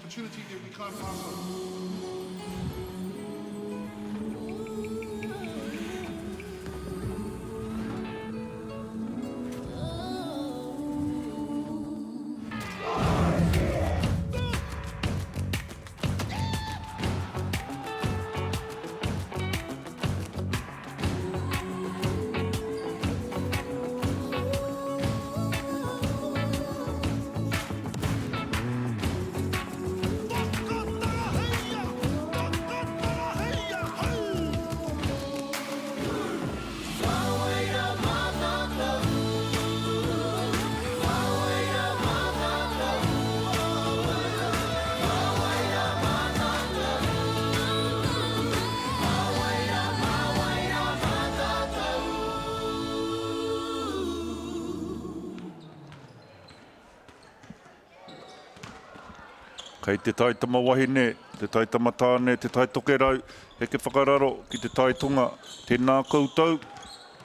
opportunity that we can't pass up. Kei te tai tama wahine, te tai tama tāne, te tai tokerau, heke whakararo ki te tai tonga. Tēnā koutou,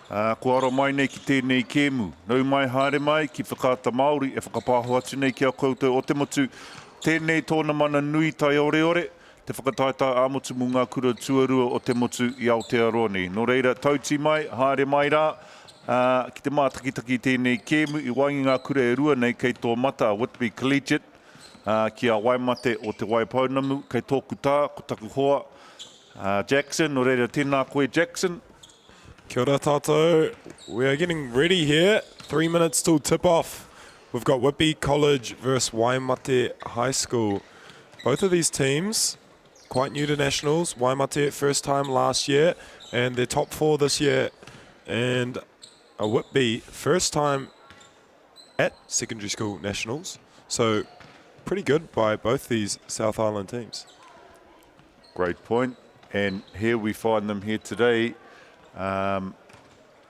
ā, kua aro mai nei ki tēnei kēmu. Nau mai haere mai ki Whakaata Māori e whakapāho atu nei ki a koutou o te motu. Tēnei tōna mana nui taioreore, te whakataetae ā-motu mō ngā kura tuarua o te motu i Aotearoa nei. Nō reira, tauti mai, haere mai rā, ā, ki te mātakitaki i tēnei kēmu i waenga i ngā kura e rua nei kei tō mata a Whitby Collegiate, ā, ki a Waimate o Te Waipounamu, kei tōku tā, ko taku hoa, ā, Jackson, nō reira, tēnā koe Jackson. Kia ora tātou. We are getting ready here. Three minutes till tip off. We've got Whitby College versus Waimate High School. Both of these teams quite new to nationals. Waimate first time last year and they're top four this year. And a Whitby first time at secondary school nationals. So pretty good by both these South Island teams. Great point. And here we find them here today um,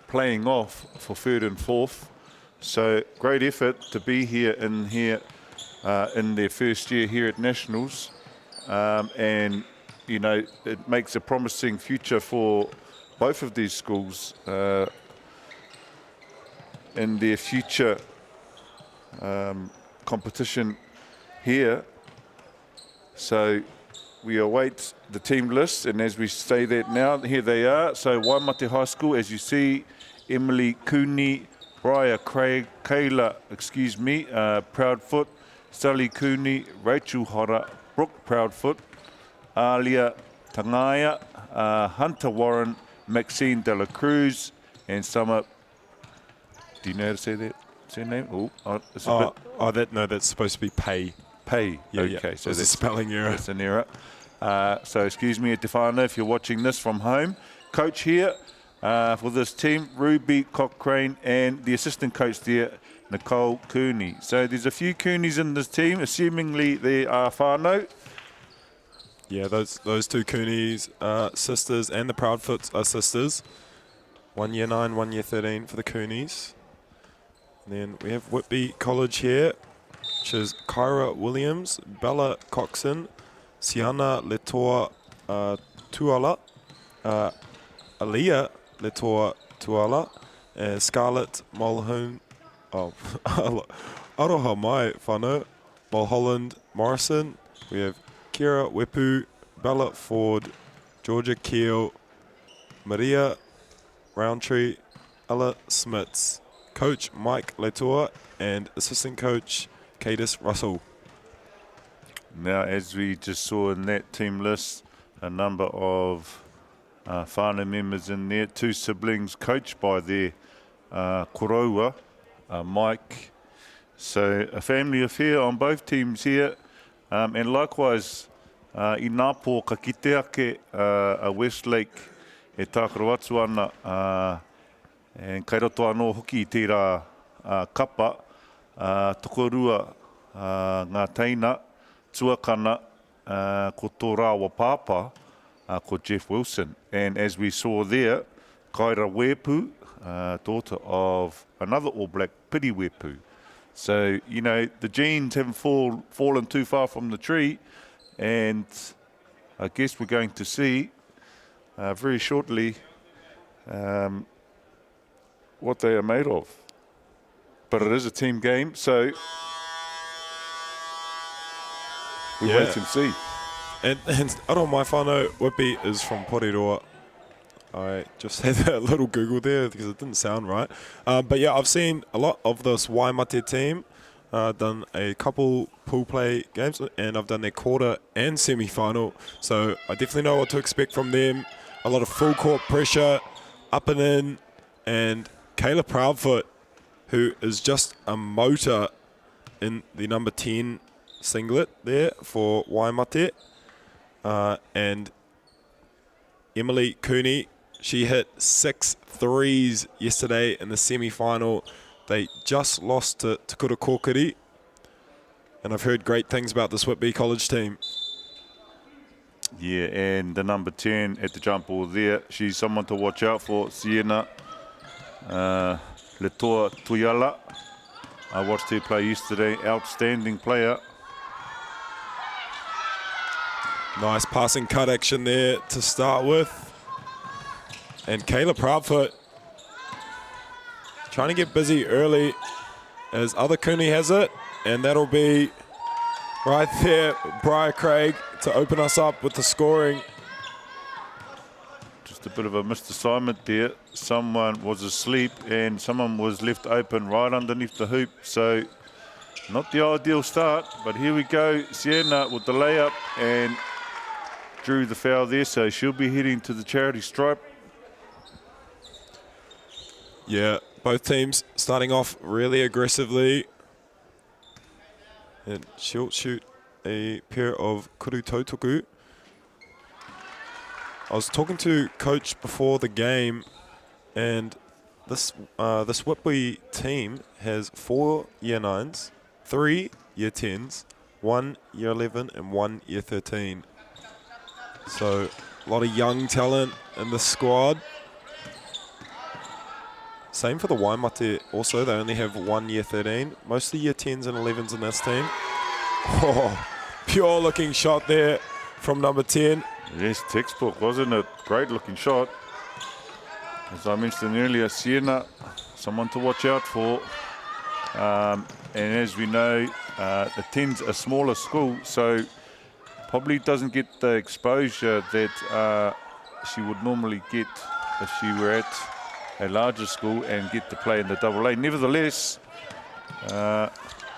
playing off for third and fourth. So great effort to be here in here uh, in their first year here at Nationals. Um, and, you know, it makes a promising future for both of these schools uh, in their future um, competition here. So we await the team list, and as we say that now, here they are. So Waimate High School, as you see, Emily Cooney, Briar Craig, Kayla, excuse me, uh, Proudfoot, Sally Cooney, Rachel Hodder, Brooke Proudfoot, Alia Tangaya, uh, Hunter Warren, Maxine De La Cruz, and Summer. Do you know how to say that surname? Oh, oh, it's a oh, bit. Oh, that no, that's supposed to be Pay. Pay. Yeah, okay, yeah. so that's a spelling error. That's an error. Uh, so excuse me, Tefano, if you're watching this from home. Coach here uh, for this team, Ruby Cochrane, and the assistant coach there, Nicole Cooney. So there's a few Cooneys in this team. Assumingly they are whānau. Yeah, those those two Cooneys are sisters, and the Proudfoots are sisters. One year 9, one year 13 for the Cooneys. And then we have Whitby College here, which is Kyra Williams, Bella Coxon, Siana Letoa uh, Tuala, uh, Aliyah Letoa Tuala, uh, Scarlett Mulhoon, oh, aroha mai whānau, Mulholland Morrison. We have Kira Wepu, Bella Ford, Georgia Keel, Maria Roundtree, Ella Smits, Coach Mike Latour, and Assistant Coach Cadis Russell. Now, as we just saw in that team list, a number of uh, whānau members in there, two siblings coached by their uh, koroua, uh, Mike. So a family affair on both teams here. Um, and likewise, uh, i nā pō ka kite ake uh, a Westlake e tākaro atu ana, uh, and kei roto anō hoki i tērā uh, kapa, uh, tokorua uh, ngā teina, tuakana, uh, ko tō rāua pāpā, uh, ko Jeff Wilson. And as we saw there, Kaira Wepu, uh, daughter of another All Black, Piri Wepu. So, you know, the genes haven't fall, fallen too far from the tree, and I guess we're going to see uh, very shortly um, what they are made of. But it is a team game, so We Yeah. wait and see. And, and Aro my whānau, Whitby is from Porirua. I just had a little Google there because it didn't sound right. But yeah, I've seen a lot of this Waimate team. Done a couple pool play games, and I've done their quarter and semi-final. So I definitely know what to expect from them. A lot of full court pressure, up and in, and Kayla Proudfoot, who is just a motor in the number 10 singlet there for Waimate. And Emily Cooney, she hit 6 threes yesterday in the semi-final. They just lost to Te Kura Kōkiri. And I've heard great things about this Whitby College team. Yeah, and the number 10 at the jump ball there, she's someone to watch out for, Sienna Letoa Tuyala. I watched her play yesterday, outstanding player. Nice passing cut action there to start with. And Kayla Proudfoot trying to get busy early as other Cooney has it. And that'll be right there, Briar Craig to open us up with the scoring. Just a bit of a missed assignment there. Someone was asleep and someone was left open right underneath the hoop. So not the ideal start, but here we go. Sienna with the layup and drew the foul there, so she'll be heading to the charity stripe. Yeah, both teams starting off really aggressively. And she'll shoot a pair of Kuru Tautuku. I was talking to coach before the game, and this Whitby team has 4 year 9s, 3 year 10s, 1 year 11, and 1 year 13. So a lot of young talent in the squad. Same for the Waimate also. They only have 1 year 13. Mostly year 10s and 11s in this team. Oh, pure looking shot there from number 10. Yes, textbook, wasn't it? Great looking shot. As I mentioned earlier, Sienna, someone to watch out for. And as we know, attends a smaller school, so probably doesn't get the exposure that she would normally get if she were at a larger school and get to play in the double A. Nevertheless,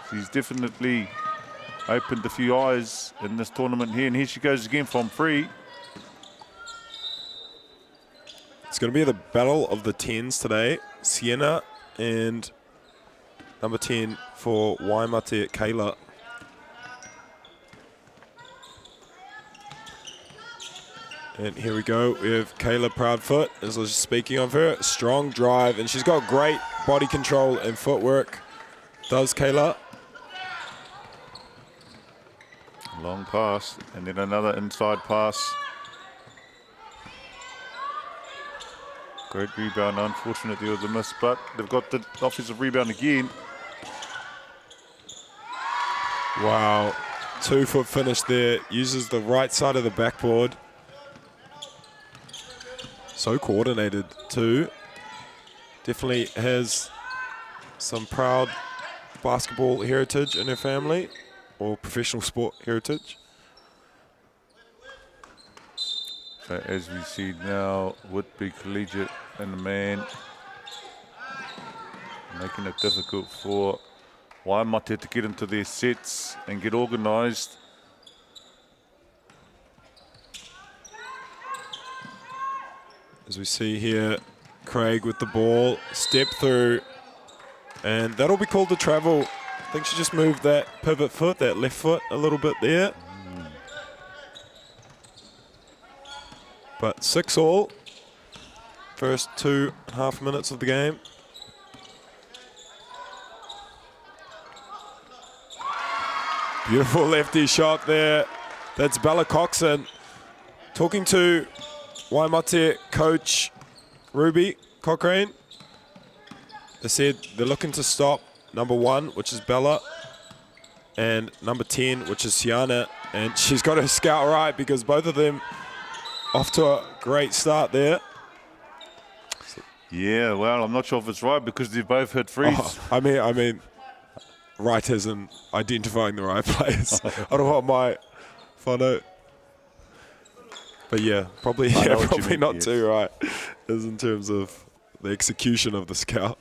she's definitely opened a few eyes in this tournament here, and here she goes again from free. It's going to be the battle of the 10s today. Sienna and number 10 for Waimate, Kayla. And here we go. We have Kayla Proudfoot, as I was just speaking of her. Strong drive, and she's got great body control and footwork. Does Kayla. Long pass, and then another inside pass. Great rebound. Unfortunately, it was a miss, but they've got the offensive rebound again. Wow. 2-foot finish there. Uses the right side of the backboard. So coordinated too. Definitely has some proud basketball heritage in her family, or professional sport heritage. So as we see now, Whitby Collegiate and the man making it difficult for Waimate to get into their sets and get organised. As we see here, Craig with the ball, step through, and that'll be called a travel. I think she just moved that pivot foot, that left foot a little bit there. But 6-all, first 2.5 minutes of the game. Beautiful lefty shot there. That's Bella Coxon. Talking to Waimate coach Ruby Cochrane. They said they're looking to stop number 1, which is Bella, and number 10, which is Sienna. And she's got her scout right because both of them off to a great start there. Yeah, well, I'm not sure if it's right because they've both hit threes. Oh, I mean, right as in identifying the right players. I don't want my Whānau. But yeah, probably yeah, probably mean, not yes. too right, is in terms of the execution of the scout.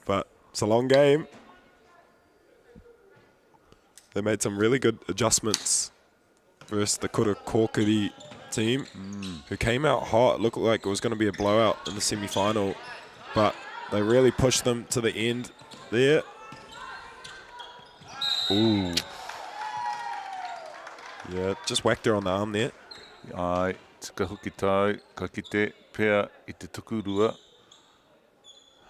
But it's a long game. They made some really good adjustments versus the Kura Kōkiri team, who came out hot. Looked like it was going to be a blowout in the semi-final, but they really pushed them to the end there. Ooh. Yeah, just whacked her on the arm there. Ai, tika hoki tāu, ka kite pea i te tukurua.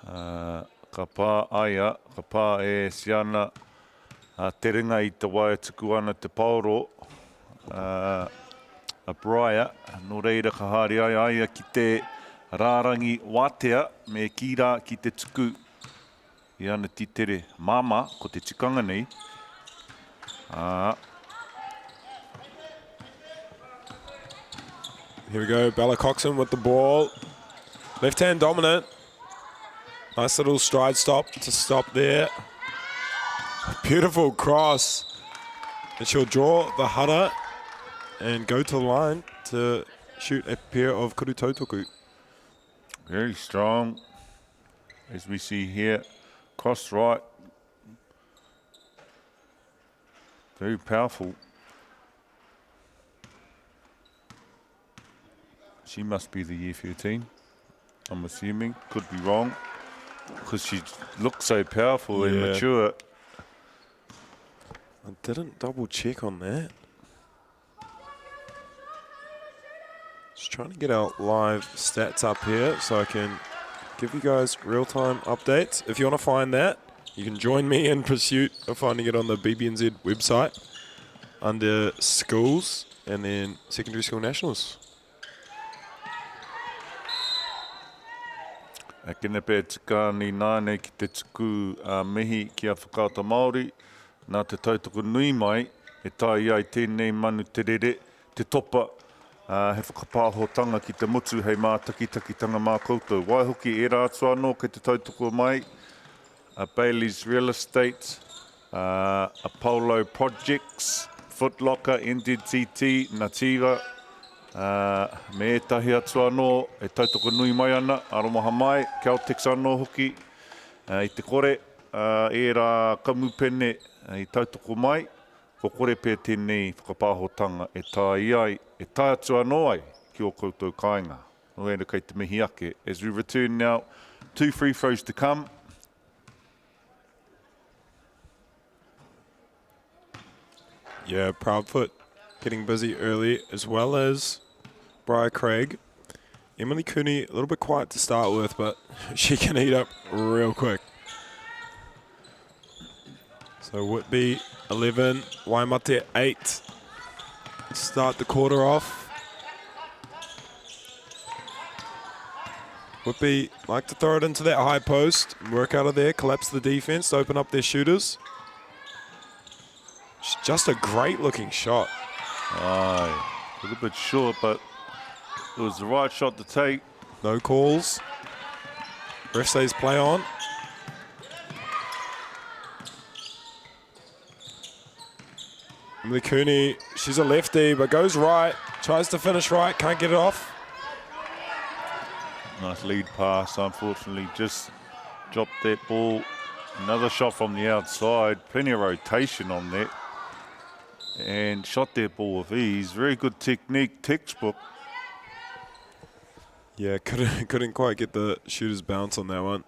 Ka pā aia, ka pā e Siana a te ringa i te wā e tuku ana te paoro a Briar, nō reira ka haere ai a ia ki te rārangi wātea me kī rā ki te tuku i ana tītere māmā, ko te tikanga nei, ā. Here we go, Bella Coxon with the ball. Left hand dominant. Nice little stride stop to stop there. Beautiful cross. And she'll draw the hara and go to the line to shoot a pair of Kuru Tautuku. Very strong, as we see here. Cross right. Very powerful. She must be the year 13, I'm assuming. Could be wrong, because she looks so powerful and mature. I didn't double check on that. Just trying to get our live stats up here so I can give you guys real-time updates. If you want to find that, you can join me in pursuit of finding it on the BBNZ website under schools and then secondary school nationals. E kene pea tika ni nānei ki te tuku a mihi ki a Whakaata Māori, nā te tautoko nui mai e tae ai tēnei manu te rere, te topa, ā, he whakapāhotanga ki te motu hei mātakitakitanga mā koutou. Waihoki, ērā atu anō kei te tautoko mai, a Bayleys Real Estate, a Apollo Projects, Foot Locker, NZTT, Nativa, ā, me ētahi atu anō e tautoko nui mai ana, aromaha mai, Caltex anō hoki, i te kore, ā, ērā kamupene i tautoko mai, kua kore pea tēnei whakapāhotanga e tae ai, e tae atu anō ai ki ō koutou kāinga. Nō reira kei te mihi ake. As we return now, two free throws to come. Yeah, Proudfoot getting busy early, as well as Briar Craig. Emily Cooney, a little bit quiet to start with, but she can heat up real quick. So Whitby 11, Waimate 8. Start the quarter off. Whitby like to throw it into that high post, work out of there, collapse the defense to open up their shooters. It's just a great looking shot. Aye, a little bit short, but it was the right shot to take. No calls. Ref says play on. Emily Cooney, she's a lefty, but goes right. Tries to finish right, can't get it off. Nice lead pass, unfortunately, just dropped that ball. Another shot from the outside, plenty of rotation on that. And shot that ball with ease. Very good technique, textbook. Yeah, couldn't quite get the shooter's bounce on that one.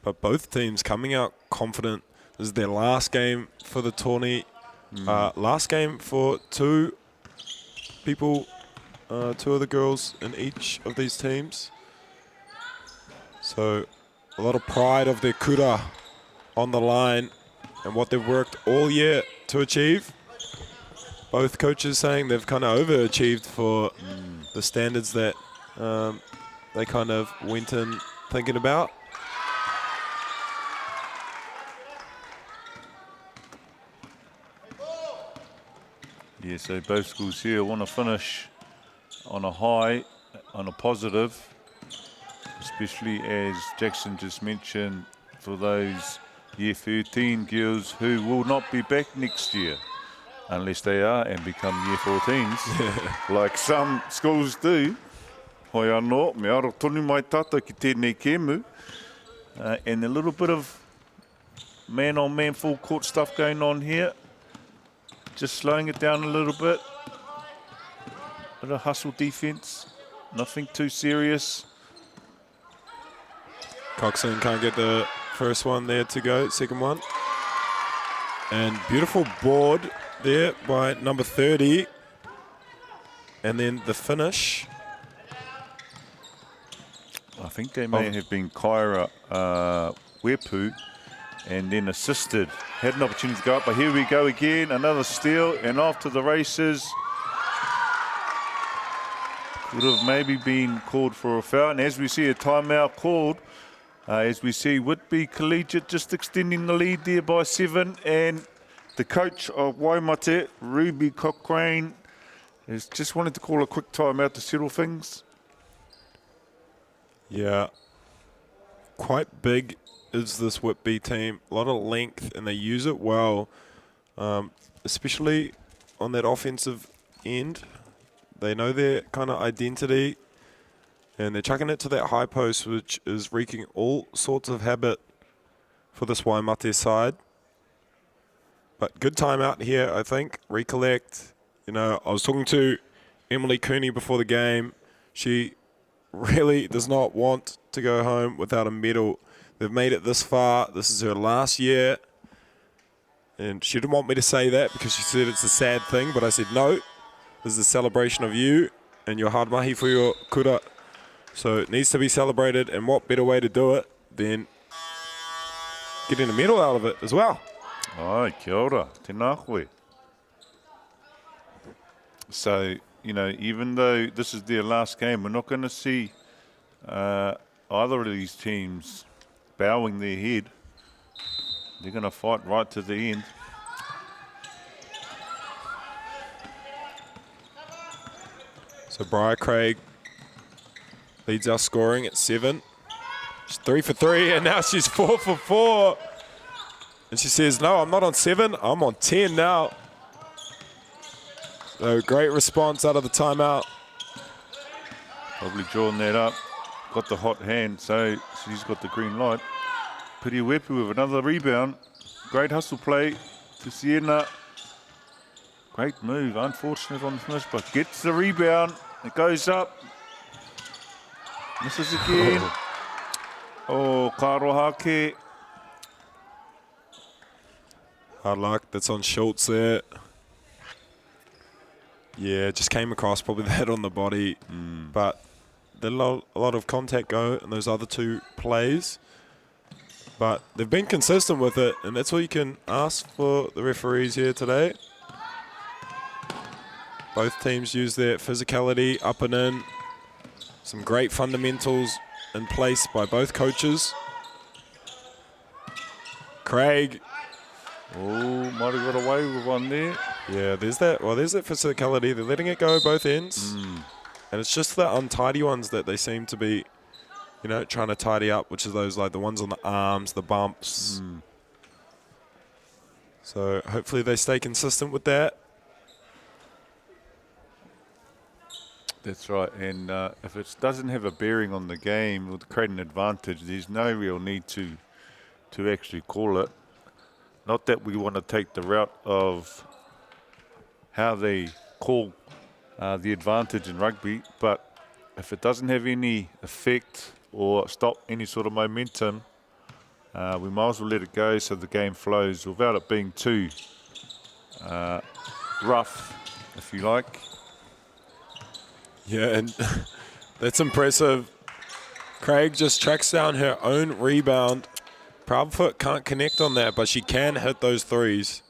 But both teams coming out confident. This is their last game for the tourney. Last game for two people, two of the girls in each of these teams. So a lot of pride of their kura on the line and what they've worked all year to achieve. Both coaches saying they've kind of overachieved for the standards that they kind of went in thinking about. Yeah, so both schools here want to finish on a high, on a positive, especially as Jackson just mentioned, for those Year 13 girls who will not be back next year unless they are and become year 14s, like some schools do. Hoi anō, me aro tonu mai tātou ki tēnei kēmu. Uh, and a little bit of man-on-man full court stuff going on here. Just slowing it down a little bit. Bit of hustle defense. Nothing too serious. Coxon can't get the first one there to go, second one. And beautiful board there by number 30. And then the finish. I think they may have been Kyra Wepu and then assisted. Had an opportunity to go up, but here we go again. Another steal and off to the races. Could have maybe been called for a foul. And as we see a timeout called, as we see Whitby Collegiate just extending the lead there by 7. And the coach of Waimate, Ruby Cochrane, has just wanted to call a quick timeout to settle things. Yeah. Quite big is this Whitby team. A lot of length, and they use it well, especially on that offensive end. They know their kind of identity, and they're chucking it to that high post, which is wreaking all sorts of havoc for this Waimate side. But good timeout here, I think. Recollect. You know, I was talking to Emily Cooney before the game. She really does not want to go home without a medal. They've made it this far. This is her last year. And she didn't want me to say that because she said it's a sad thing, but I said no. This is a celebration of you and your hard mahi for your kura. So it needs to be celebrated, and what better way to do it than getting a medal out of it as well. Ai, kia ora, tēnā koe. So, you know, even though this is their last game, we're not going to see either of these teams bowing their head. They're going to fight right to the end. So Briar Craig leads our scoring at 7. She's 3 for 3, and now she's 4 for 4. And she says, no, I'm not on 7, I'm on 10 now. So great response out of the timeout. Probably drawing that up. Got the hot hand, so she's got the green light. Piri Wepu with another rebound. Great hustle play to Sienna. Great move, unfortunate on the finish, but gets the rebound. It goes up. Misses again. Oh, ka aroha ake. Hard luck, that's on Schultz there. Yeah, just came across probably that on the body. But did a lot of contact go in those other two plays. But they've been consistent with it, and that's all you can ask for the referees here today. Both teams use their physicality up and in. Some great fundamentals in place by both coaches. Craig. Oh, might have got away with one there. Yeah, there's that. Well, there's that physicality. They're letting it go both ends. And it's just the untidy ones that they seem to be, you know, trying to tidy up, which is those like the ones on the arms, the bumps. So hopefully they stay consistent with that. That's right. And if it doesn't have a bearing on the game or create an advantage, there's no real need to actually call it. Not that we want to take the route of how they call the advantage in rugby, but if it doesn't have any effect or stop any sort of momentum, we might as well let it go so the game flows without it being too rough, if you like. Yeah, and that's impressive. Craig just tracks down her own rebound. Proudfoot can't connect on that, but she can hit those threes.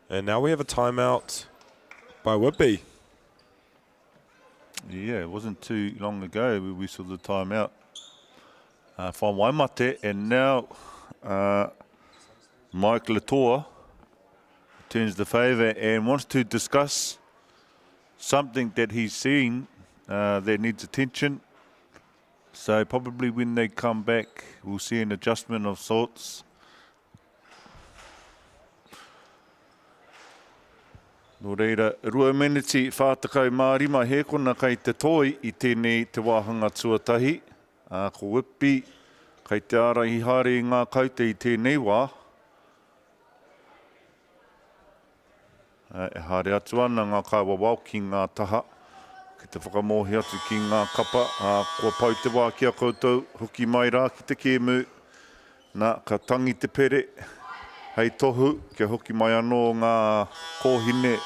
And now we have a timeout by Whitby. Yeah, it wasn't too long ago we saw the timeout from Waimate, and now Mike Latour turns the favour and wants to discuss something that he's seen that needs attention. So probably when they come back, we'll see an adjustment of sorts. Nō reira, 2 meneti 45 hēkona kei te toi i tēnei te wāhanga tuatahi. Ā, ko Whitby kei te ārahi haere i ngā kaute i tēnei wā. Ā, e haere atu ana ngā kaiwawao ki ngā taha, ki te whakamōhio atu ki ngā kapa, ā, kua pau te wā ki a koutou, hoki mai rā ki te kēmu. Nā, ka tangi te pere hei tohu kia hoki mai anō ngā kōhine,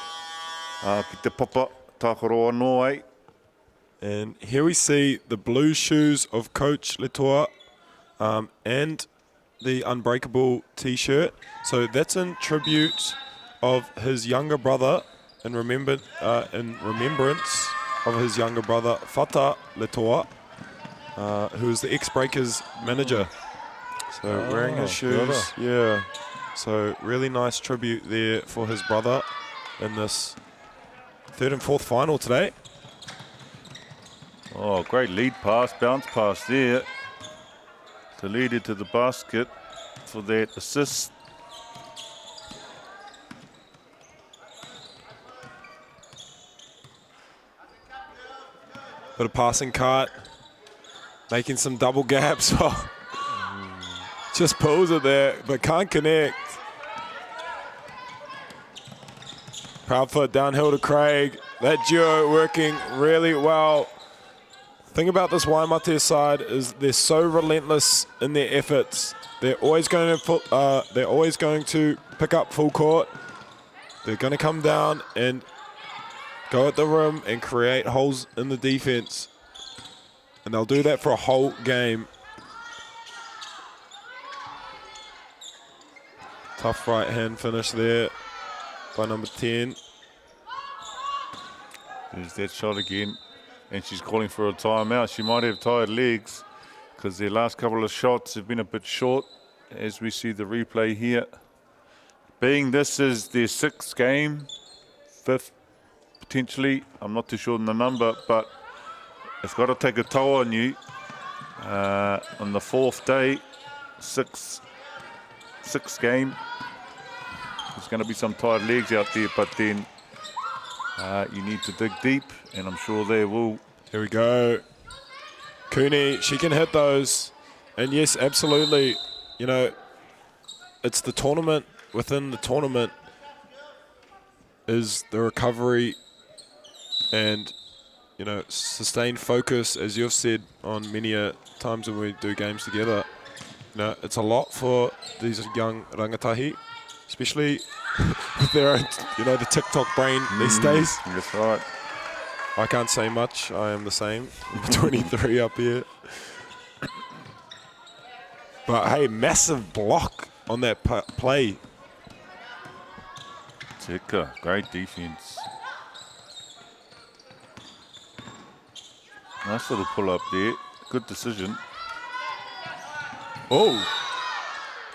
ā, ki te papa tākaro anō ai. And here we see the blue shoes of Coach Letoa um, and the Unbreakable t-shirt. So that's in tribute of his younger brother in, remember, in remembrance of his younger brother Fata Letoa, who is the ex-Breakers manager. So wearing his shoes, yeah. So really nice tribute there for his brother in this third and fourth final today. Oh, great lead pass, bounce pass there to lead it to the basket for that assist. Bit of passing cart, making some double gaps. Oh, just pulls it there, but can't connect. Proudfoot downhill to Craig. That duo working really well. Thing about this Waimate side is they're so relentless in their efforts. They're always going to they're always going to pick up full court. They're going to come down and go at the rim and create holes in the defense. And they'll do that for a whole game. Tough right hand finish there by number 10. There's that shot again. And she's calling for a timeout. She might have tired legs because their last couple of shots have been a bit short, as we see the replay here. Being this is their sixth game, fifth potentially, I'm not too sure on the number, but it's got to take a toll on you. On the fourth day, sixth game, there's going to be some tired legs out there, but then you need to dig deep, and I'm sure they will. Here we go. Cooney, she can hit those. And yes, absolutely. You know, it's the tournament within the tournament is the recovery and, you know, sustained focus, as you've said on many a times when we do games together. You know, it's a lot for these young rangatahi, especially with their own, you know, the TikTok brain these days. That's right. I can't say much. I am the same. 23 up here. But hey, massive block on that play. Tika, great defense. Nice little pull up there. Good decision. Oh,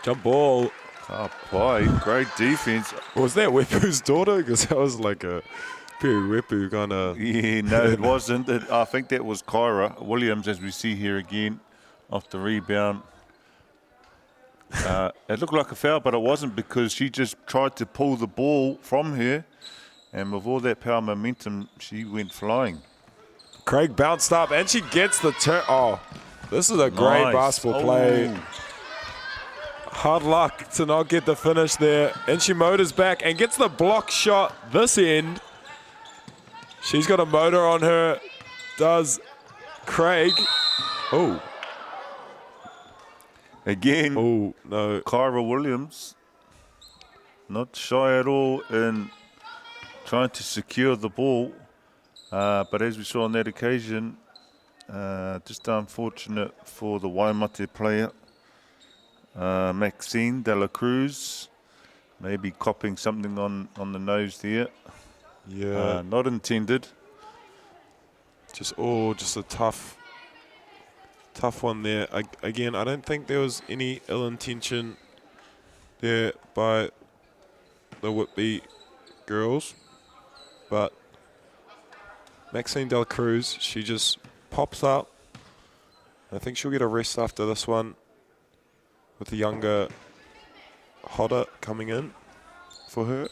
jump ball. Oh, play. Great defense. Was that Wepu's daughter? Because that was like a very Wepu kind of. Yeah, no, it wasn't. I think that was Kyra Williams, as we see here again, off the rebound. It looked like a foul, but it wasn't, because she just tried to pull the ball from her, and with all that power momentum, she went flying. Craig bounced up, and she gets the turn. Oh, this is a great Nice. basketball play. Oh. Hard luck to not get the finish there. And she motors back and gets the block shot this end. She's got a motor on her, does Craig. Oh. Again, Oh, no. Kyra Williams, not shy at all in trying to secure the ball. But as we saw on that occasion, just unfortunate for the Waimate player, Maxine De La Cruz, maybe copping something on the nose there. Yeah. Not intended. Just, oh, just a tough one there. Again, I don't think there was any ill intention there by the Whitby girls, but Maxine Dela Cruz, she just pops up. I think she'll get a rest after this one with the younger Hodder coming in for her.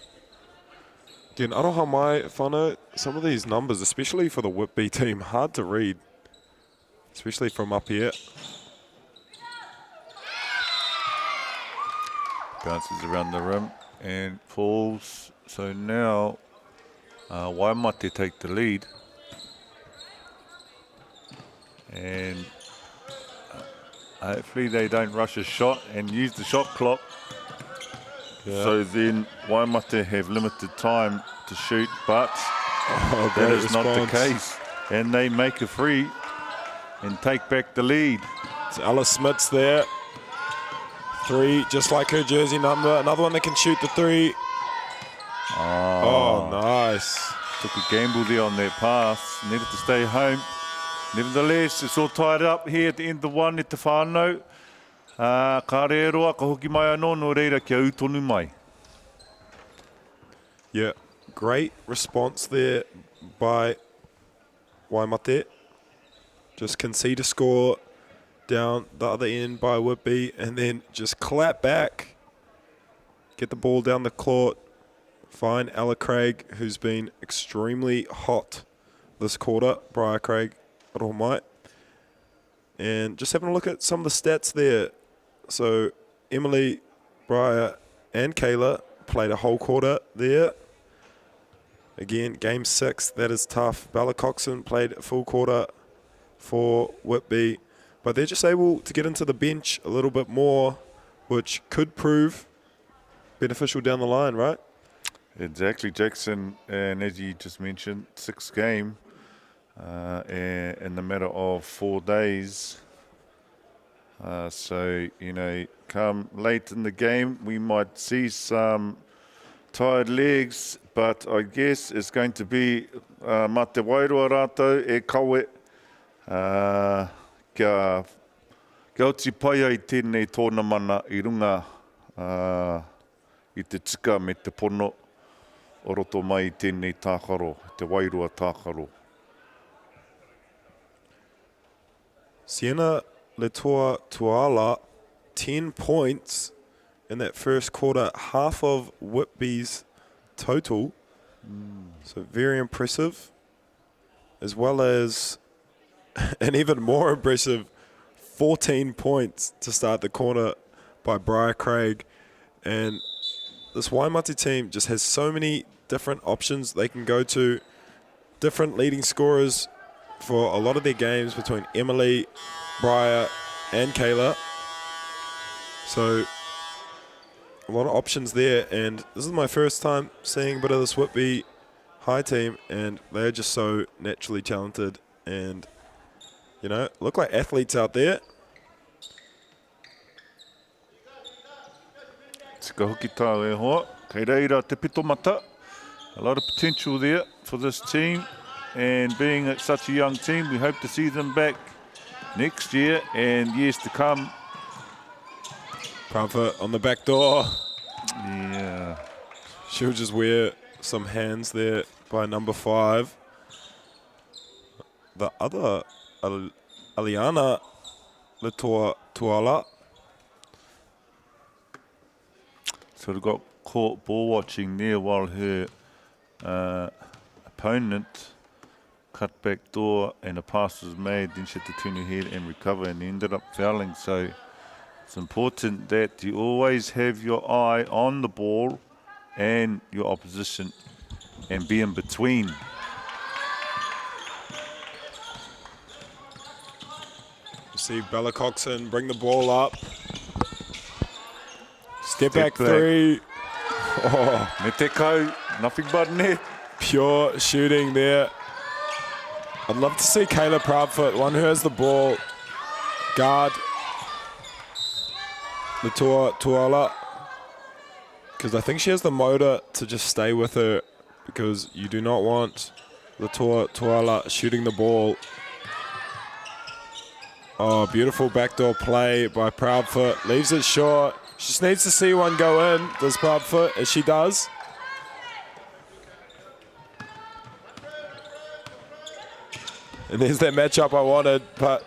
Again, aroha mai whānau, some of these numbers, especially for the Whitby team, hard to read, especially from up here. Bounces around the rim and falls. So now Waimate take the lead. And hopefully they don't rush a shot and use the shot clock. Yeah. So then Waimate have limited time to shoot, but Oh, that great is not the response. case. And they make a free and take back the lead. It's Ella Smits there. 3, just like her jersey number. Another one that can shoot the 3. Oh, nice. Took a gamble there on that pass. Needed to stay home. Nevertheless, it's all tied up here at the end of one at te whānau. Ka rēroa, ka hoki mai anō, nō reira kia ū tonu mai. Yeah, great response there by Waimate. Just concede a score down the other end by Whitby and then just clap back. Get the ball down the court. Find Ella Craig, who's been extremely hot this quarter. Briar Craig, aroha mai. And just having a look at some of the stats there. So Emily, Briar and Kayla played a whole quarter there. Again, game 6, that is tough. Bella Coxon played a full quarter for Whitby. But they're just able to get into the bench a little bit more, which could prove beneficial down the line, right? Exactly, Jackson. And as you just mentioned, 6th game in the matter of 4 days. So, you know, come late in the game, we might see some tired legs, but I guess it's going to be mā te wairua rātou e kawe kia oti pai ai tēnei tōna mana i runga i te tika me te pono o roto mai i tēnei tākaro, te wairua tākaro. Sienna Letoa Tuala, 10 points in that first quarter, half of Whitby's total. So very impressive, as well as an even more impressive 14 points to start the corner by Briar Craig. And this Waimate team just has so many different options they can go to, different leading scorers for a lot of their games between Emily, Briar, and Kayla. So a lot of options there, and this is my first time seeing a bit of this Whitby High team, and they're just so naturally talented and, you know, look like athletes out there. Tika hoki tāu e hoa. Kei reira te pito mata. A lot of potential there for this team. And being such a young team, we hope to see them back next year and years to come. Proudfoot on the back door. Yeah. She'll just wear some hands there by number 5. The other, Aliana Letoa Tuala. Sort of got caught ball watching there while her opponent cut back door and a pass was made. Then she had to turn her head and recover and ended up fouling. So it's important that you always have your eye on the ball and your opposition and be in between. You see Bella Coxon bring the ball up. Step, Step back, back. 3. Oh. Me te kau, nothing but net. Pure shooting there. I'd love to see Kayla Proudfoot, one who has the ball, guard Latoa Tuala, because I think she has the motor to just stay with her, because you do not want Latoa Tuala shooting the ball. Oh, beautiful backdoor play by Proudfoot. Leaves it short. She just needs to see one go in, does Proudfoot, as she does. And there's that matchup I wanted, but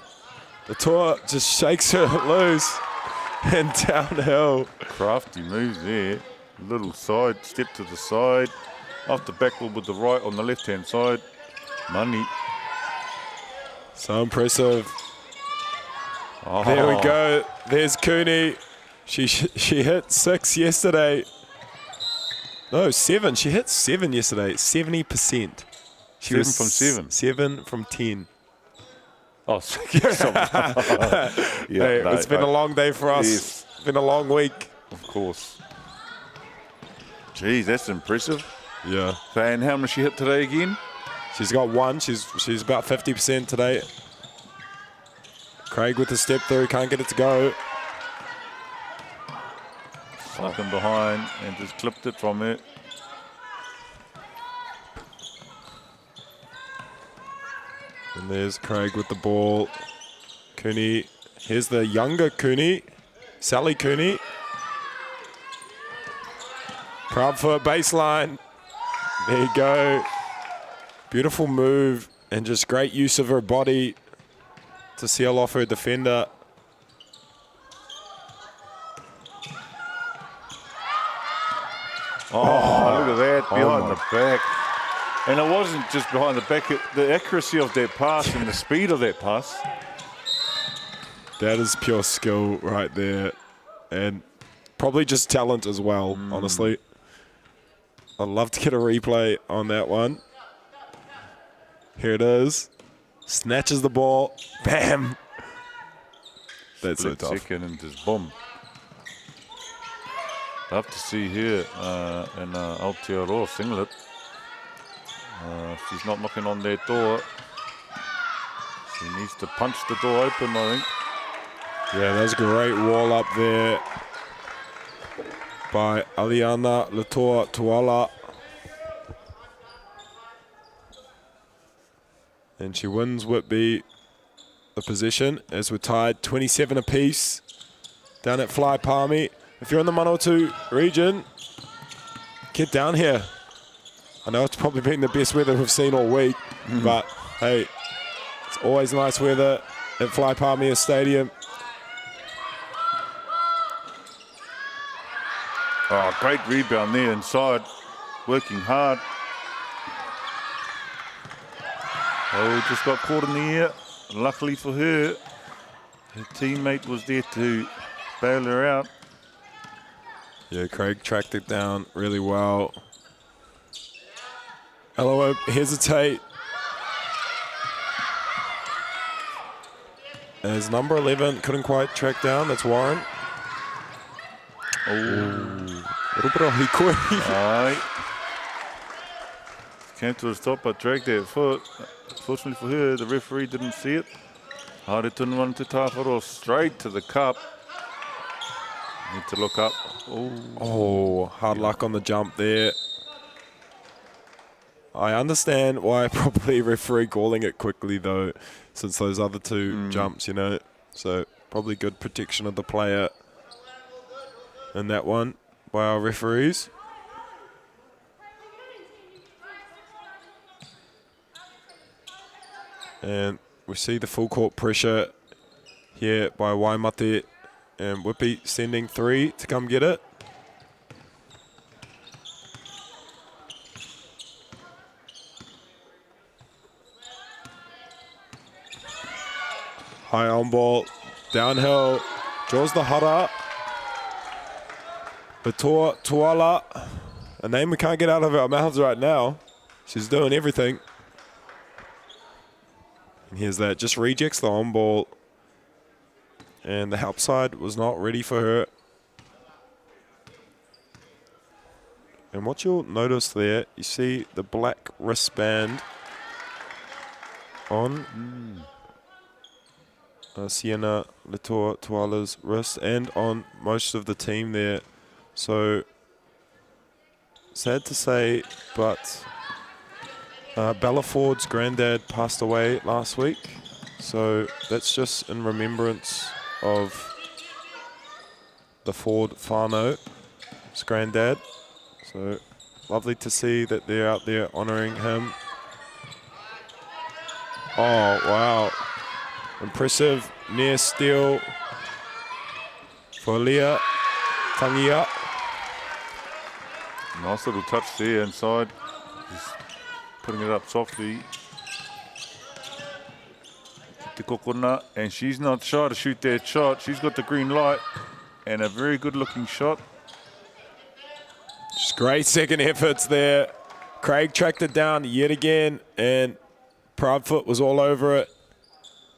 Latoa just shakes her loose and downhill. Crafty move there. Little side, step to the side. Off the backboard with the right on the left-hand side. Money. So impressive. Oh. There we go. There's Cooney. She hit 6 yesterday. No, 7. She hit 7 yesterday. 70%. She 7 was from 7. 7 from 10. Oh, yeah, hey, no, it's been a long day for us. Yes. It's been a long week. Of course. Geez, that's impressive. Yeah. So, and how much she hit today again? She's got 1. She's about 50% today. Craig with the step through, can't get it to go. Snuck in behind and just clipped it from her. And there's Craig with the ball. Cooney. Here's the younger Cooney. Sally Cooney. Proudfoot baseline. There you go. Beautiful move and just great use of her body to seal off her defender. Oh, look at that, behind the back. And it wasn't just behind the back, the accuracy of that pass and the speed of that pass. That is pure skill right there. And probably just talent as well, honestly. I'd love to get a replay on that one. Here it is. Snatches the ball. Bam. That's so Split tough. second and just boom. Love to see her in Aotearoa singlet. She's not knocking on their door. She needs to punch the door open, I think. Yeah, that was a great wall up there by Aliana Latoa Tuala. And she wins Whitby the position as we're tied 27 apiece down at Fly Palmy. If you're in the Manawatu region, get down here. I know it's probably been the best weather we've seen all week, but hey, it's always nice weather at Fly Palmia Stadium. Oh, great rebound there inside. Working hard. Oh, just got caught in the air. Luckily for her, her teammate was there to bail her out. Yeah, Craig tracked it down really well. Ella won't hesitate. As number 11 couldn't quite track down, that's Warren. Oh, A little bit of hikoi. Aye. Came to a stop but dragged that foot. Fortunately for her, the referee didn't see it. Haere tonu ana te tāwharo straight to the cup. Need to look up. Oh, Oh, hard luck on the jump there. I understand why probably referee calling it quickly though, since those other two jumps, you know. So probably good protection of the player in that one by our referees. And we see the full court pressure here by Waimate and Whippy sending 3 to come get it. High on ball, downhill, draws the hara. Latoa Tuala, a name we can't get out of our mouths right now. She's doing everything. And here's that, just rejects the on ball. And the help side was not ready for her. And what you'll notice there, you see the black wristband on Sienna Latoa Tuala's wrist and on most of the team there. So sad to say, but Bella Ford's granddad passed away last week. So that's just in remembrance of the Ford whānau's granddad. So lovely to see that they're out there honouring him. Oh, wow. Impressive near steal for Leah Tangia. Nice little touch there inside. Just putting it up softly. Te kokona, and she's not shy to shoot that shot. She's got the green light and a very good looking shot. Just great second efforts there. Craig tracked it down yet again, and Proudfoot was all over it.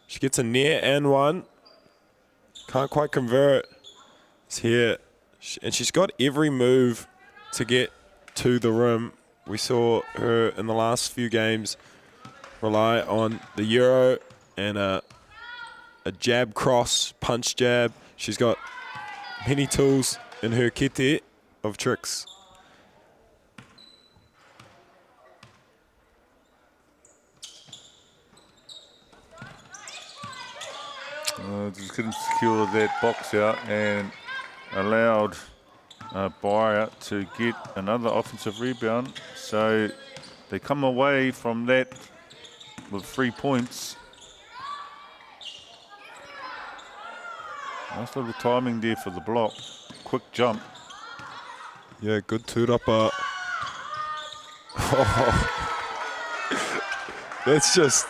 She gets a near and one. Can't quite convert. It's here. And she's got every move to get to the rim. We saw her in the last few games rely on the Euro and a jab cross, punch jab. She's got many tools in her kete of tricks. Just couldn't secure that box out and allowed Beyer to get another offensive rebound. So they come away from that with 3 points. Nice little timing there for the block. Quick jump. Yeah, good tūrapa. Oh. That's just...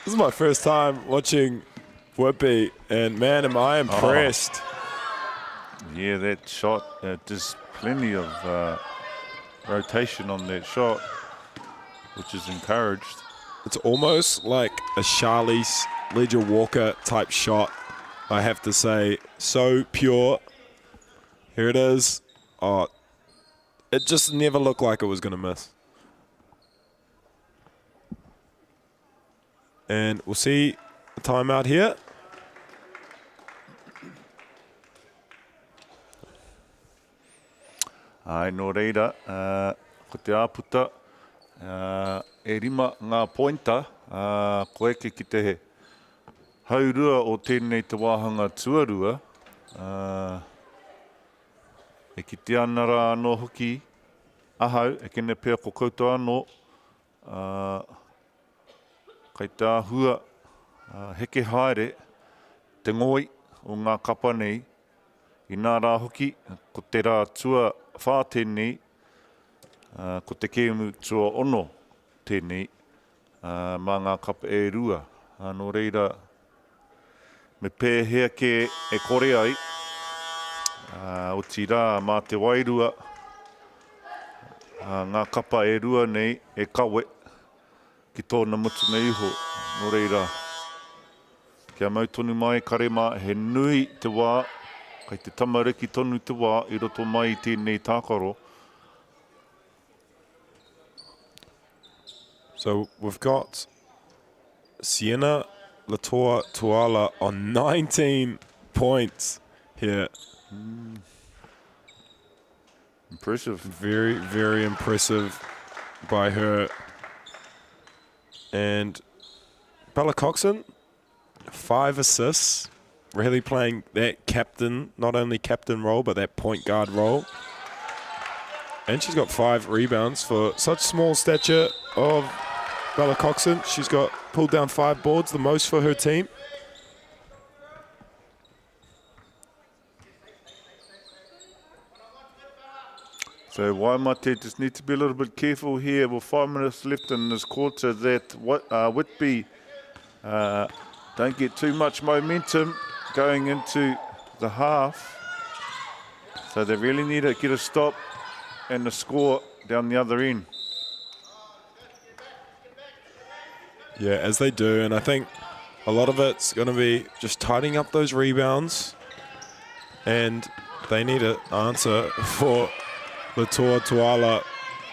This is my first time watching Whitby, and man, am I impressed. Oh. Yeah, that shot, just plenty of rotation on that shot, which is encouraged. It's almost like a Charlize Ledger Walker type shot, I have to say. So pure. Here it is. Oh, it just never looked like it was going to miss. And we'll see a timeout here. Ai, nō reira, ko te āputa, e rima ngā pointa, ko eke ki te haurua o tēnei te wāhanga tuarua, e kite ana rā anō hoki ahau, e kene pea ko koutou anō, kai te āhua heke haere te ngoi o ngā kapa nei, Inā rā hoki, ko te rā tuawhā tēnei, ko te kēmu tuaono tēnei, mā ngā kapa e rua. Nō reira, me pēhea kē e kore ai, otirā mā te wairua, ngā kapa e rua nei e kawe ki tōna mutunga iho. Nō reira, Kia mau tonu mai, kare mā, he nui te wā, kei te tamariki tonu te wā i roto mai i tēnei tākaro. So we've got Sienna Latoa Tuala on 19 points here. Impressive. Very, very impressive by her. And Bella Coxon, 5 assists. Really playing that captain, not only captain role, but that point guard role. And she's got 5 rebounds for such small stature of Bella Coxon. She's got pulled down 5 boards, the most for her team. So Waimate just need to be a little bit careful here with 5 minutes left in this quarter that Whitby don't get too much momentum going into the half. So they really need to get a stop and a score down the other end. Yeah, as they do, and I think a lot of it's going to be just tidying up those rebounds, and they need an answer for Latoa Tuala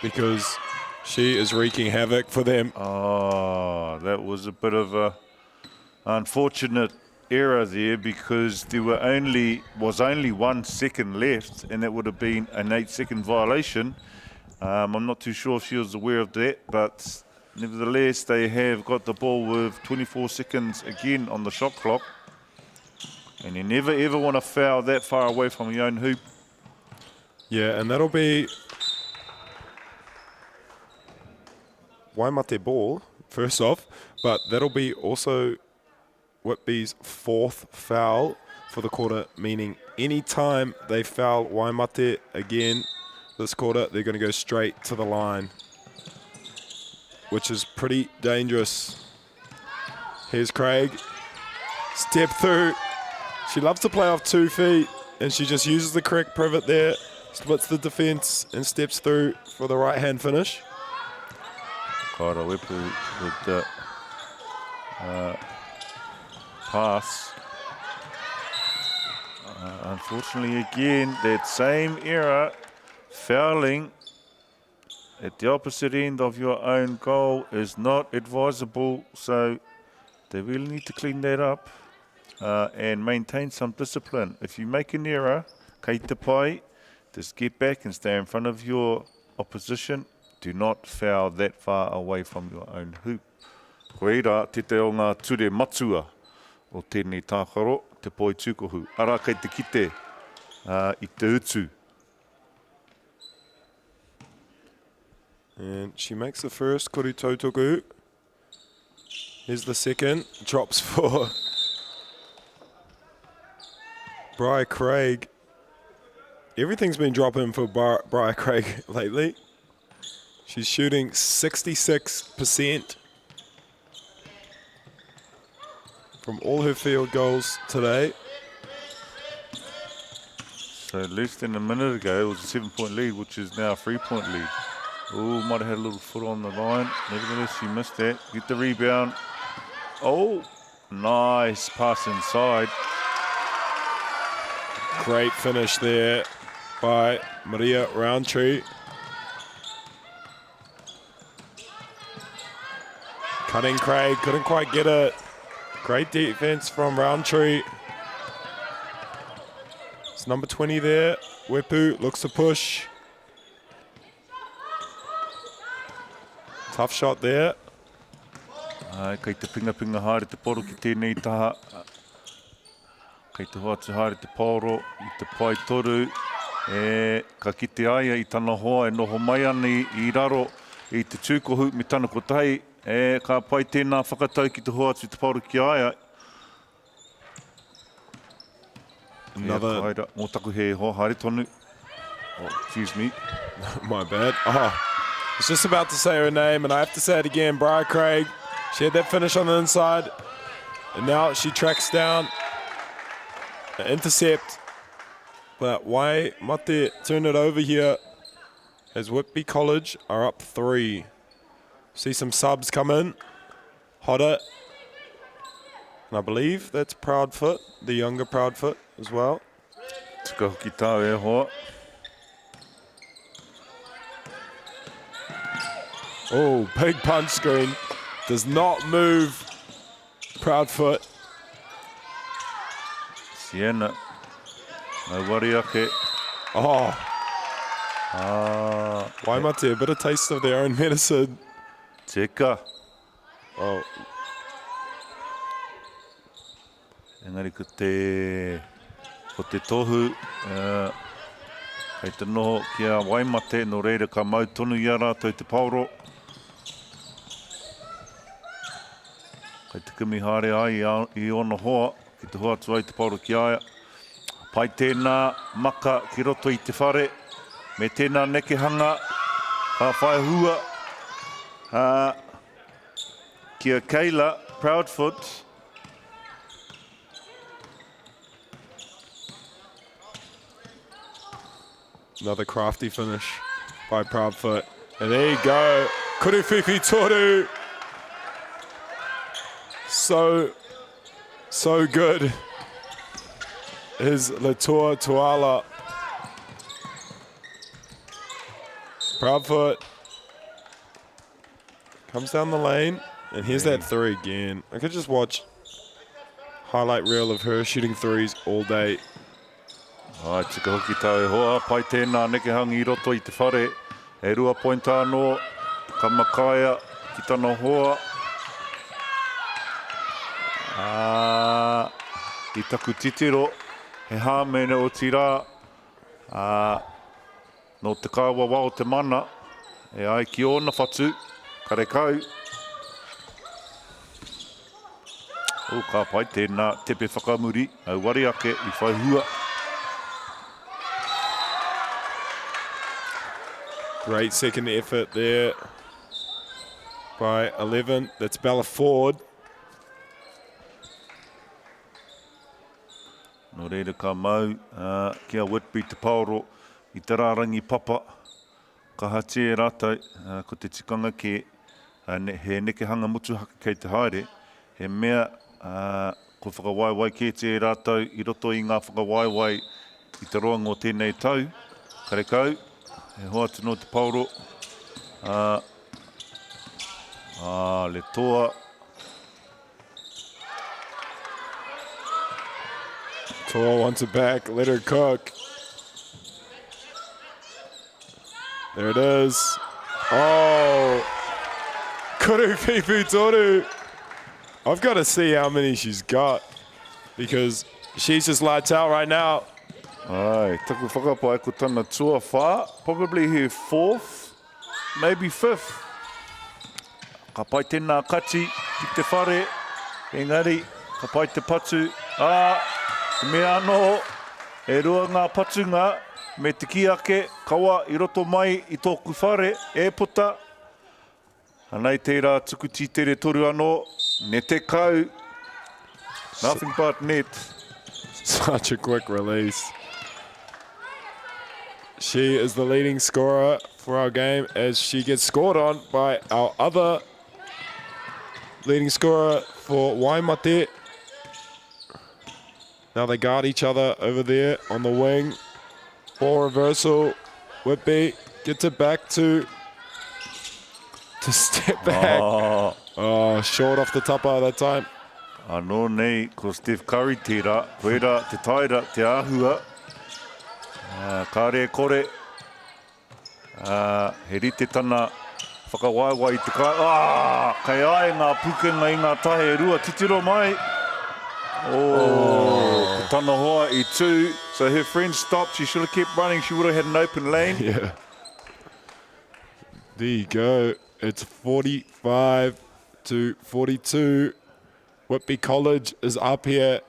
because she is wreaking havoc for them. Oh, that was a bit of a unfortunate error there because there was only 1 second left, and that would have been an 8-second violation. I'm not too sure if she was aware of that, but nevertheless, they have got the ball with 24 seconds again on the shot clock. And you never, ever want to foul that far away from your own hoop. Yeah, and that'll be Waimate ball, first off, but that'll be also Whitby's 4th foul for the quarter, meaning any time they foul Waimate again this quarter, they're going to go straight to the line. which is pretty dangerous. Here's Craig. Step through. She loves to play off 2 feet, and she just uses the correct pivot there, splits the defense, and steps through for the right-hand finish. Kaira Wepu with the pass. Unfortunately, again, that same error, fouling at the opposite end of your own goal is not advisable, so they really need to clean that up and maintain some discipline. If you make an error, kei te pai, just get back and stay in front of your opposition. Do not foul that far away from your own hoop. Koirā tētahi o ngā ture matua o tēnei tākaro, te poitūkohu. Arā kei te kite i te utu. And she makes the first, Kuri Tautuku. Here's the second. Drops for Bri Craig. Everything's been dropping for Bri Craig lately. She's shooting 66% from all her field goals today. So less than a minute ago, it was a 7-point lead, which is now a 3-point lead. Oh, might have had a little foot on the line. Nevertheless, she missed that. Get the rebound. Oh, nice pass inside. Great finish there by Maria Roundtree. Cutting Craig, couldn't quite get it. Great defense from Roundtree. It's number 20 there. Wepu looks to push. Tough shot there. Ai, kei te pingapinga haere te poro ki tēnei taha. Kei te hoatu haere te paoro i te pae toru. E, ka kite ai ia i tana hoa e noho mai ana i raro i te tūkohu me tana kotahi. E, ka pai tēnā whakatau ki te hoatu te paoro ki a ia. Another. Ia, kaira, mō taku he hoa haere tonu. Oh, excuse me. My bad. Oh, I was just about to say her name, and I have to say it again. Briar Craig. She had that finish on the inside, and now she tracks down an intercept. But Waimate turn it over here as Whitby College are up 3. See some subs come in. Hodder. And I believe that's Proudfoot, the younger Proudfoot as well. Tika hoki tāu e hoa. Oh, big punch screen. Does not move Proudfoot. Sienna. No worry ake. Oh. Ah. Waimate, a bit of taste of their own medicine. Tika. Oh. Engari ko te, ko te tohu, kei te noho ki a Waimate, nō reira ka mau tonu i a rātou te paoro. Kei te kimi haere ai i ōna hoa, ki te hoatu ai te paoro ki a ia. Pai tēnā maka ki roto i te whare, me tēnā nekehanga ka whai hua ki a Kayla Proudfoot. Another crafty finish by Proudfoot. And there you go. Kuruwhiwhi Toru. So, so good is Latour Tuala. Proudfoot comes down the lane. And here's that 3 again. I could just watch highlight reel of her shooting threes all day. Ai, tika hoki tā e hoa, pai tēnā nekehanga i roto i te whare. E 2 pointa anō, ka makaia ki tana hoa. Ā, i taku titiro, he hāmene otirā, ā, nō te kāwawa o te mana, e ai ki ōna whatu, karekau. Oh, ka pai tēnā, tepe whakamuri, auare ake i whai hua. Great second effort there. by 11. That's Bella Ford. Nō reira ka mau ki a Whitby te paoro i te rārangi papa. Kahatia e rātou, ko te tikanga kē, he nekehanga motuhake kei te haere, he mea kua whakawaiwai kētia e rātou i roto i ngā whakawaiwai i te roanga o tēnei tau. Karekau, he hoatu nō te paoro, ā, ā, le toa. Toa wants it back, let her cook. There it is. Oh, Kuru Pipu Toru. I've got to see how many she's got because she's just lights out right now. Ai, taku whakapae ko tana tuawhā, probably her fourth, maybe fifth. Ka pai tēnā kati ki te whare, engari ka pai te patu, ā, te mea anō, e rua ngā patunga me te kī ake, kaua i roto mai i tōku whare, e puta. Anei tērā tuku tītere toru anō, nete kau, nothing but net. Such a quick release. She is the leading scorer for our game as she gets scored on by our other leading scorer for Waimate. Now they guard each other over there on the wing. Ball reversal. Whitby gets it back to step back. Oh, oh short off the top of that time. Anō nei ko Steph Curry tērā, koirā te taera, te āhua. Kāre e kore, he rite tana whakawaewae i te kai. Ah, kei a ia ngā pūkenga i ngā tahe e rua, titiro mai. Oh, ko tana hoa i tū. So her friend stopped, she should have kept running, she would have had an open lane. Yeah. There you go. It's 45 to 42. Whitby College is up here.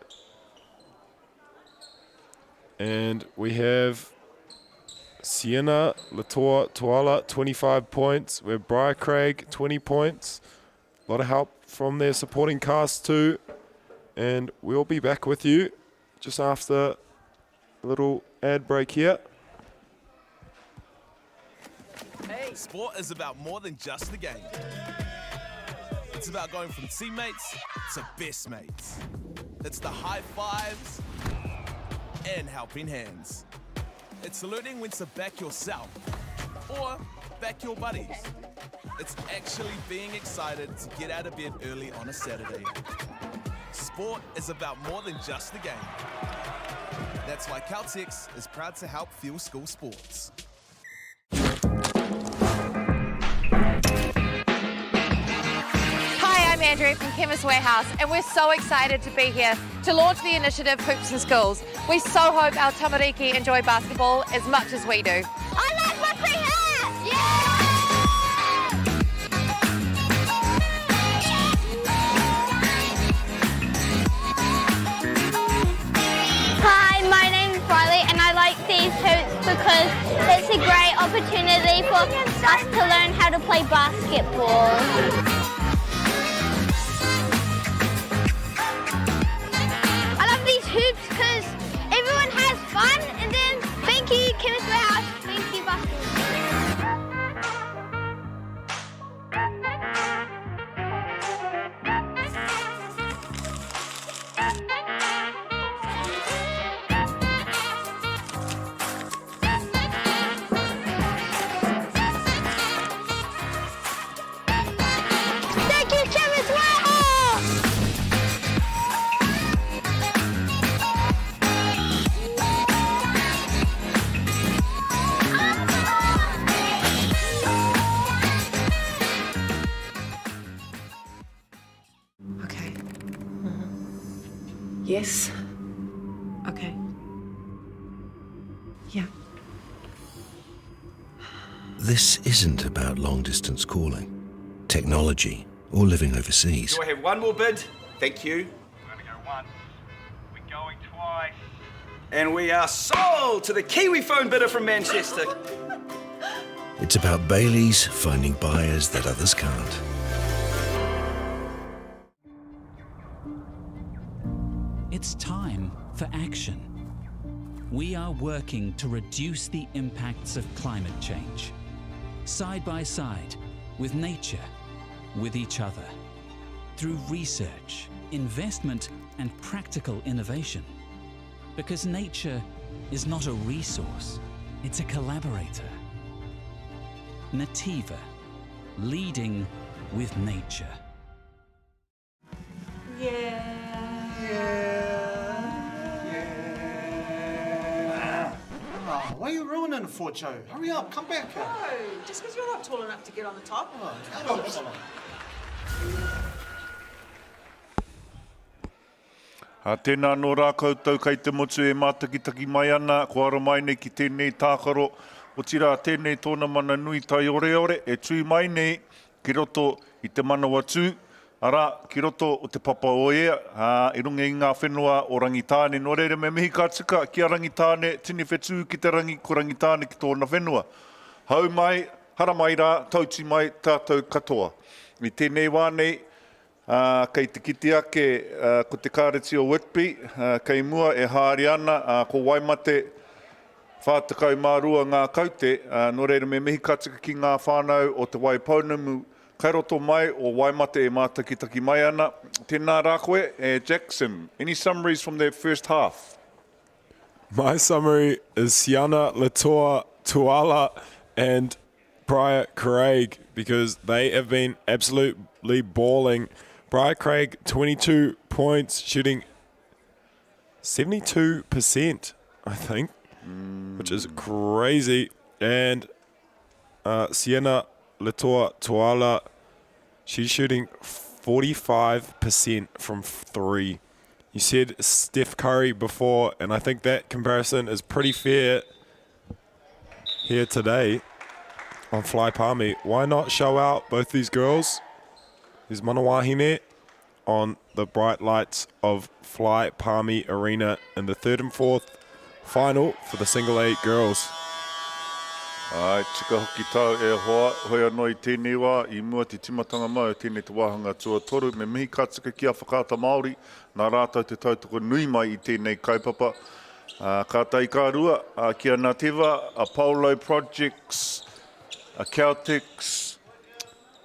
And we have Sienna Latour Tuala, 25 points. We have Briar Craig, 20 points. A lot of help from their supporting cast too. And we'll be back with you just after a little ad break here. Sport is about more than just the game. It's about going from teammates to best mates. It's the high fives and helping hands. It's learning when to back yourself or back your buddies. It's actually being excited to get out of bed early on a Saturday. Sport is about more than just the game. That's why Caltex is proud to help fuel school sports. Hi, I'm Andrea from Chemist Warehouse, and we're so excited to be here to launch the initiative Hoops in Schools. We so hope our tamariki enjoy basketball as much as we do. I like my free hat! Yeah! Hi, my name's Riley and I like these hoops because it's a great opportunity for us to learn how to play basketball. I love these hoops because everyone has fun and then thank you Chemist Warehouse, thank you basketball. Thank you, Chemist Warehouse! Okay. Mm-hmm. Yes. Okay. Yeah. This isn't about long distance calling, technology, or living overseas. Do I have one more bid? Thank you. We're going to go once. We're going twice. And we are sold to the Kiwi phone bidder from Manchester. It's about Bailey's finding buyers that others can't. It's time for action. We are working to reduce the impacts of climate change. Side by side, with nature, with each other. Through research, investment, and practical innovation. Because nature is not a resource, it's a collaborator. Nativa, leading with nature. Yeah. Yeah. Yeah. Oh, why are you ruining it for, Joe? Hurry up, come back here. No, just because you're not tall enough to get on the top. Oh, Ā, tēnā anō rā koutou kei te motu e mātakitaki mai ana, kua aro mai nei ki tēnei tākaro, otirā tēnei tōna mana nui taioreore e tū mai nei ki roto i te Manawatū, arā, ki roto o Te Papa o Ea, ā, i runga i ngā whenua o Rangitāne. Nō reira me mihi ka tika ki a Rangitāne, tini whetū ki te rangi, ko Rangitāne ki tōna whenua. Hau mai, haramai rā, tauti mai tātou katoa. I tēnei wā nei, Ā, kei te kite ake ko te Kāreti o Whitby kei mua e haere ana, ā, ko Waimate 42 ngā kaute, ā, nō reira me mihi ka tika ki ngā whānau o Te Waipounamu kei roto mai o Waimate e mātakitaki mai ana. Tēnā rā koe, e Jackson. Any summaries from that first half? My summary is Siana Latoa Tuala and Briar Craig because they have been absolutely balling. Briar Craig, 22 points, shooting 72%, I think, which is crazy. And Sienna Latoa Tuala, she's shooting 45% from three. You said Steph Curry before, and I think that comparison is pretty fair here today on Fly Palmy. Why not show out both these girls, these Manawahine, on the bright lights of Fly Palmy Arena in the third and fourth final for the single A girls. Āe, tika hoki tāu e hoa, hoi anō i tēnei wā, i mua te timatanga mai o tēnei te wāhanga tuatoru, me mihi ka tika ki a Whakaata Māori, nā rātou te tautoko nui mai i tēnei kaupapa. Ā, kātahi ka rua, ā, ki a Nateva, a Paolo Projects, a Caltex,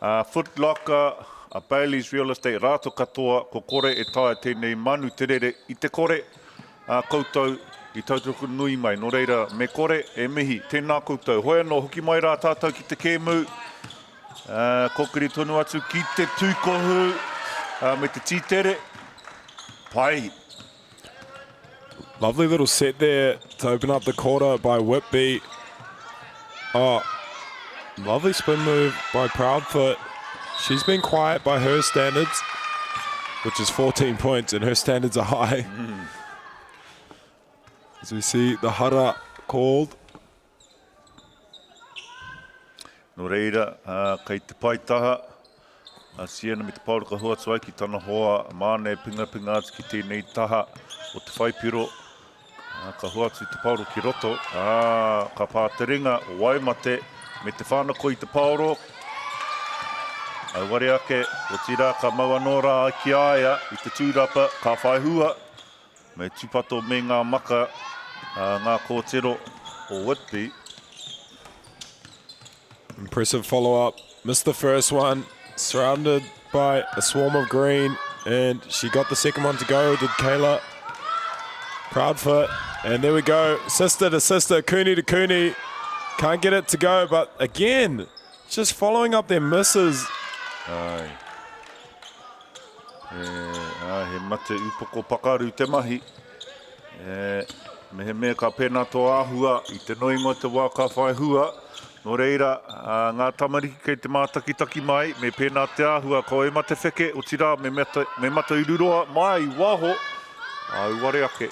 a Foot Locker, a Bayleys Real Estate, rātou katoa, kua kore e taea tēnei manu te rere i te kore, ā, koutou i tautoko nui mai. Nō reira, me kore e mihi. Tēnā koutou. Hoi anō, hoki mai rā tātou ki te kēmu, ā, kōkiri tonu atu ki te tūkohu, ā, me te tītere. Pai! Lovely little set there to open up the quarter by Whitby. Oh, lovely spin move by Proudfoot. She's been quiet by her standards, which is 14 points, and her standards are high. As we see the hara called. Nō reira, kei te paetaha a Sienna me te paoro ka hoatu ai ki tana hoa māna e pingapinga atu ki tēnei taha o te whaipiro. Ka hoatu te paoro ki roto, ā, ka pā te ringa o Waimate me te whānako i te paoro. Auare ake, otirā ka mau anō rā ki a ia i te tūrapa, ka whai hua. Me tūpato me ngā maka a ngā kōtiro o Whitby. Impressive follow-up. Missed the first one. Surrounded by a swarm of green. And she got the second one to go, did Kayla. Proudfoot. And there we go. Sister to sister, Cooney to Cooney. Can't get it to go, but again, just following up their misses. Ai. E, ā, he mate upoko pakaru te mahi. E, mehemea ka pēnā tō āhua i te noinga o te wā ka whai hua, nō reira, ā, ngā tamariki kei te mātakitaki mai, me pēnā te āhua, kua e mate wheke, otirā, me mate, me mate ururoa mai i waho, auare ake.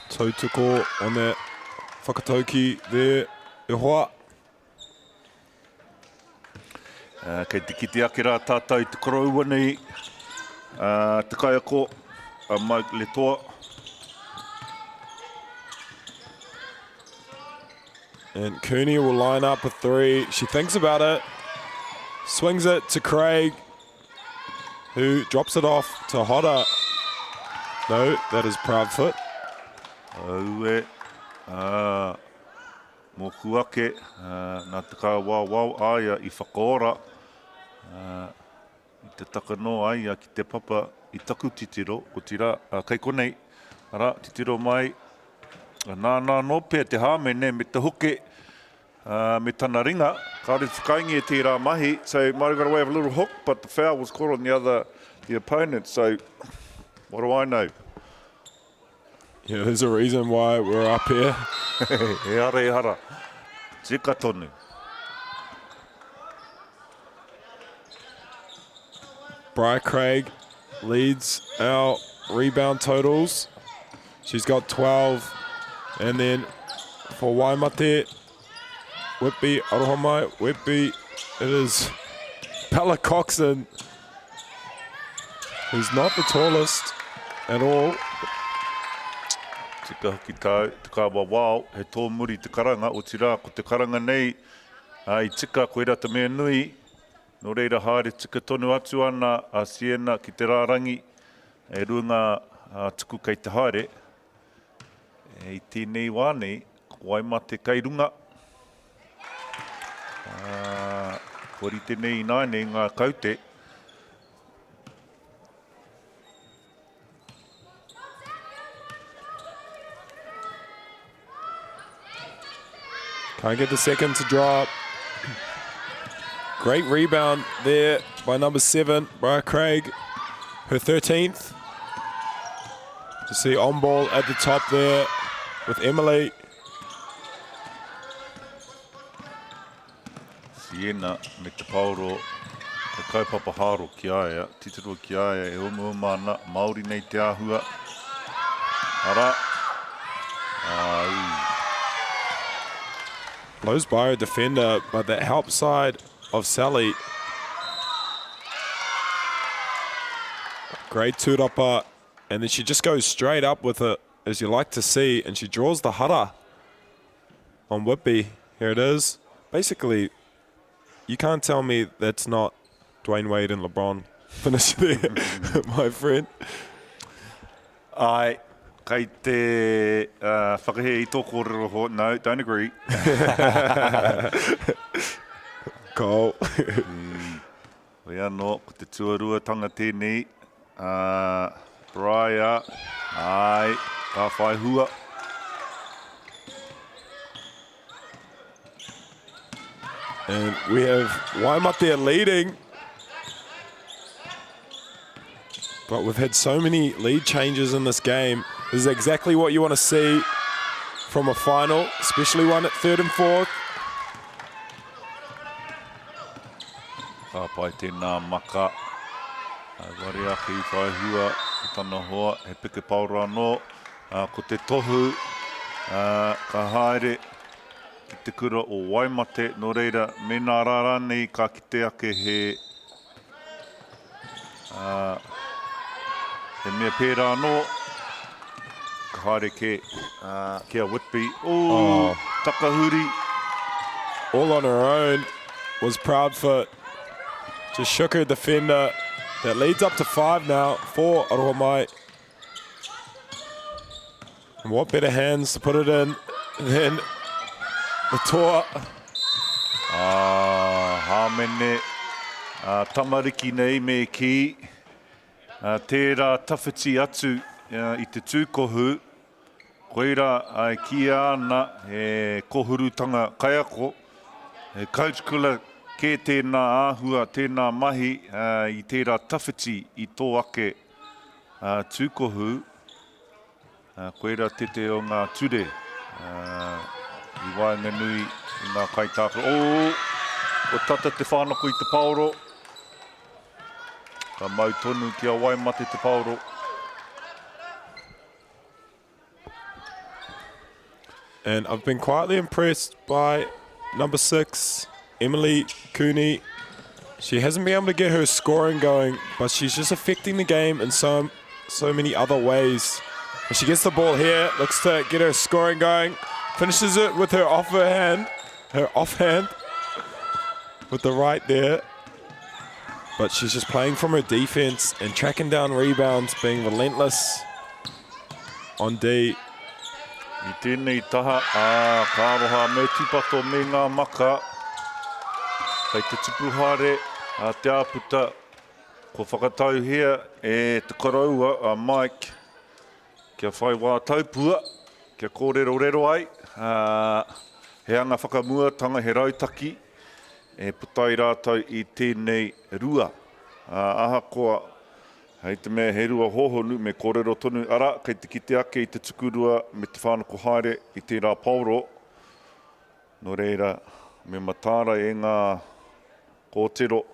Tautoko on that whakatauki there, e hoa. Kei te kite ake rā tātou i te koroua nei, te kaiako a Mike Letoa. And Cooney will line up a three. She thinks about it. Swings it to Craig, who drops it off. to Hodder. No, that is Proudfoot. Aue, ā, mōku ake, ā, nā te kāwawao aia i whakaora, ā, i te taka noa aia ki te papa i taku titiro, otirā, ā, kei konei, arā, titiro mai, nāna anō pea te hāmene me te hoke, ā, me tana ringa, kāore i whakaaengia tērā mahi, so might have got away with a little hook, but the foul was caught on the other, the opponent, so what do I know? Yeah, there's a reason why we're up here. Ehara, ehara. Tika tonu. Bri Craig leads our rebound totals. She's got 12. And then for Waimate, Whitby, Aroha Whitby, it is Bella Coxon, who's not the tallest at all. Tika hoki tāu, te kāwa wao, he tōmuri te karanga, otirā, ko te karanga nei, ā, i tika, koirā te mea nui, nō reira haere tika tonu atu ana a Sienna ki te rārangi, e rua ngā tuku kei te haere. I tēnei wā nei, ko Waimate kei runga. Ā, kua rite nei ināianei ngā kaute. Can't get the second to drop. Great rebound there by number 7, Briar Craig. Her 13th. To see on ball at the top there with Emily. Sienna me te paoro, he kaupapa hāro ki a ia, titiro ki a ia e umuuma ana, Māori nei te āhua. Arā, ā, ū. Blows by her defender, but that help side of Sally. Great tūrapa, and then she just goes straight up with it, as you like to see, and she draws the hara on Whitby. Here it is. Basically, you can't tell me that's not Dwayne Wade and LeBron finish there, my friend. Ai, kei te whakahē i tō kōrero ho, no, don't agree. Cole. Hoi anō, ko te tuaruatanga tēnei, ā, Briar, āe, ka whai hua. And we have Waimate leading. But we've had so many lead changes in this game. This is exactly what you want to see from a final, especially one at third and fourth. Ka pai tēnā maka. Ware ake i whai hua i tana hoa, he peke paora anō. Ko te tohu ka haere ki te kura o Waimate, nō reira, mēnā rā rānei ka kite ake he, he mea pērā anō, ka haere kē ki a Whitby. Ooh, takahuri! All on her own was Proudfoot. Just shook her defender. That leads up to 5 now for Aroha Mai. And what better hands to put it in than the toa. Ah, hāmene, ah, tamariki nei me kī, ah, tērā tawhiti atu i te tūkohu, koirā e kīia ana he kohurutanga kaiako, he coach kula kē tēnā āhua, tēnā mahi i tērā tawhiti i tō ake tūkohu. Koirā tētehi o ngā ture i waenganui i ngā kaitākaro. Oh! Kua tata te whānako i te paoro. Ka mau tonu ki a Waimate te paoro. And I've been quietly impressed by number 6, Emily Cooney. She hasn't been able to get her scoring going, but she's just affecting the game in so many other ways. And she gets the ball here, looks to get her scoring going, finishes it with her offhand, with the right there. But she's just playing from her defense and tracking down rebounds, being relentless on D. I tēnei taha, ā, ka aroha me tūpato me ngā maka. Kei te tupu haere a Te Āputa, kua whakatauhia e te koroua a Mike kia whai wā taupua, kia kōrerorero ai, ā, he anga whakamuatanga, he rautaki e puta ai rātou i tēnei rua. Ā, ahakoa Hei te mea he rua hōhonu, me kōrero tonu, arā, kei te kite ake i te tukurua me te whānako haere i tērā paoro. Nō reira, me mataara e ngā kōtiro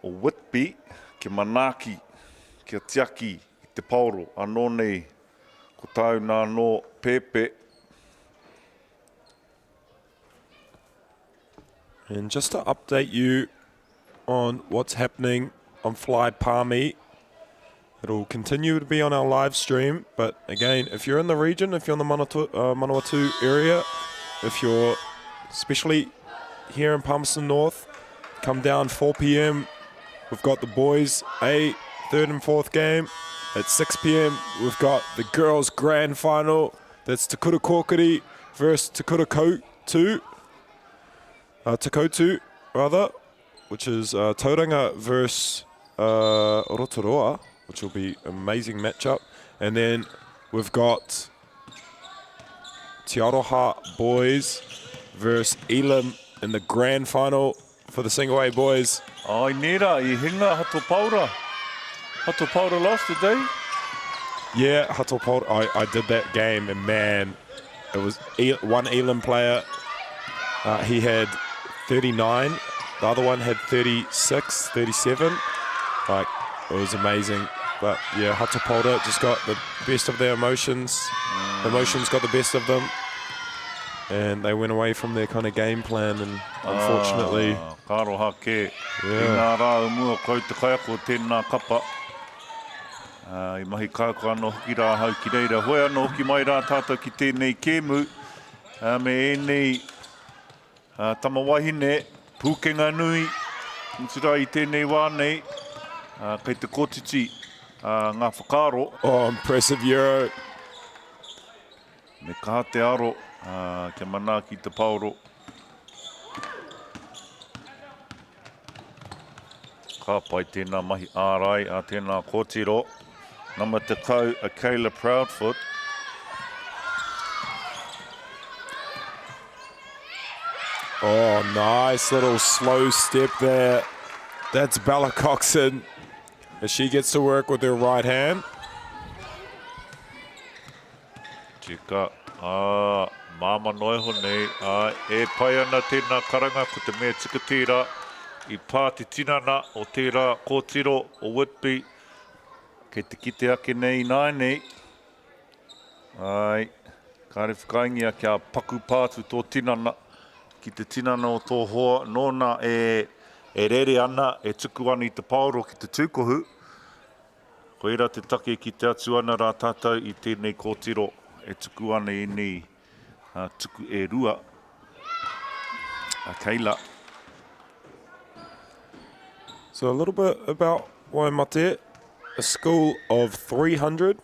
o Whitby kia manaaki, kia tiaki i te paoro, anō nei ko tāu nā anō pēpē. And just to update you on what's happening on Fly Palmy, it'll continue to be on our live stream. But again, if you're in the region, if you're in the Manawatu, Manawatu area, if you're especially here in Palmerston North, come down 4 p.m. We've got the boys A third and fourth game. At 6 p.m., we've got the girls grand final. That's Te Kura Kōkiri versus Te Kura Koutu. Te Koutu, rather, which is Tauranga versus Rotorua, which will be amazing matchup. And then we've got Te Aroha Boys versus Elam in the grand final for the single A boys. Ai nera, i hinga Hato Paora. Hato Paora lost today. Yeah, Hato Paora. I, I did that game, and man, it was one Elam player. he had 39. The other one had 36, 37. Like, it was amazing. But yeah, Hato Paora just got the best of their emotions. Emotions got the best of them. And they went away from their kind of game plan, and unfortunately. Ah, ka aroha kē. Yeah. I ngā rā o mua, ko au te kaiako o tēnā kapa. I mahi kākā anō hoki rā ahau ki reira. Hoi anō hoki mai rā tātou ki tēnei kēmu me ēnei tama wahine, pūkenga nui, otirā i tēnei wā nei, kei te kotiti ngā whakaaro. Oh, impressive Euro. Me kaha te aro kia manaaki te paoro. Ka pai tēnā mahi ārai a tēnā kōtiro. Number 10, a Kayla Proudfoot. Oh, nice little slow step there. That's Bella Coxon as she gets to work with her right hand. Tika, ā, māmā noa iho nei, ā, e pai ana tēnā karanga, ko te mea tika tērā, i pā te tinana o tērā kōtiro o Whitby, kei te kite ake nei ināianei, āe, kāre whakaaengia kia paku pā atu tō tinana ki te tinana o tō hoa, nōna e, e rere ana, e tuku ana i te paoro ki te tūkohu, Koira te take kite atu ana rā tātou i tēnei kōtiro e tuku ana ēnei tuku e rua a Kayla. So a little bit about Waimate, a school of 300,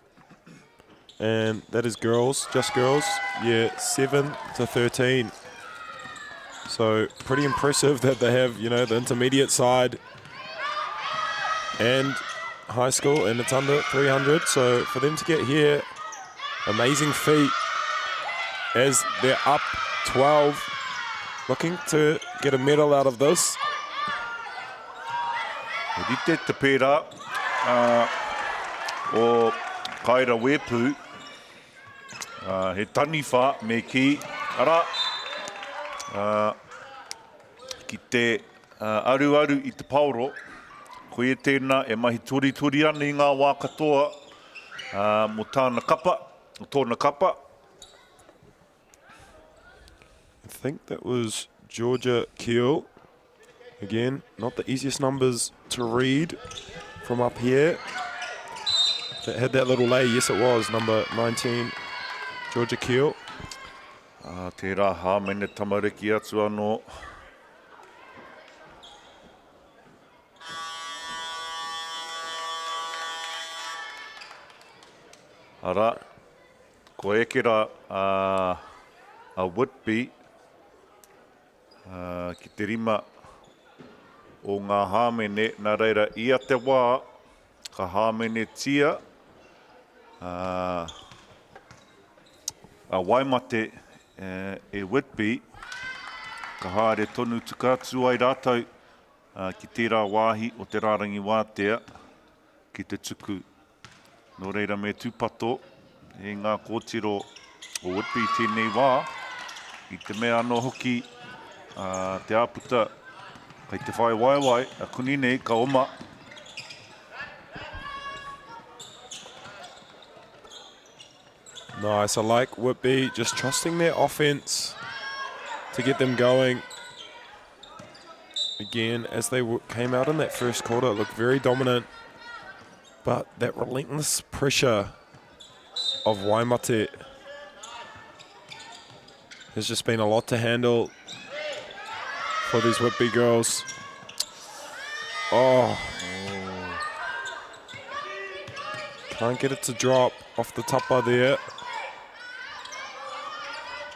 and that is girls, just girls, year 7 to 13. So pretty impressive that they have, you know, the intermediate side and high school, and it's under 300. So for them to get here, amazing feat as they're up 12, looking to get a medal out of this. He rite te pērā o Kaira Wepu, he taniwha me kī, arā, ki te aruaru i te paoro, koia tēnā e mahi toritori ana i ngā wā katoa mō tāna kapa, mō tōna kapa. I think that was Georgia Keel. Again, not the easiest numbers to read from up here. That had that little lay, yes it was, number 19, Georgia Keel. Ah, tērā hāmene tamariki atu anō. Arā, kua eke rā a Whitby ki te rima o ngā hāmene, nā reira ia te wā ka hāmenetia a Waimate e Whitby, ka haere tonu tuka atu ai rātou ki tērā wāhi o te rārangi wātea ki te tuku. Nō reira me tūpato e ngā kōtiro o Whitby tēnei wā, i te mea anō hoki te āputa kei te whai waewae a kuni nei ka oma. Nice, I like Whitby just trusting their offense to get them going. Again, as they came out in that first quarter, looked very dominant. But that relentless pressure of Waimate has just been a lot to handle for these Whitby girls. Oh. Can't get it to drop off the top of there.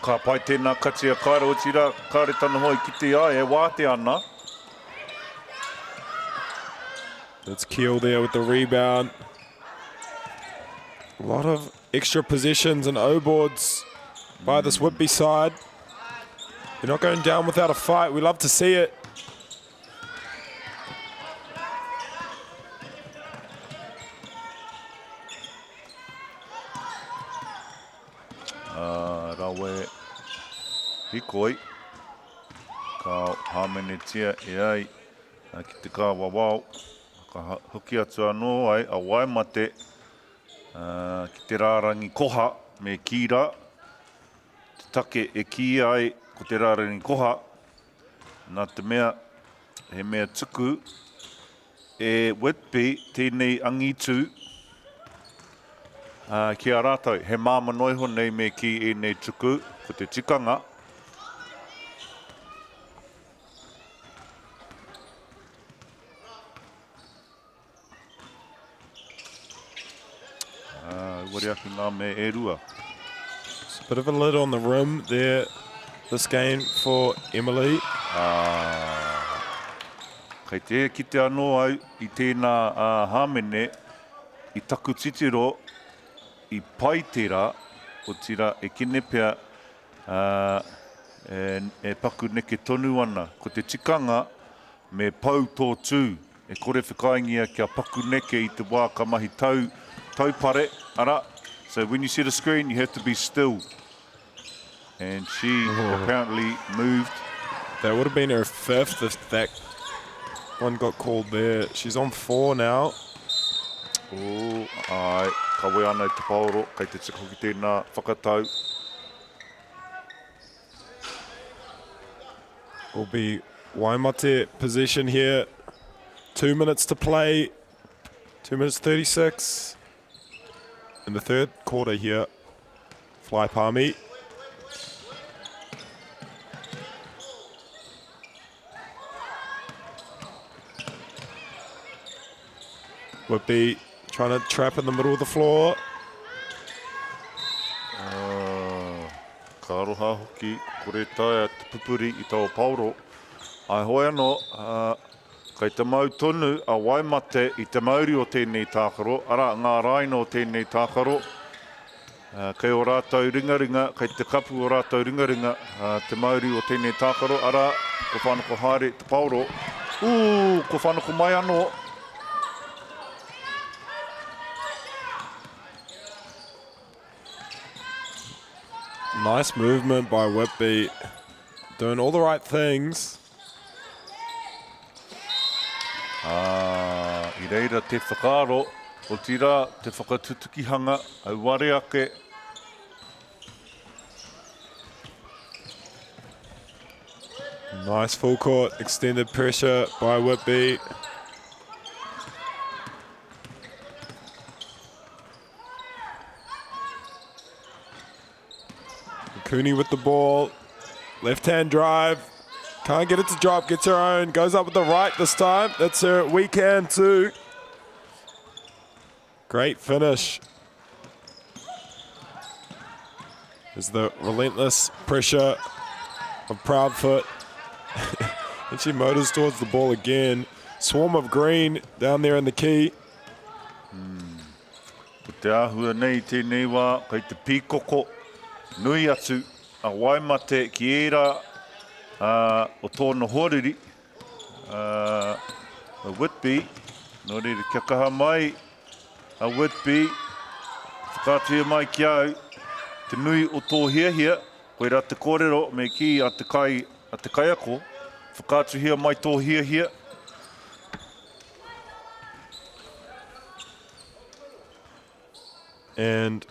Ka pai tēnā kati a Kaira, otirā, kāre tana hoa i kite ai, e wātea ana. That's Keel there with the rebound. A lot of extra possessions and O-boards by this Whitby side. They're not going down without a fight. We love to see it. Rawe hikoi. Ka hāmenetia e ai ki te kāwawao. Ka hoki atu anō ai a Waimate ki te rārangi koha me kī rā. Te take e kīia ai ko te rārangi koha, nā te mea he mea tuku e Whitby tēnei angitu ki a rātou. He māmā noa iho nei me kī ēnei tuku, ko te tikanga. Ware ake ngā me e rua. It's a bit of a lid on the rim there, this game for Emily. Kei te kite anō au i tēnā hāmene, i taku titiro, i pai tērā, otirā e kene pea e paku neke tonu ana. Ko te tikanga, me pau tō tū. E kore whakaaengia kia paku neke i te wā ka mahi tau, taupare, arā, so when you set a screen you have to be still. And she apparently moved. That would have been her fifth if that one got called there. She's on four now. Oh, ai, kawe ana i te paoro, kei te tika hoki tēnā whakatau. Will be Waimate possession here. 2 minutes to play. 2 minutes 36. In the third quarter here. Fly Palmy. Whitby trying to trap in the middle of the floor. Ka aroha hoki, kore taea te pupuri i taua paoro. Ai hoi anō, kei te mau tonu a Waimate i te mauri o tēnei tākaro, arā, ngā raina o tēnei tākaro. Kei ō rātou ringaringa, kei te kapu o rātou ringaringa te mauri o tēnei tākaro, arā, ko Whanoko haere te paoro. Ū, ko Whanoko mai anō! Nice movement by Whitby. Doing all the right things. Ā, i reira te whakaaro, otirā te whakatutukihanga, auare ake. Nice full court, extended pressure by Whitby. Cooney with the ball. Left hand drive. Can't get it to drop. Gets her own. Goes up with the right this time. That's her weekend too. Great finish. There's the relentless pressure of Proudfoot. and she motors towards the ball again. Swarm of green down there in the key. Mm. Ko te āhua nei tēnei wā, kei te pīkoko nui atu a Waimate ki ērā uh, o tōna hoariri, uh, a Whitby. Nō reira, kia kaha mai a Whitby, whakaatuhia mai ki au te nui o tō hiahia, koirā te kōrero me kī a te, kai, a te kaiako, whakaatuhia mai tō hiahia. And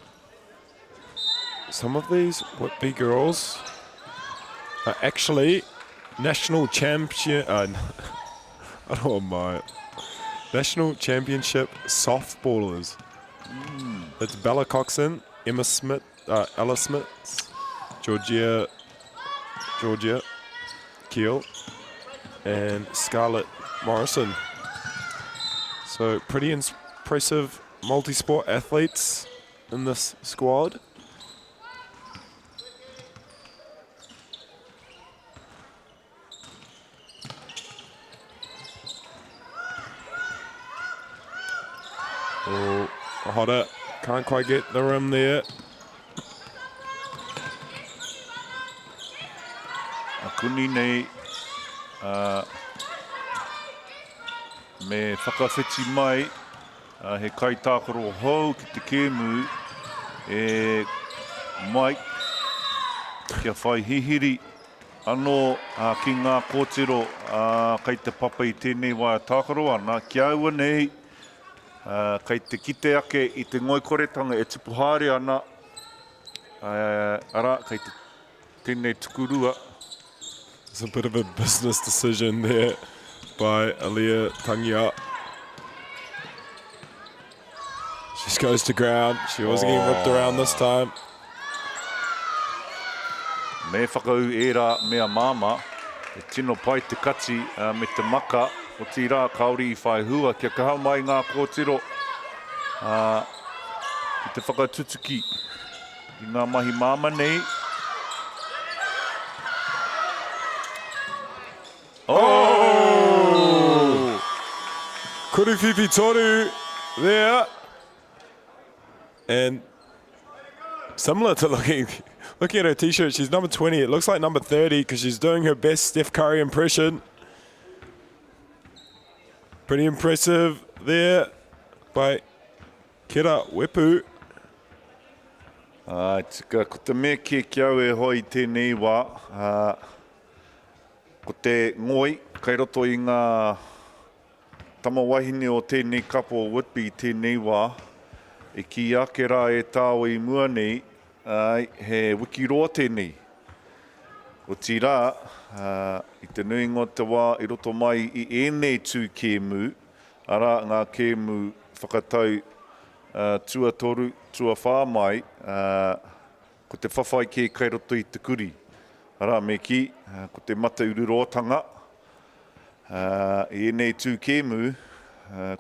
some of these Whitby girls are actually national champion. I don't want my national championship softballers. That's Bella Coxon, Emma Smith, Ella Smith, Georgia, Georgia Keel, and Scarlett Morrison. So pretty impressive multi-sport athletes in this squad. Oh, Hodder can't quite get the rim there. Akuni nei, uh, me whakawhiti mai uh, he kaitākaro hou ki te kēmu e Mike kia whai hihiri anō uh, ki ngā kōtiro uh, kei te papa i tēnei wā e tākaro ana, ki aua nei uh, kei te kite ake i te ngoikoretanga e tupu haere ana, uh, arā, kei te tēnei tukurua. It's a bit of a business decision there by Aaliyah Tangia. She just goes to ground. She wasn't getting whipped around this time. Me whakaū ērā mea māmā, e tino pai te kati me te maka, otirā kāore i whai hua kia kaha mai ngā kōtiro ki te whakatutuki i ngā mahi māmā nei. Oh! Kuruwhiwhi toru there. And similar to looking looking at her t-shirt, she's number 20. It looks like number 30 because she's doing her best Steph Curry impression. Pretty impressive there by Kira Wepu. Ā, tika, ko te mea kē ki au e hoa i tēnei wā, ā, ko te ngoi kei roto i ngā Tama wahine o tēnei kapa o Whitby i tēnei wā, e kīia ake rā e tāua i mua nei, āe, he wiki roa tēnei. Otirā, i te nuinga o te wā i roto mai i ēnei tū kēmu, arā, ngā kēmu whakatau tuatoru, tuawhā mai, ko te whawhai kē kei roto i te kurī. Arā, me kī, ko te mate ururoatanga, I ēnei tū kēmu,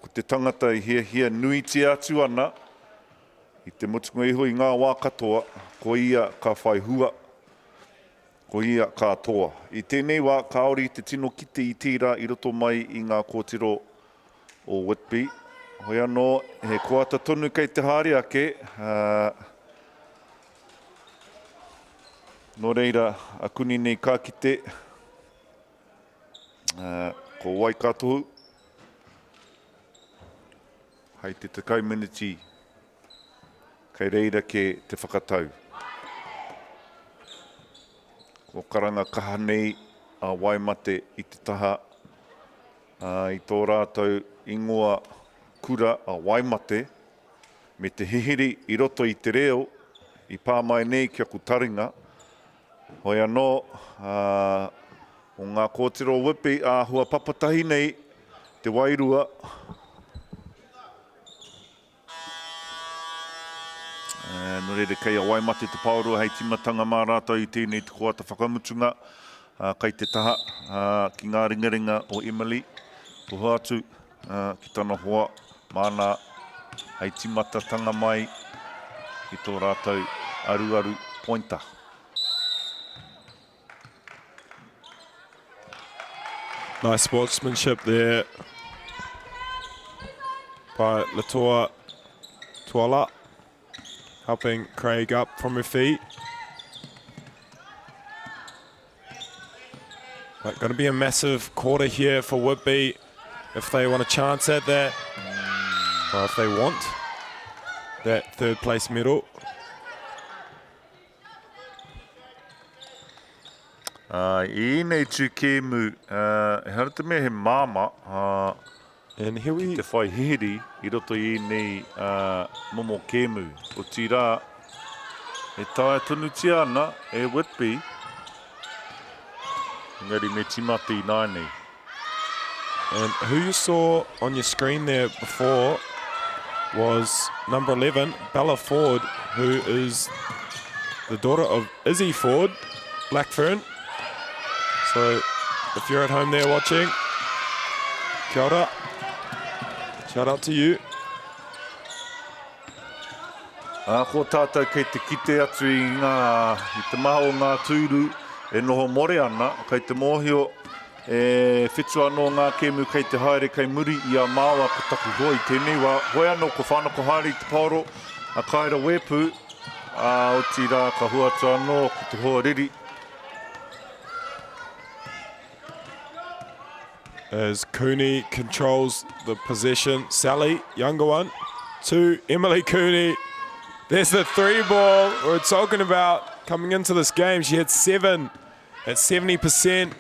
ko te tangata e hiahia nuitia atu ana, i te mutunga iho i ngā wā katoa, ko ia ka whai hua, ko ia ka toa. I tēnei wā, kāore i te tino kite i tērā i roto mai i ngā kōtiro o Whitby. Hoi anō, he koata tonu kei te haere ake, nō reira, a kuni nei ka kite, Ko wai ka tohu? Hei te 10 miniti kei reira ke te whakatau. Ko karanga kaha nei a Waimate i te taha i tō rātou ingoa kura a Waimate me te hihiri i roto i te reo i pā mai nei ki aku taringa. Hoi anō, ā, o ngā kōtiro whipi āhua papatahi nei te wairua. Nō reira, kei a Waimate te paorua hei tīmatanga mā rātou i tēnei te koata whakamutunga, ā, kei te taha, ā, ki ngā ringaringa o Emily. Tohua atu, ā, ki tana hoa, māna hei tīmatatanga mai i tō rātou aruaru. pointa. Nice sportsmanship there by Latoa Tuala, helping Craig up from her feet. But going to be a massive quarter here for Whitby if they want a chance at that, or if they want that third place medal. Uh, I ēnei tū kēmu, uh, ehara te mea he māmā, uh, And here we... ki te whai hihiri i roto i ēnei uh, momo kēmu. Otirā, e taea tonutia ana e Whitby, engari me tīmata ināianei. And who you saw on your screen there before was number 11, Bella Ford, who is the daughter of Izzy Ford, Blackfern. So if you're at home there watching, kia ora. Shout out to you. Ā, ko tātou kei te kite atu i ngā, i te maha o ngā tūru e noho more ana, kei te mōhio e whitu anō ngā kēmu kei te haere kei muri i a māua ko taku hoa i tēnei wā. Hoi anō ko Whānako haere i te paoro a Kaira Wēpū, ā, otirā ka hua atu anō ko te hoa riri. As Cooney controls the possession. Sally, younger one, to Emily Cooney. There's the three ball we we're talking about coming into this game. She had seven at 70%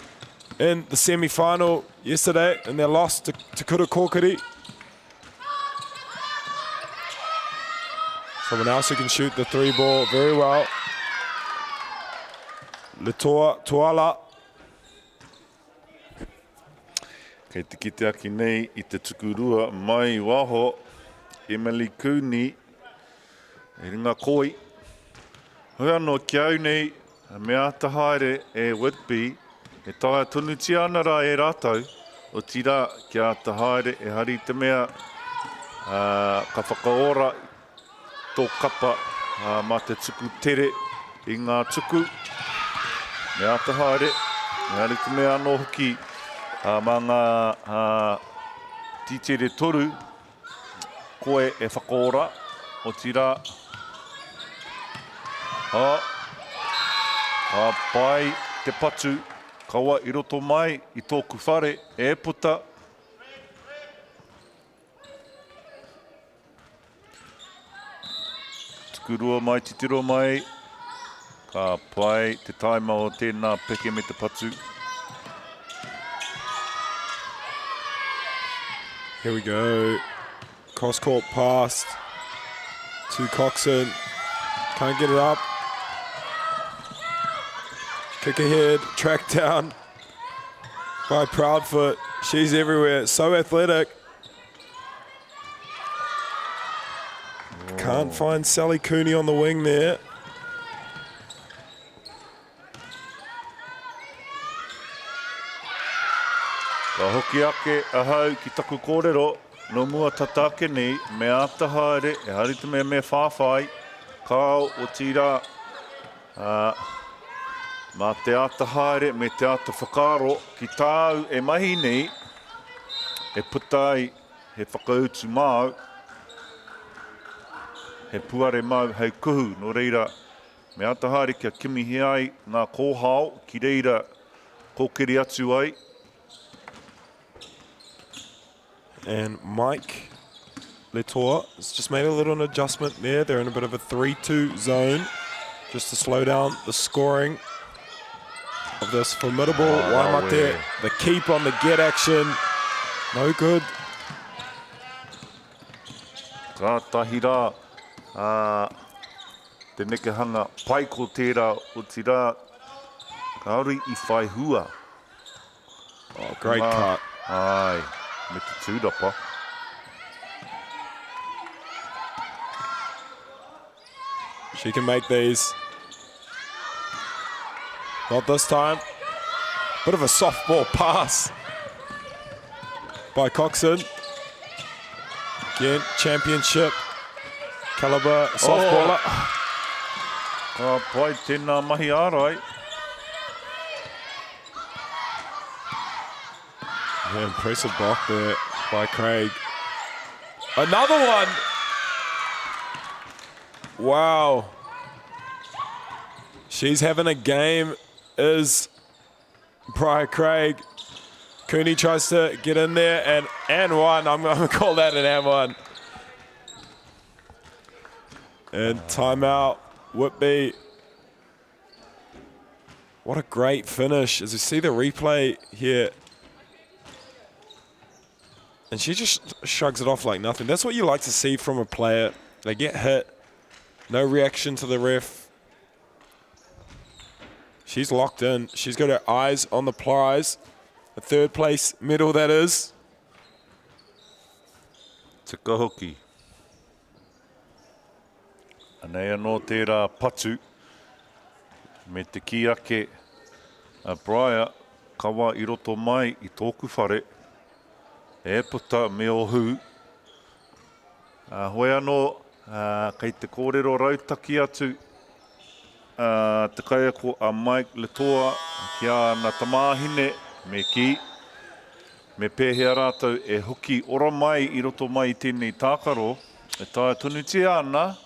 in the semi-final yesterday in their loss to, to Kura Kōkiri. Someone else who can shoot the three ball very well. Latoa Tuala Kei te kite ake nei i te tukurua mai i waho, Emily Cooney, he ringa koi. Hoi anō, ki au nei, me āta haere e Whitby, e taea tonutia ana rā e rātou, otirā, kia āta haere, ehara i te mea, ka whakaora tō kapa mā te tuku tere i ngā tuku, me āta haere, engari te mea anō hoki mā ngā tītere toru koe e whakaora, otirā, ka pai te patu, kaua i roto mai i tōku whare e puta. Tukurua mai, titiro mai. Ka pai te taima o tēnā peke me te patu. Here we go. Cross court pass to Coxon. Can't get it up. Kick ahead, track down by Proudfoot. She's everywhere. So athletic. Can't find Sally Cooney on the wing there. Ka hoki ake ahau ki taku kōrero, nō mua tata ake nei, me āta haere, ehara i te mea me whāwhai, kāo, otirā, ā, mā te āta haere me te āta whakaaro ki tāu e mahi nei, e puta ai he whakautu māu, he puare māu hei kuhu, nō reira, me āta haere kia kimihia ai ngā kōhao ki reira kōkiri atu ai. And Mike Letour has just made a little adjustment there. They're in a bit of a 3-2 zone just to slow down the scoring of this formidable oh, Waimate. The keep on the get action. No good. Ka tahi rā, uh, te nekehanga pai ko tērā, otirā, kāore i whai hua. Oh, great Ngā, cut. Ai, me te tūrapa. She can make these. Not this time. Bit of a softball pass by Coxon. Again, championship caliber softballer. Oh. Ka pai tēnā mahi ārai. Yeah, impressive block there by Craig. Another one! Wow. She's having a game, is Briar Craig. Cooney tries to get in there and one. I'm going to call that an and one. And timeout, Whitby. What a great finish. As we see the replay here. And she just shrugs it off like nothing. That's what you like to see from a player. They get hit, no reaction to the ref. She's locked in. She's got her eyes on the prize. The third place medal, that is. Tika hoki. Anei anō tērā patu me te kī ake a Briar, kawa i roto mai i tōku whare, e puta me ō hū. Hoi anō, kei te kōrero rautaki atu te kaiako a Mike Letoa ki āna tamāhine, me kī, me pēhea rātou e hoki ora mai i roto mai i tēnei tākaro, e taea tonutia ana,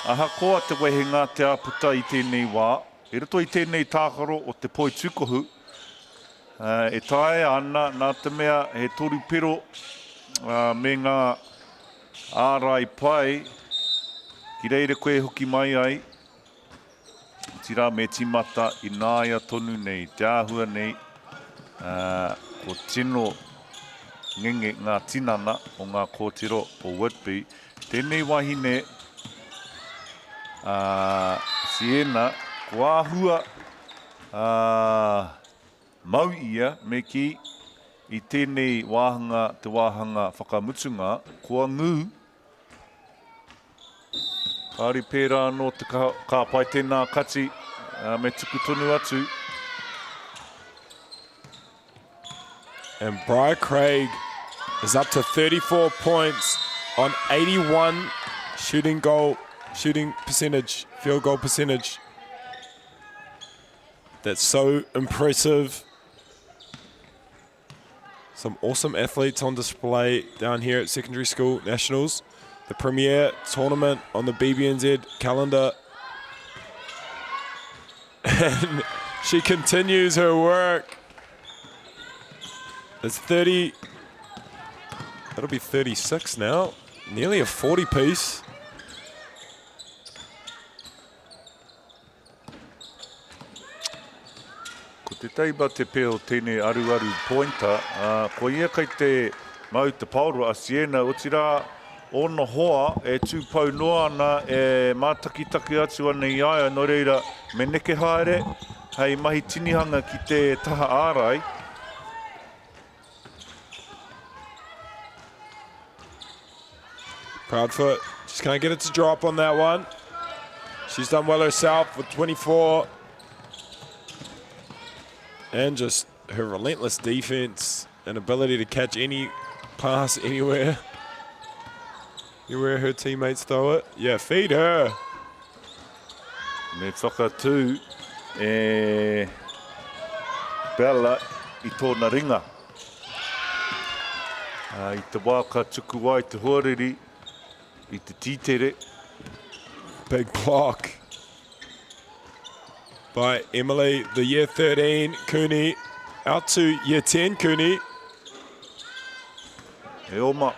ahakoa te wehenga te āputa i tēnei wā, i roto i tēnei tākaro o te poitūkohu, e taea ana nā te mea he torupero me ngā ārai pai ki reira koe e hoki mai ai. Otirā me tīmata ināia tonu nei te āhua nei, ā, ko tino ngenge ngā tinana o ngā kōtiro o Whitby. Tēnei wahine, ā, Sienna, ko āhua, ā, mau ia, me kī, i tēnei wāhanga, te wāhanga whakamutunga, kua ngū, Kāore pērā anō te kaha, ka pai tēnā kati, me tuku tonu atu. And Briar Craig is up to 34 points on 81 shooting goal, shooting percentage, field goal percentage. That's so impressive. Some awesome athletes on display down here at Secondary School Nationals. The premier tournament on the BBNZ calendar. And she continues her work. It's 30. That'll be 36 now. Nearly a 40 piece. Ko te teiba te pē o tēnei aruaru pointer, ā, ko ia kei te mau te paoro a Sienna, otirā ōna hoa e tū pau noa ana, e mātakitaki atu ana i a ia, nō reira, me neke haere hei mahi tinihanga ki te taha ārai. Proudfoot just can't get it to drop on that one. She's done well herself with 24. And just her relentless defense and ability to catch any pass anywhere. Anywhere her teammates throw it. Yeah, feed her. Me whakatū e Bella i tōna ringa. I te wā ka tuku ai te hoariri i te tītere. Big block by Emily, the year 13, Cooney. Out to year 10, Cooney. E oma.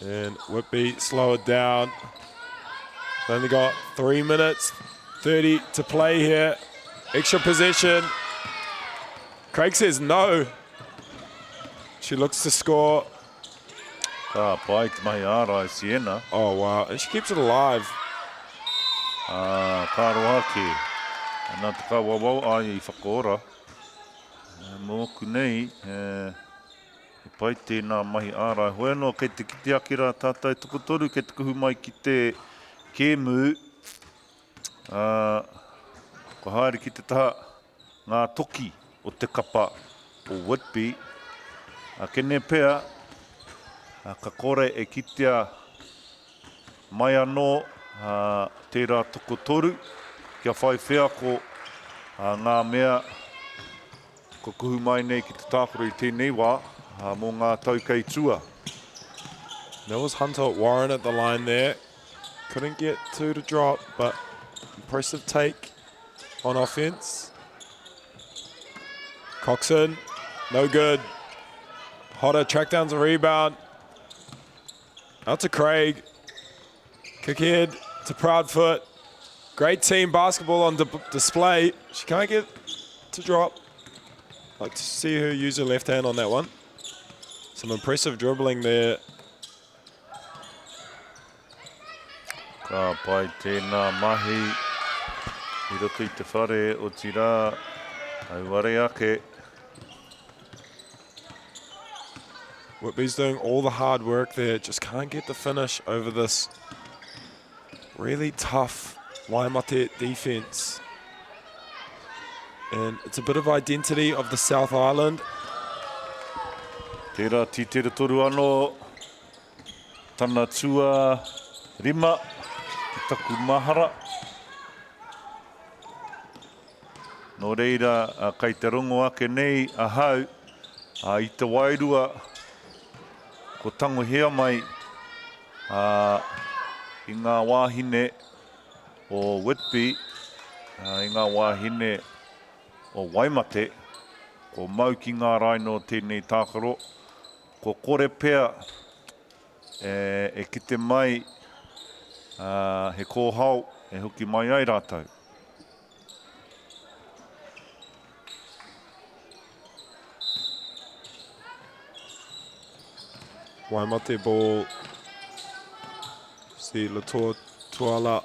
And Whitby slow it down. Only got 3 minutes 30 to play here. Extra possession. Craig says no. She looks to score. Ka pai te mahi ārai Sienna. Oh, wow. And she keeps it alive. Ā, ka roa ake. Nā te kawawao ai i whakaora. Mōku nei, he pai tēnā mahi ārai. Hoi anō, kei te kite ake rā tātou tokotoru kei te kuhu mai ki te kēmu. Ā, kua haere ki te taha ngā toki o te kapa o Whitby. Akene pea, Ka kore e kitea mai anō tērā tokotoru kia whai wheako ngā mea kua kuhu mai nei ki te tākaro i tēnei wā mō ngā tau kei tua. That was Hunter Warren at the line there. Couldn't get two to drop, but impressive take on offense. Coxon, no good. Hodder track down the rebound. Out to Craig. Kick head to Proudfoot. Great team basketball on display. She can't get to drop. Like to see her use her left hand on that one. Some impressive dribbling there. Ka pai tēnā mahi i roto i te whare, otirā, auare ake. Whitby's doing all the hard work there, just can't get the finish over this really tough Waimate defense. And it's a bit of identity of the South Island. Tērā tītere toru anō tana tua rima ki taku mahara. Nō reira, kei te rongo ake nei ahau i te wairua kua tangohia mai i ngā wāhine o Whitby, i ngā wāhine o Waimate, kua mau ki ngā raino o tēnei tākaro, kua kore pea e kite mai he kōhao e hoki mai ai rātou. Waimate ball. See Latour Tuala.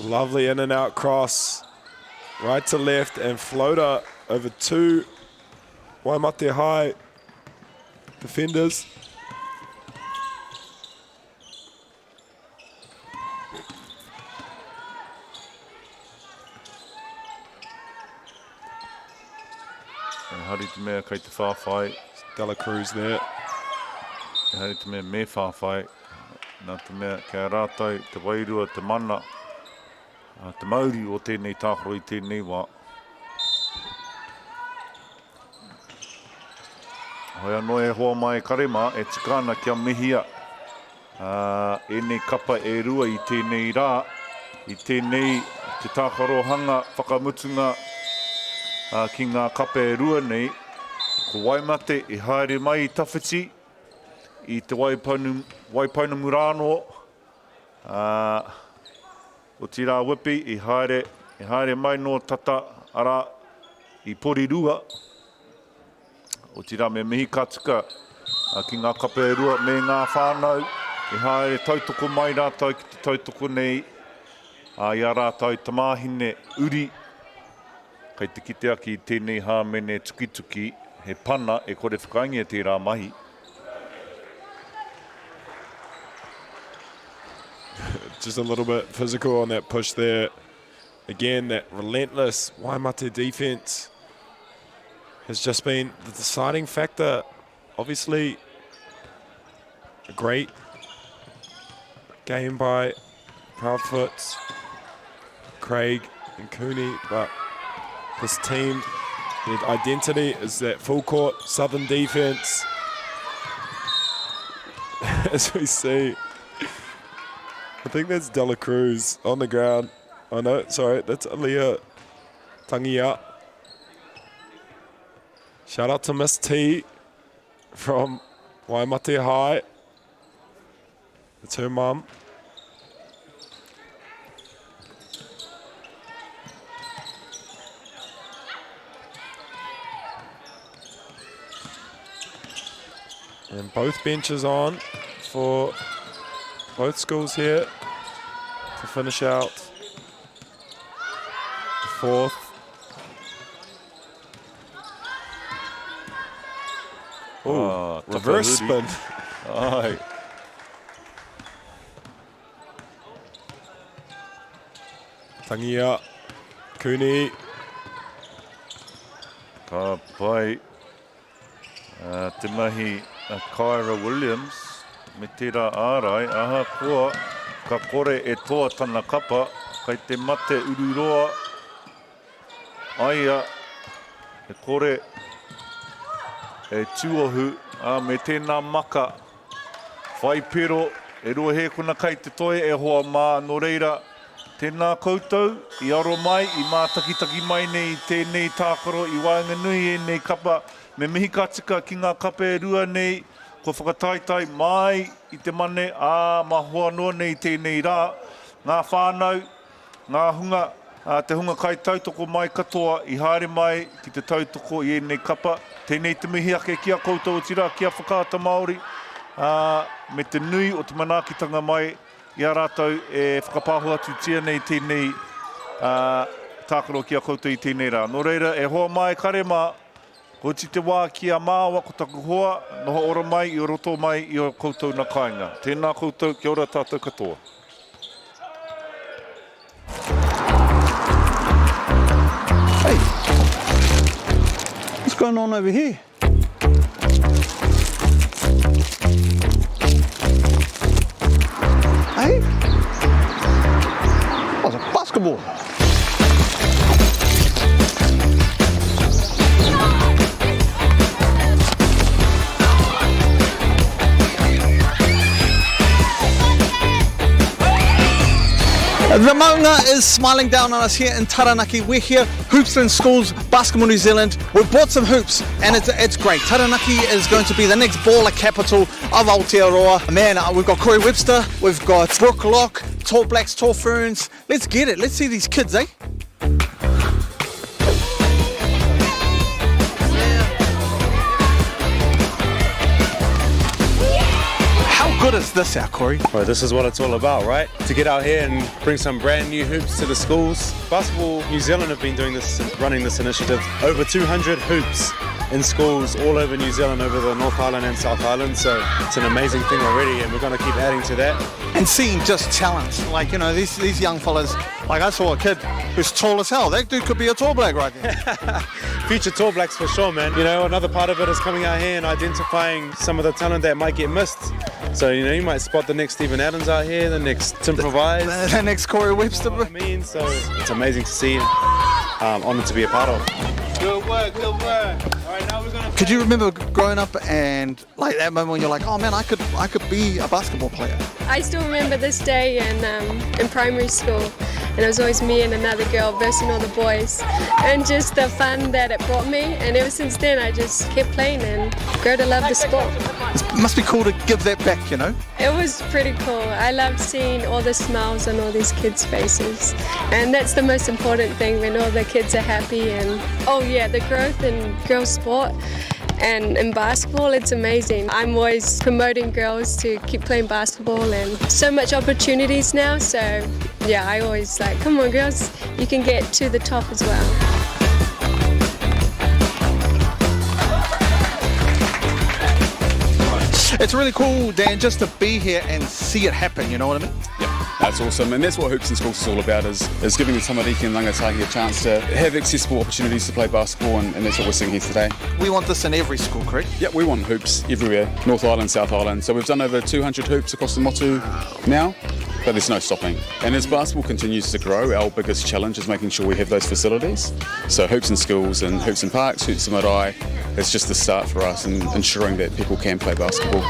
Lovely in and out cross. Right to left and floater over two Waimate High defenders. Ehara i te mea kei te whāwhai. Dela Cruz there. Ehara i te mea me whāwhai. Nā te mea kei a rātou te wairua, te mana, te mauri o tēnei tākaro i tēnei wā. Hoi anō e hoa mai kare mā, e tika ana kia mihia ēnei kapa e rua i tēnei rā, i tēnei te tākarohanga whakamutunga ki ngā kapa e rua nei. Ko Waimate i haere mai i tawhiti, i Te Waipounamu rānō, ā, otirā Whippy i haere, i haere mai nō tata, arā, i Porirua, otirā me mihi ka tika ki ngā kapa e rua me ngā whānau i haere tautoko mai rātou ki te tautoko nei i a rātou tamāhine uri kei te kite ake i tēnei hāmene tukituki he pana e kore whakaaengia tērā mahi. Just a little bit physical on that push there. Again, that relentless Waimate defense has just been the deciding factor. Obviously, a great game by Proudfoot, Craig and Cooney, but this team, their identity is that full court southern defense. As we see, I think that's Dela Cruz on the ground. Oh no, sorry, that's Aaliyah Tangia. Shout out to Miss T from Waimate High. It's her mum. And both benches on for both schools here to finish out the fourth. Ooh, oh, reverse spin. Ai. Tangia, Cooney. Ka pai te mahi. a Kyra Williams me tērā ārai, ahakoa ka kore e toa tana kapa, kei te mate ururoa aia e kore e tuohu, ā, me tēnā maka whai pero e Ruahēkona kei te toe e hoa mā, nō reira, tēnā koutou i aro mai, i mātakitaki mai nei i tēnei tākaro i waenganui i ēnei kapa, me mihi ka tika ki ngā kapa e rua nei kua whakataetae mai i te mane, ā, mā hoa noa nei i tēnei rā, ngā whānau, Ngā hunga, ā, te hunga kaitautoko mai katoa i haere mai ki te tautoko i ēnei kapa, tēnei te mihi ake ki a koutou otirā ki a Whakaata Māori, ā, me te nui o te manaakitanga mai i a rātou e whakapāho atutia nei tēnei, ā, tākaro ki a koutou i tēnei rā. Nō reira, e hoa mā, e kare mā, kua oti te wā ki a māua ko taku hoa, noho ora mai i o roto mai i o koutou na kāinga. Tēnā koutou, kia ora tātou katoa. Hey, what's going on over here? Hey? Oh, it's a basketball. The maunga is smiling down on us here in Taranaki. We're here, Hoops in Schools, Basketball New Zealand. We've bought some hoops and it's, it's great. Taranaki is going to be the next baller capital of Aotearoa. Man, uh, we've got Corey Webster, we've got Brooke Locke, Tall Blacks, Tall Ferns. Let's get it. Let's see these kids, eh? How good is this, our Corey? Well, this is what it's all about, right? To get out here and bring some brand new hoops to the schools. Basketball New Zealand have been doing this, running this initiative. Over 200 hoops in schools all over New Zealand, over the North Island and South Island. So it's an amazing thing already, and we're going to keep adding to that. And seeing just talent, like, you know, these, these young fellas, like I saw a kid who's tall as hell. That dude could be a tall black right there. Future tall blacks for sure, man. You know, another part of it is coming out here and identifying some of the talent that might get missed. So, you know, you might spot the next Steven Adams out here, the next Tim Provise. The, the next Corey Webster. You know I mean? So it's amazing to see. Um, honoured to be a part of. Good work, good work. All right, now we're gonna. Could you remember growing up and like that moment when you're like, oh man, I could, I could be a basketball player? I still remember this day in, um, in primary school, and it was always me and another girl versus all the boys, and just the fun that it brought me. And ever since then, I just kept playing and grew to love the sport. It must be cool to give that back, you know? It was pretty cool. I loved seeing all the smiles on all these kids' faces, and that's the most important thing when all the kids are happy. And oh yeah, the growth in girls sport and in basketball, it's amazing. I'm always promoting girls to keep playing basketball and so much opportunities now. So yeah, I always like, come on girls, you can get to the top as well. It's really cool, Dan, just to be here and see it happen, you know what I mean? Yeah, that's awesome. And that's what Hoops and Schools is all about, is, is giving the tamariki and rangatahi a chance to have accessible opportunities to play basketball, and, and that's what we're seeing here today. We want this in every school, correct? Yeah, we want hoops everywhere, North Island, South Island. So we've done over 200 hoops across the Motu now, but there's no stopping. And as basketball continues to grow, our biggest challenge is making sure we have those facilities. So hoops and schools and hoops and parks, hoops and marae, it's just the start for us in ensuring that people can play basketball.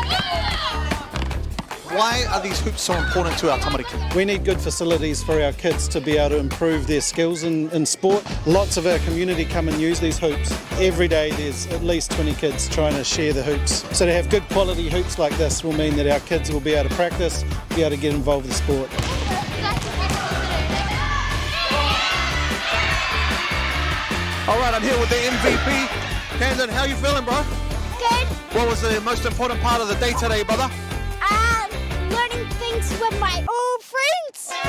Why are these hoops so important to our tamariki? We need good facilities for our kids to be able to improve their skills in, in sport. Lots of our community come and use these hoops. Every day there's at least 20 kids trying to share the hoops. So to have good quality hoops like this will mean that our kids will be able to practice, be able to get involved with the sport. All right, I'm here with the MVP. Camden, how you feeling, bro? Good. What was the most important part of the day today, brother? Um, learning things with my old friends. Yeah!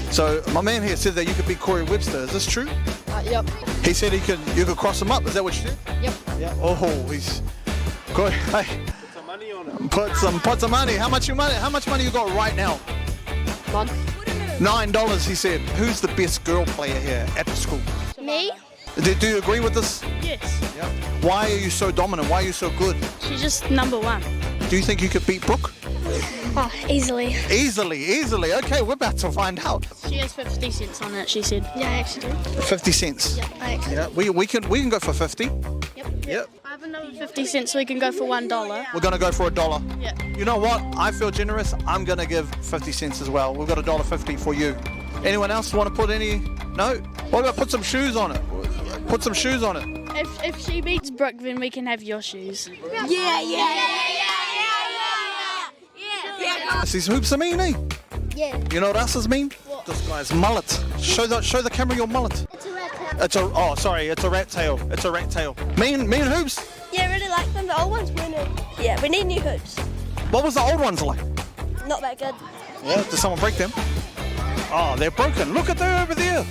So my man here said that you could be Corey Webster. Is this true? Uh, yep. He said he could. You could cross him up. Is that what you said? Yep. Yeah. Oh, he's. Corey, hey. Put some money on it. Put some put some money. How much you money? How much money you got right now? None. $9, he said. Who's the best girl player here at the school? Me. Do, do you agree with this? Yes. Yeah. Why are you so dominant? Why are you so good? She's just number one. Do you think you could beat Brooke? Oh, easily. Easily, easily. Okay, we're about to find out. She has 50 cents on it, she said. Yeah, I actually do. 50 cents. Yeah, I actually Yeah, we, we can we can go for 50. Yep. Yep. I have another 50 cents so we can go for $1. We're gonna go for a dollar. Yeah. You know what? I feel generous. I'm gonna give 50 cents as well. We've got $1.50 for you. Anyone else want to put any? No? What about put some shoes on it? Put some shoes on it. If, if she beats Brooke, then we can have your shoes. Yeah, yeah, yeah, yeah, yeah, These hoops are mean, eh? yeah. You know what else is mean? This guy's mullet. Show the show the camera your mullet. It's a rat tail. It's a oh sorry, it's a rat tail. It's a rat tail. Mean mean hoops. Yeah, I really like them. The old ones were new. Yeah, we need new hoops. What was the old ones like? Not that good. Yeah, did someone break them? Oh, they're broken. Look at them over there.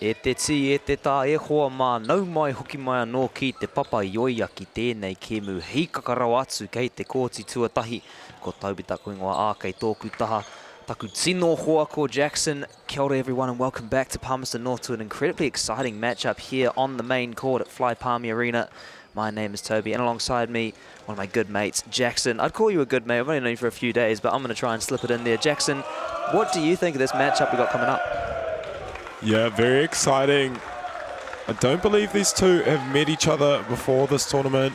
E te tī, e te tā, e hoa mā, nau mai hoki mai anō ki te papa i oia ki tēnei kēmu hīkaka rawa atu kei te kōti tuatahi. Ko Toby taku ingoa, ā, kei tōku taha taku tino hoa ko Jackson. Kia ora everyone and welcome back to Palmerston North to an incredibly exciting matchup here on the main court at Fly Palmy Arena. My name is Toby and alongside me, one of my good mates, Jackson. I'd call you a good mate, I've only known you for a few days, but I'm going to try and slip it in there. Jackson, what do you think of this matchup we got coming up? Yeah, very exciting. I don't believe these two have met each other before this tournament,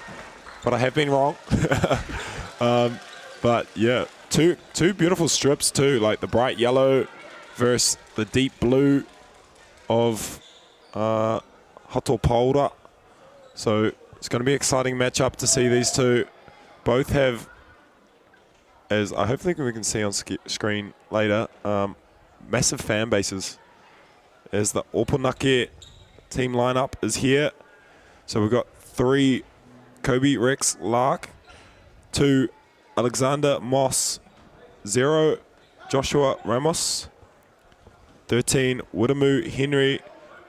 but I have been wrong. But yeah, two beautiful strips too, like the bright yellow versus the deep blue of Hato Paora. So it's going to be an exciting matchup to see these two. Both have, as I hopefully we can see on screen later, massive fan bases. As the Opunake team lineup is here. So we've got 3 Kobe Rex Lark, 2 Alexander Moss, 0 Joshua Ramos, 13 Wiremu Henry,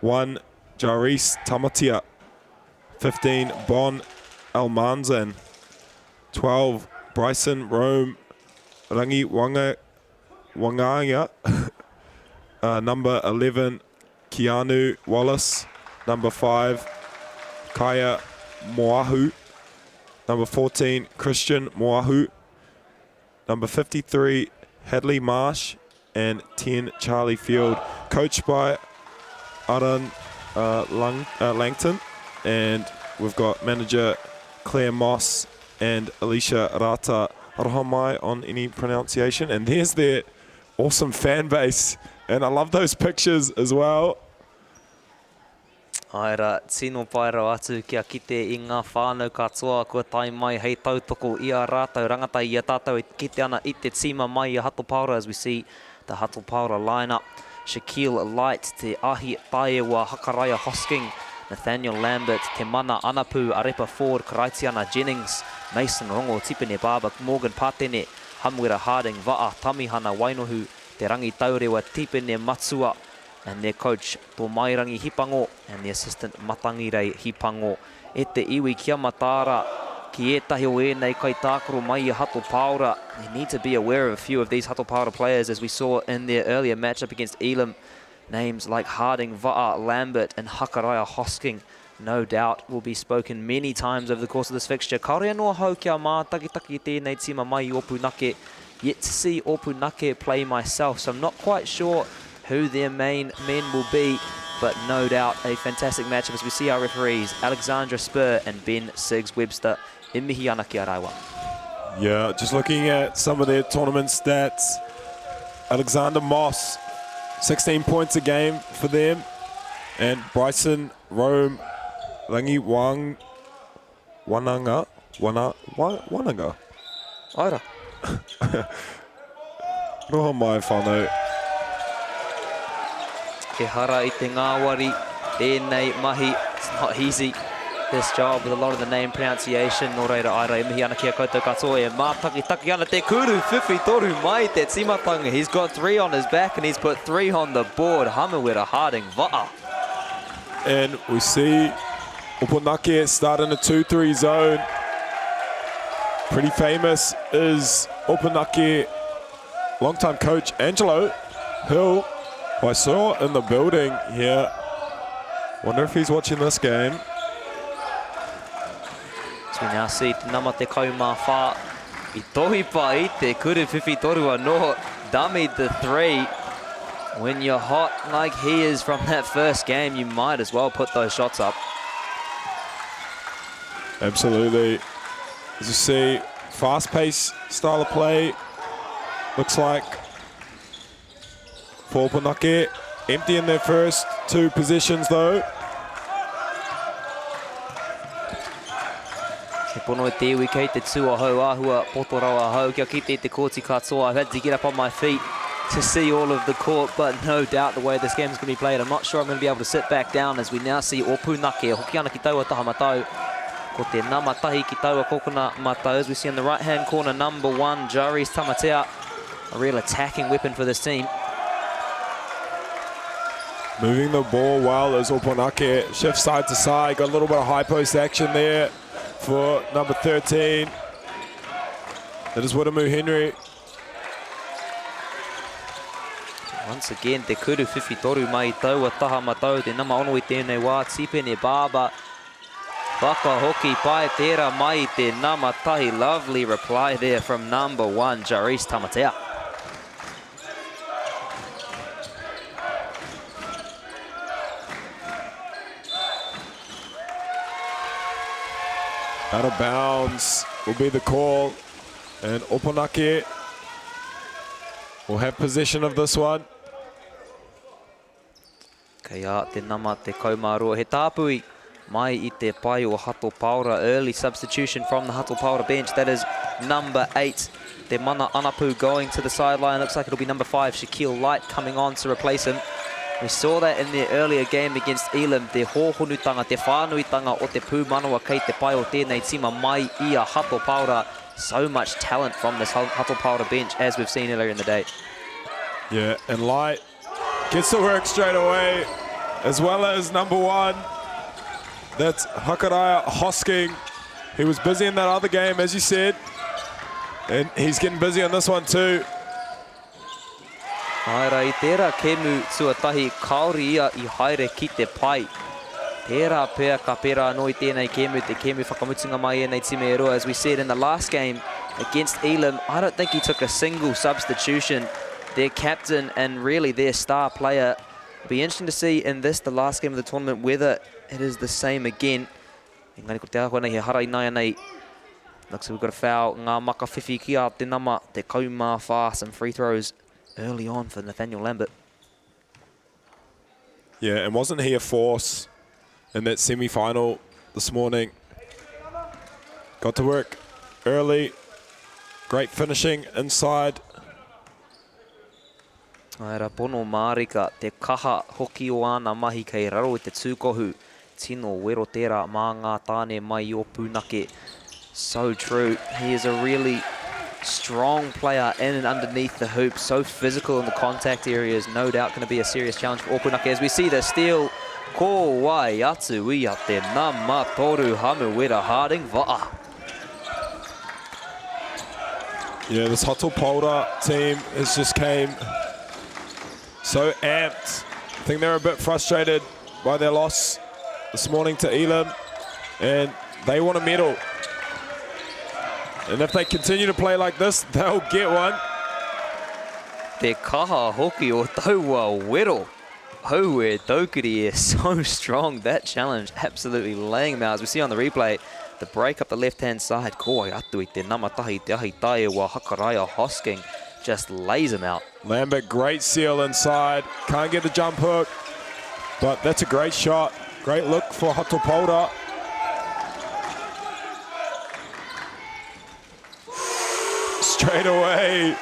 1 Jairus Tamatea, 15 Bon Almanzan, 12 Bryson Rome Rangi Wanga, Wanganga, number 11 Keanu Wallace, number 5 Kaya Moahu, number 14 Christian Moahu, number 53 Hadley Marsh, and 10 Charlie Field, coached by Aran Langton, and we've got manager Claire Moss and Alicia Rata. Aroha mai on any pronunciation. And there's their awesome fan base, and I love those pictures as well. Āe rā, tino pai rawa atu kia kite i ngā whānau katoa kua tae mai hei tautoko i a rātou rangatahi i a tātou e kite ana i te tīma mai i a Hato Paora as we see the Hato Paora line-up. Shaquille Light, Te Ahi Taewa, Hakaraia Hosking, Nathaniel Lambert, Te Mana Anapu, Arepa Ford, Karaitiana Jennings, Mason Rongo, Tipene Barber, Morgan Patene, Hamuera Harding, Va'a, Tamihana Wainohu, Te Rangi Taurewa, Tipene Matua, and their coach Tomairangi Hipango and the assistant Matangirei Hipango. E te iwi kia mataara ki ētahi o ēnei kaitākaro mai i Hato Paora. You need to be aware of a few of these Hato Paora players as we saw in their earlier matchup against Elam. Names like Harding, Va'a, Lambert and Hakaraia Hosking no doubt will be spoken many times over the course of this fixture. Kāore anō ahau kia mātakitaki i tēnei tīma mai i Opunake. Yet to see Opunake play myself, so I'm not quite sure who their main men will be, but no doubt a fantastic matchup as we see our referees, Alexandra Spur and Ben Siggs-Webster. E mihi ana ki a rāua. Yeah, just looking at some of their tournament stats, Alexander Moss, 16 points a game for them, and Bryson Rome Rangi Wang Wananga, Wana, Wananga. Aira. Roha mai whanau. Ehara i te ngāwari tēnei mahi. It's not easy, this job, with a lot of the name pronunciation. Nō reira, aira, e mihi ana ki a koutou katoa e mātakitaki ana te kuru whiwhi toru mai te tīmatanga. He's got 3 on his back and he's put 3 on the board. Hamuera Harding, Va'a. And we see Opunake start in a 2-3 zone. Pretty famous is Opunake longtime coach Angelo Hill, who I saw in the building here. Wonder if he's watching this game. As we now see te nama te kaumā whā i tohipa i te kuru whiwhi toru anō. Dummied the 3. When you're hot like he is from that first game, you might as well put those shots up. Absolutely. As you see, fast-paced style of play. Looks like for Opunake, empty in their first 2 positions though. He pono e te iwi kei te tū ahau āhua poto rawa ahau kia kite i te kōti katoa. I've had to get up on my feet to see all of the court, but no doubt the way this game is going to be played, I'm not sure I'm going to be able to sit back down as we now see Opunake. Hoki ana ki taua taha matau. Ko te nama tahi ki taua kokona matau. As we see in the right-hand corner, number 1, Jairus Tamatea. A real attacking weapon for this team. Moving the ball well as Opunake shifts side to side. Got a little bit of high post action there for number 13. That is Wiremu Henry. Once again, te kuru whiwhi toru mai taua taha matau, te nama ono i tēnei wā, Tipene Barber. Whakahoki pai tērā mai i te nama tahi. Lovely reply there from number 1, Jairus Tamatea. Out of bounds will be the call. And Opunake will have possession of this one. Kei a te nama 12. He tāpui mai i te pai o Hato Paora. Early substitution from the Hato Paora bench. That is number 8. Te Mana Anapu going to the sideline. Looks like it'll be number 5, Shaquille Light, coming on to replace him. We saw that in their earlier game against Elam. Te hōhonutanga, te whānuitanga o te pūmanawa kei te pai o tēnei tīma mai i a Hato Paora. So much talent from this Hato Paora bench, as we've seen earlier in the day. Yeah, and Light gets to work straight away, as well as number 1. That's Hakaraia Hosking. He was busy in that other game, as you said. And he's getting busy on this one too. Āe rā, i tērā kēmu tuatahi, kāore ia i haere ki te pai. Tērā pea ka pērā anō i tēnei kēmu, te kēmu whakamutunga mai ēnei tīma e rua. As we said in the last game against Elam, I don't think he took a single substitution. Their captain and really their star player. It'll be interesting to see in this, the last game of the tournament, whether it is the same again. Engari ko te āhua nei, he hara ināianei. Looks like we've got a foul. Ngā maka whiwhi ki a te nama, 14, some free throws early on for Nathaniel Lambert. Yeah, and wasn't he a force in that semi-final this morning? Got to work early. Great finishing inside. Ae ra pono mārika, te kaha hoki o āna mahi kei raro i te tūkohu. Tino wero tērā mā ngā tāne mai i Ōpunake. So true. He is a really strong player in and underneath the hoop. So physical in the contact areas. No doubt going to be a serious challenge for Ōpunake. As we see the steal, ko wai atu ia te nama toru Hamuera Harding Va'a. Yeah, this Hato Paora team has just came so amped. I think they're a bit frustrated by their loss this morning to Elam, and they want a medal. And if they continue to play like this, they'll get one. Te kaha hoki o taua wero. Aue taukiri is so strong. That challenge absolutely laying him out. As we see on the replay, the break up the left-hand side. Ko ai atu i te nama tahi te ahi taewa Hakaraia Hosking just lays him out. Lambert, great seal inside. Can't get the jump hook, but that's a great shot. Great look for Hato Paora. Straight away.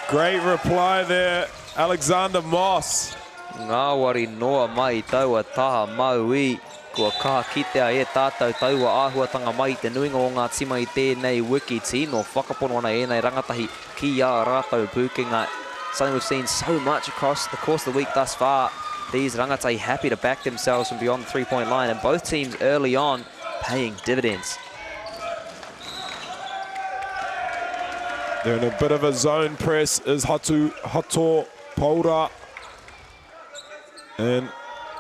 Great reply there, Alexander Moss. Ngāwari noa mai i taua taha mauī, kua kaha kitea e tātou taua āhuatanga mai i te nuinga o ngā tima i tēnei wiki. Tino whakapono ana ēnei rangatahi ki ā rātou pūkenga. Something we've seen so much across the course of the week thus far. These rangatahi happy to back themselves from beyond the three-point line, and both teams early on paying dividends. They're in a bit of a zone press is Hato Paora. And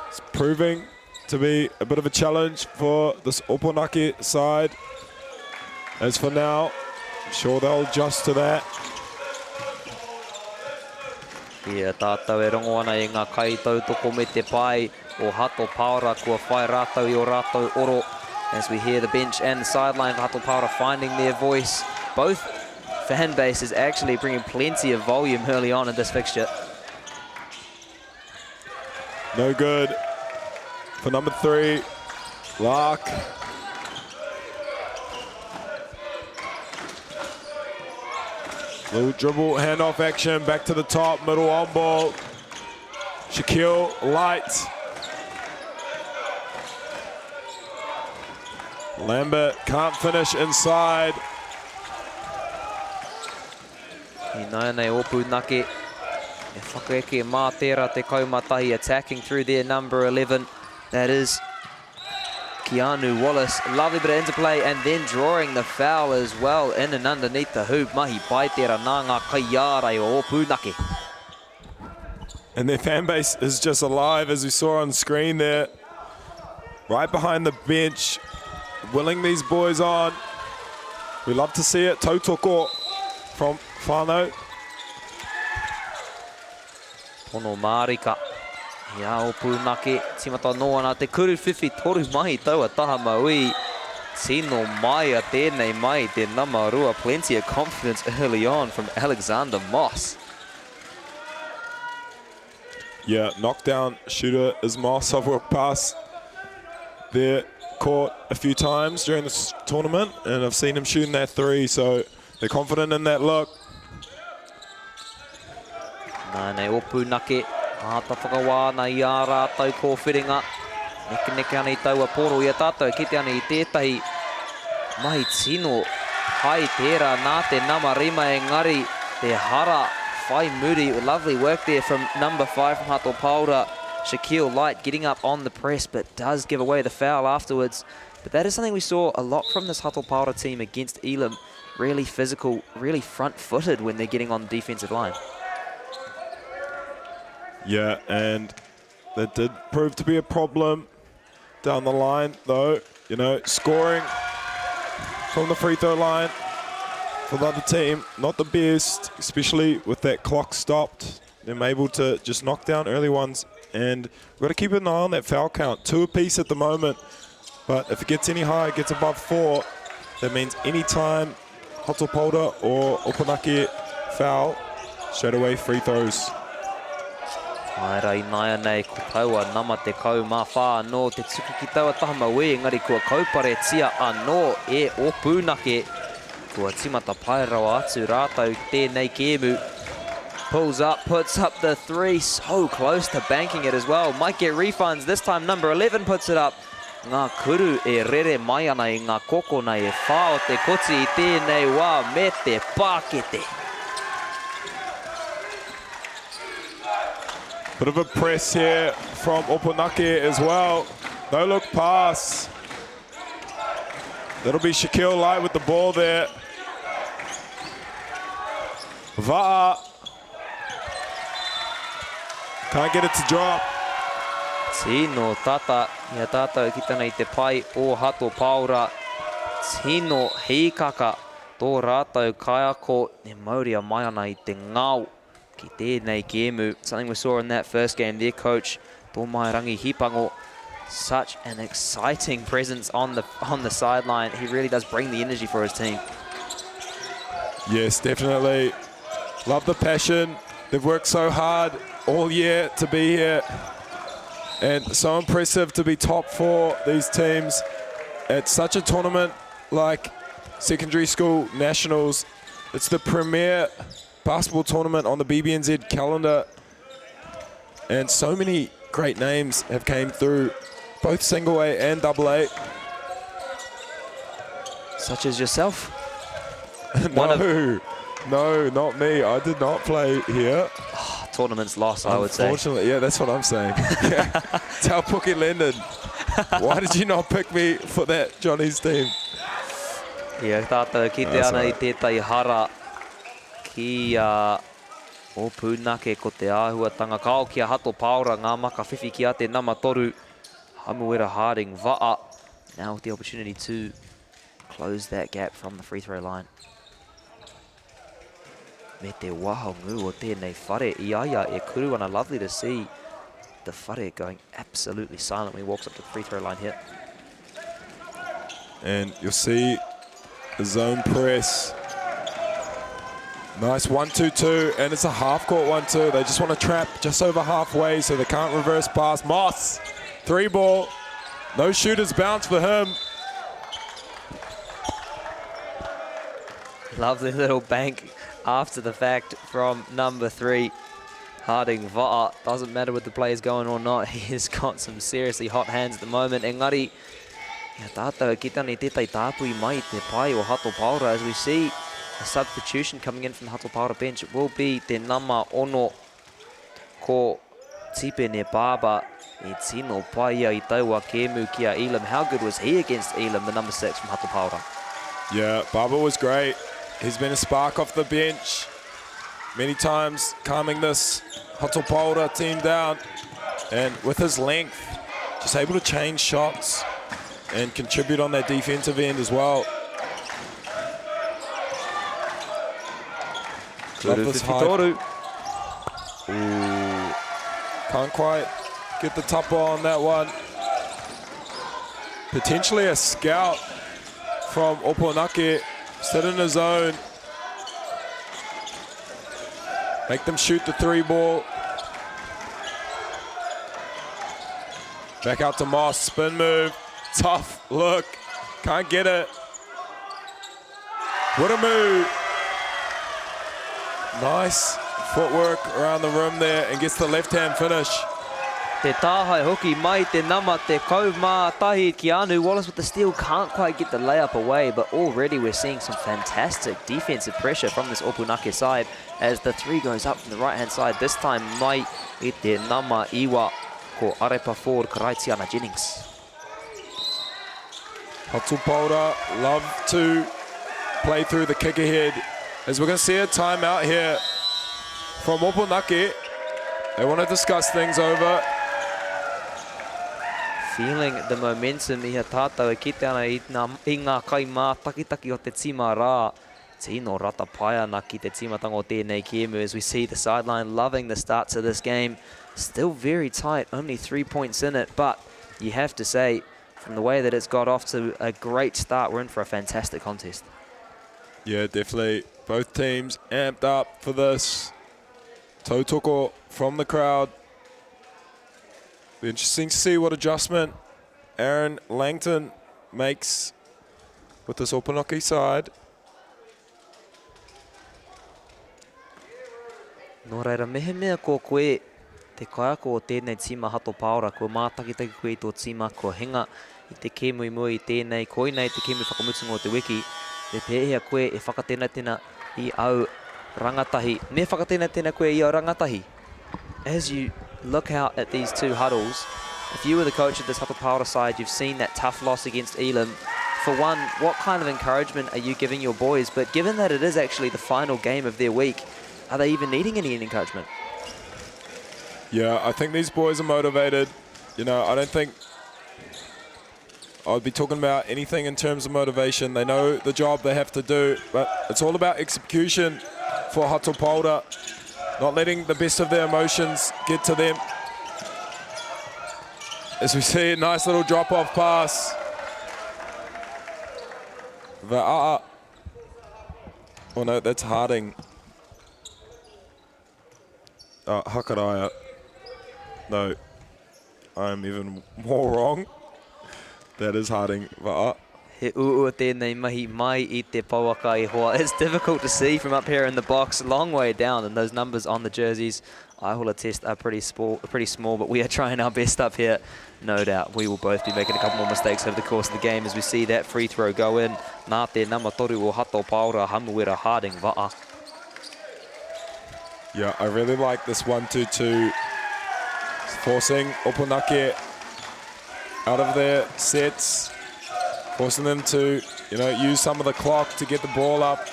it's proving to be a bit of a challenge for this Opunake side. As for now, I'm sure they'll adjust to that. Ia tātou e rongo ana i ngā kaitautoko me te pai o Hato Paora kua whai rātou i o rātou oro. As we hear the bench and the sideline for Hato Paora finding their voice. Both fan bases actually bringing plenty of volume early on in this fixture. No good for number 3, Lark. Little dribble, handoff action, back to the top, middle on ball. Shaquille Light. Lambert can't finish inside. Ināianei Ōpunake e whakaeke mā tērā 11 attacking through their number 11. That is Keanu Wallace. Lovely bit of interplay and then drawing the foul as well in and underneath the hoop. Mahi pai tērā nā ngā kaiārai o Ōpunake. And their fan base is just alive, as we saw on screen there. Right behind the bench, willing these boys on. We love to see it. Tautoko from whānau. Pono mārika. Ia Ōpunake, tīmata noa ana te kuru whiwhi toru mai taua taha mauī. Tino maia tēnei mai te nama 2. Plenty of confidence early on from Alexander Moss. Yeah, knockdown shooter is Moss. I've walked past their court a few times during this tournament, and I've seen him shooting that three, so they're confident in that look. Nā nei Opunake, āta whakawā ana i ā rātou kōwhiringa. Nekeneke ana i taua pōro i a tātou, kite ana i tētahi mahi tino pai tērā nā te nama rima engari te hara whai muri. Lovely work there from number 5 from Hato Paora. Shaquille Light getting up on the press but does give away the foul afterwards. But that is something we saw a lot from this Hato Paora team against Elam. Really physical, really front-footed when they're getting on the defensive line. Yeah, and that did prove to be a problem down the line, though. You know, scoring from the free throw line for the other team, not the best, especially with that clock stopped. They're able to just knock down early ones, and we've got to keep an eye on that foul count. 2 apiece at the moment, but if it gets any higher, it gets above 4, that means any time Hato Paora or Opunake foul, straight away free throws. Haere i nāianei ko taua nama 14 anō te tuku ki taua taha mauī, engari kua kauparetia anō e Opunake. Kua timata pai rawa atu rātou tēnei kēmu. Pulls up, puts up the three, so close to banking it as well. Might get refunds, this time number 11 puts it up. Ngā kuru e rere mai ana i ngā kokona e whā o te koti i tēnei wā me te pākete. Bit of a press here from Opunake as well. No look pass. That'll be Shaquille Light with the ball there. Va'a. Can't get it to drop. Tino tata i a tātou ki tana i te pai o Hato Paora. Tino hīkaka tō rātou kaiako e mauria mai ana i te ngao ki tēnei kēmu. Something we saw in that first game, their coach, Tōmairangi Hipango, such an exciting presence on the sideline. He really does bring the energy for his team. Yes, definitely. Love the passion. They've worked so hard all year to be here. And so impressive to be top 4, these teams, at such a tournament like secondary school nationals. It's the premier basketball tournament on the BBNZ calendar. And so many great names have came through, both single A and double A. Such as yourself. No, no, not me. I did not play here. Oh, tournament's lost, I would say. Unfortunately, yeah, that's what I'm saying. Yeah. Tell Puki Lendon, why did you not pick me for that Johnny's team? Yeah, tātou ki te ana i tētahi hara ki a Opunake ko te āhuatanga kao ki a Hato Paora ngā maka whiwhi ki a te nama 3 Hamuera Harding Va'a. Now with the opportunity to close that gap from the free throw line. Me te waha ngū o tēnei whare i a ia e kuru ana. Lovely to see the whare going absolutely silent when he walks up to the free throw line here. And you'll see the zone press. Nice 1-2-2, and it's a half-court 1-2. They just want to trap just over halfway so they can't reverse pass. Moss, 3-ball. No shooters bounce for him. Lovely little bank after the fact from number 3, Harding Va'a. Doesn't matter what the play is going or not, he has got some seriously hot hands at the moment. Engari, ia tātou e kite ana i tētahi tāpui mai i te pai o Hato Paora as we see a substitution coming in from the Hato Paora bench. It will be te nama ono ko Tipene Baba. E tino pai ia i taua kēmu ki a Elam. How good was he against Elam, the number 6 from Hato Paora? Yeah, Baba was great. He's been a spark off the bench. Many times calming this Hato Paora team down. And with his length, just able to change shots and contribute on that defensive end as well. Love this high. Ooh, can't quite get the top on that one. Potentially a scout from Opunake. Sit in his zone. Make them shoot the 3 ball. Back out to Moss. Spin move. Tough look. Can't get it. Wiremu. Nice footwork around the rim there and gets the left-hand finish. Te tāhae hoki mai te nama 11 Keanu Wallace with the steal can't quite get the layup away, but already we're seeing some fantastic defensive pressure from this Opunake side as the three goes up from the right-hand side. This time mai i te nama iwa ko Arepa Ford Karaitiana Jennings. Hato Paora love to play through the kick ahead. As we're going to see a timeout here from Opunake. They want to discuss things over. Feeling the momentum i a tātou e kite ana i, nā, i ngā kai mātakitaki o te tīma rā. Tino rata pai ana ki te tīmatanga o tēnei kēmu as we see the sideline loving the start to this game. Still very tight, only 3 points in it, but you have to say, from the way that it's got off to a great start, we're in for a fantastic contest. Yeah, definitely. Both teams amped up for this. Tautoko from the crowd. Be interesting to see what adjustment Aaron Langton makes with this Opunake side. Nō reira, mehemea ko koe te kaiako o tēnei tīma Hato Pāora, kua mātakitaki koe i tō tīma, kua hinga i te kēmu i mua i tēnei, koinei te kēmu whakamutunga o te wiki, me pēhea koe e whakatenatena i au rangatahi? Me whakatenatena koe i au rangatahi? As you look out at these two huddles, if you were the coach of this Hato Paora side, you've seen that tough loss against Elam. For one, what kind of encouragement are you giving your boys? But given that it is actually the final game of their week, are they even needing any encouragement? Yeah, I think these boys are motivated. You know, I don't think I'd be talking about anything in terms of motivation. They know the job they have to do, but it's all about execution for Hato Paora. Not letting the best of their emotions get to them. As we see, a nice little drop-off pass. Va'a. Oh no, that's Harding. Hakaraya. No, I'm even more wrong. That is Harding. Va'a. He uaua tēnei mahi mai i te pouaka e hoa. It's difficult to see from up here in the box, long way down, and those numbers on the jerseys, I will attest, are pretty small, pretty small, but we are trying our best up here. No doubt we will both be making a couple more mistakes over the course of the game as we see that free throw go in. Nā te nama toru o Hato Paora, Hamuera Harding Va'a. Yeah, I really like this 1-2-2. Forcing Opunake out of their sets, forcing them to, you know, use some of the clock to get the ball up.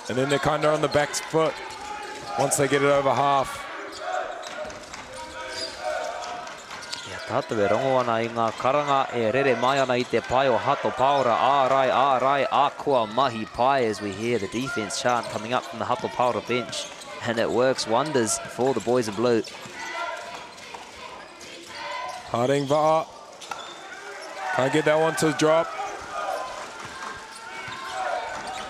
And then they're kind of on the back foot once they get it over half. Ia tātou e rongo ana i ngā karanga e rere mai ana i te pae o Hato Paora, ārai, ārai, a kua mahi pai as we hear the defense chant coming up from the Hato Paora bench. And it works wonders for the boys in blue. Harding Va'a. Can't get that one to drop.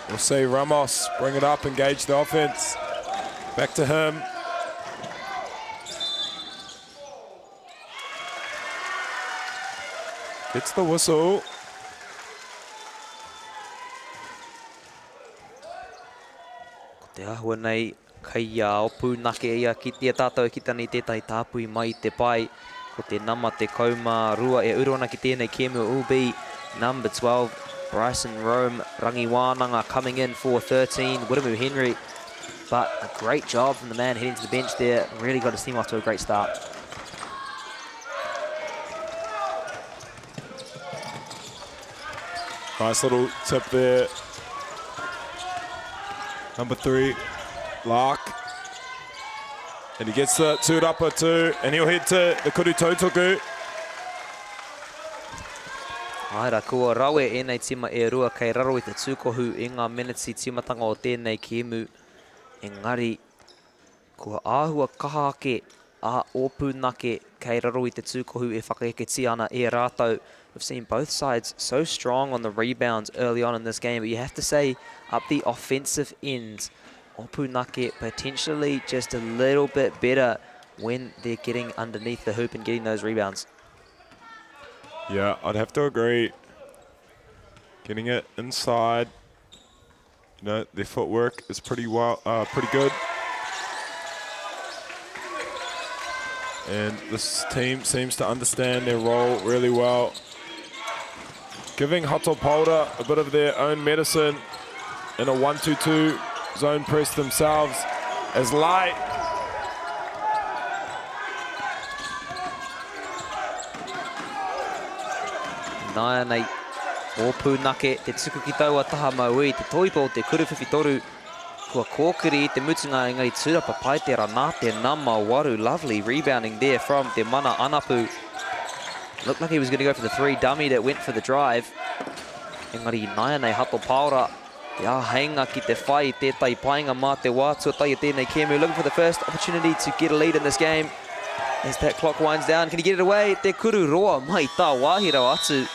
We'll see Ramos bring it up, engage the offense. Back to him. Gets the whistle. Ko te āhua nei, kei a Opunake ia ki i a tātou e kite ana i tētahi tāpui mai i te pae. Ko te nama 12 e uru ana ki tēnei kēmu will be number 12, Bryson Rome Rangiwānanga coming in for 13, Wiremu Henry. But a great job from the man heading to the bench there. Really got his team off to a great start. Nice little tip there. Number 3, Lark. And he gets the tūrapa too, and he'll head to the Kuru Tautuku. Āe rā, kua rawe ēnei tīma e rua kei raro i te tūkohu i ngā meneti tīmatanga o tēnei kēmu. Engari, kua āhua kaha ake a Ōpunake kei raro i te tūkohu e whakaeketia ana e rātou. We've seen both sides so strong on the rebounds early on in this game, but you have to say up the offensive end, Opunake potentially just a little bit better when they're getting underneath the hoop and getting those rebounds. Yeah, I'd have to agree. Getting it inside. You know, their footwork is pretty well, pretty good. And this team seems to understand their role really well. Giving Hato Paora a bit of their own medicine in a 1-2-2 zone press themselves as Light. Nāianei, Ōpunake, te tuku ki taua taha mauī, te toipa o te kuruwhiwhi toru, kua kōkiri i te mutunga engari tūrapa pai tērā nā te nama waru. Lovely rebounding there from Te Mana Anapu. Looked like he was going to go for the three dummy that went for the drive. Engari nāianei Hato Paora, te āheinga ki te whai i tētahi painga mā te wā tuatahi o tēnei kēmu. Looking for the first opportunity to get a lead in this game. As that clock winds down, can he get it away? Te kuru roa mai tā wāhi rawa atu.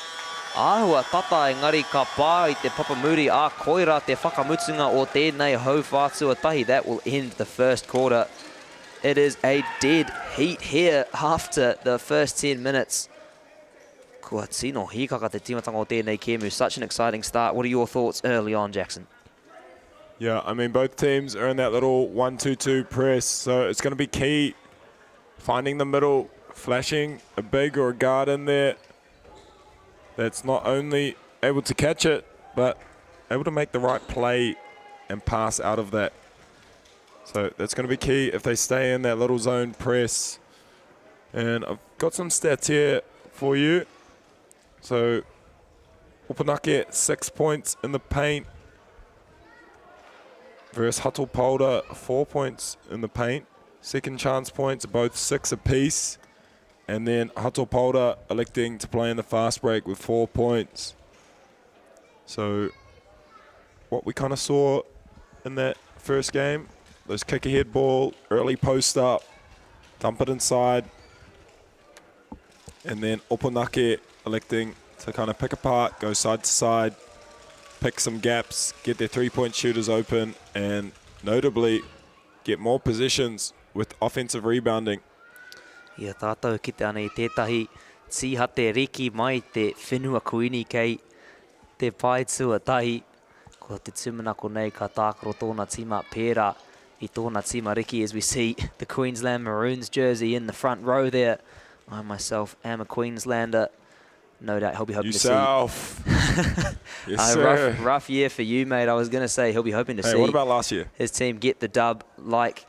Āhua tata engari ka pā i te papamuri, ā, koirā te whakamutunga o tēnei hauwhā tuatahi. That will end the first quarter. It is a dead heat here after the first 10 minutes. Kua tino hīkaka te tīmatanga o tēnei kēmu. Such an exciting start. What are your thoughts early on, Jackson? Yeah, I mean, both teams are in that little 1-2-2 press, so it's going to be key finding the middle, flashing a big or a guard in there that's not only able to catch it, but able to make the right play and pass out of that. So that's going to be key if they stay in that little zone press. And I've got some stats here for you. So Opunake, 6 points in the paint versus Hato Paora, 4 points in the paint. Second chance points, both 6 apiece. And then Hato Paora electing to play in the fast break with 4 points. So what we kind of saw in that first game, those kick ahead ball, early post up, dump it inside. And then Opunake electing to kind of pick apart, go side to side, pick some gaps, get their three-point shooters open, and notably get more possessions with offensive rebounding. I a tātou e kite ana i tētahi tīhate riki mai te whenua kuini kei te pae tuatahi, ko te tūmanako nei ka tākaro tōna tīma pērā i tōna tīma riki as we see the Queensland Maroons jersey in the front row there. I myself am a Queenslander. No doubt he'll be hoping Yourself. to see. Yes, A sir. rough year for you, mate. I was going to say he'll be hoping to Hey, see what about last year? his team get the dub like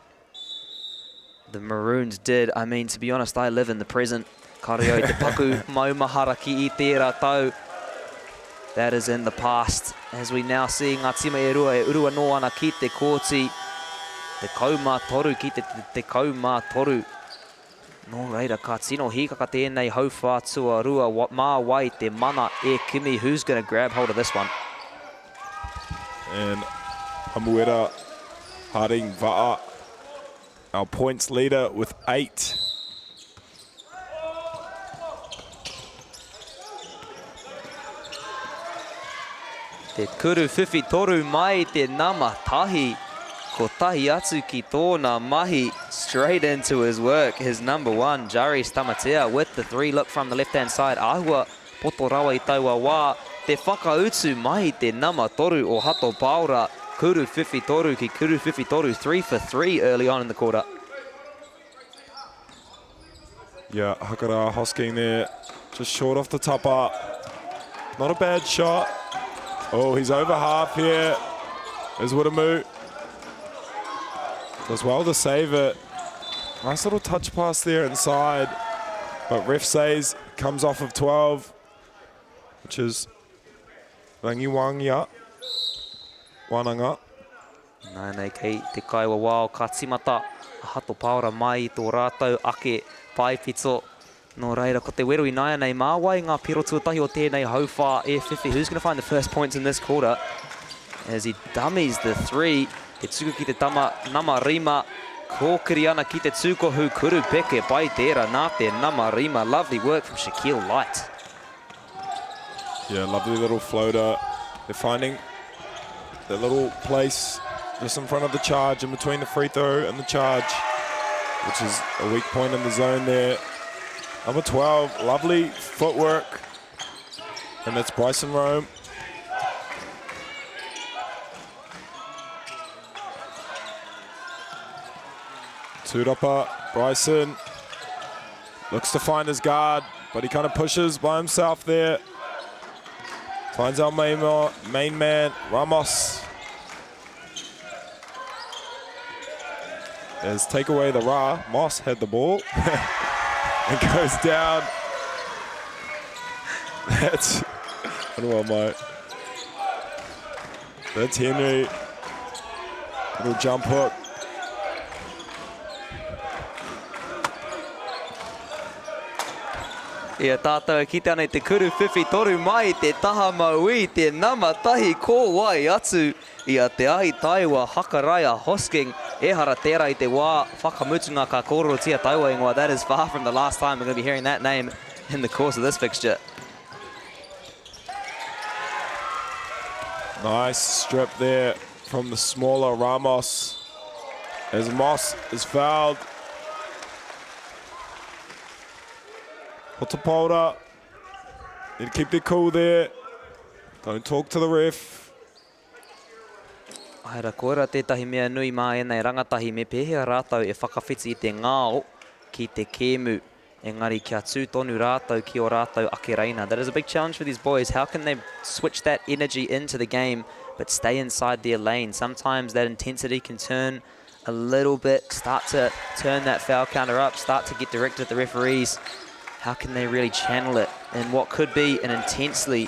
the Maroons did. I mean, to be honest, I live in the present. Kareo te paku maumahara ki i tērā tau. That is in the past. As we now see ngā tima e rua e uru anō ana ki te kōti. 13 ki te 13. Nō reira, ka tino hīkaka tēnei hauwhā tuarua. Mā wai te mana e kimi. Who's going to grab hold of this one? And Hamuera Harding Va'a, our points leader with 8. Te kuru whiwhi toru mai te nama tahi. Ko tahi atu ki tōna mahi. Straight into his work. His number one, Jaris Tamatea, with the three look from the left-hand side. Āhua poto rawa i taua wā. Te whakautu mai te nama toru o Hato Paora. Kuru whiwhi toru ki kuru whiwhi toru. 3 for 3 early on in the quarter. Yeah, Hakara Hosking there, just short off the top up. Not a bad shot. Oh, he's over half here. Is Witamu. Does well to save it. Nice little touch pass there inside. But ref says comes off of 12, which is Rangiwanga. Wananga. Nāianei kei te kaiwawao ka timata a Hato Paora mai i tō rātou ake paepito. Nō reira, ko te wero i nāianei, mā wai ngā piro tuatahi o tēnei hauwhā e whiwhi. Who's going to find the first points in this quarter? As he dummies the three, te tuku ki te tama, nama rima, kōkiri ana ki te tūkohu, kuru peke pai tērā nā te nama rima. Lovely work from Shaquille Light. Yeah, lovely little floater. They're finding the little place just in front of the charge, in between the free throw and the charge, which is a weak point in the zone there. Number 12, lovely footwork. And that's Bryson Rome. Turapa, Bryson looks to find his guard, but he kind of pushes by himself there. Finds our main, main man, Ramos. As take away the Ra, Moss had the ball and goes down. That's, I don't know my, that's Henry. Little jump hook. I a tātou e kite ana i te kuru whiwhi toru mai i te taha mauī, te nama tahi ko wai atu i a Te Ahi Taewa Hakaraia Hosking. Ehara tērā i te wā whakamutunga ka kōrerotia taua ingoa. That is far from the last time we're going to be hearing that name in the course of this fixture. Nice strip there from the smaller Ramos as Moss is fouled. Hato Paora. Need to keep their cool there. Don't talk to the ref. Ae ra, koira tētahi mea nui mā ēnei rangatahi me pēhea rātou e whakawhiti i te ngao ki te kēmu, engari kia tū tonu rātou ki ō rātou ake reina. That is a big challenge for these boys. How can they switch that energy into the game but stay inside their lane? Sometimes that intensity can turn a little bit, start to turn that foul counter up, start to get directed at the referees. How can they really channel it in what could be an intensely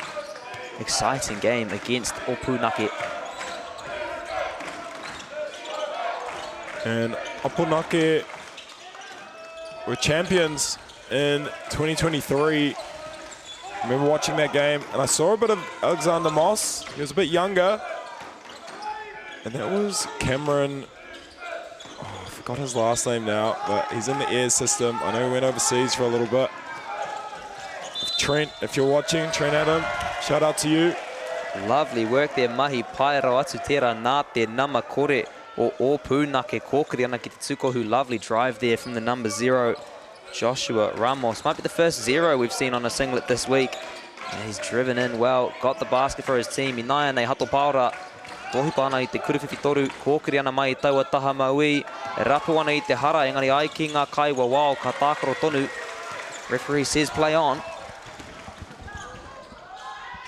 exciting game against Opunake? And Opunake were champions in 2023. I remember watching that game, and I saw a bit of Alexander Moss. He was a bit younger. And that was Cameron, oh, I forgot his last name now, but he's in the air system. I know he went overseas for a little bit. Trent, if you're watching, Trent Adam, shout out to you. Lovely work there, mahi pai rawa atu tērā nā te nama kore o Ōpūnake kōkiri ana ki te tūkohu. Lovely drive there from the number 0, Joshua Ramos. Might be the first 0 we've seen on a singlet this week. And he's driven in well, got the basket for his team. Ināianei, Hato Paora, tohupa ana i te kuruwhiwhi toru, kōkiri ana mai i taua taha mauī, rapu ana i te hara, engari ai ki ngā kaiwawao, ka tākaro tonu. Referee says play on.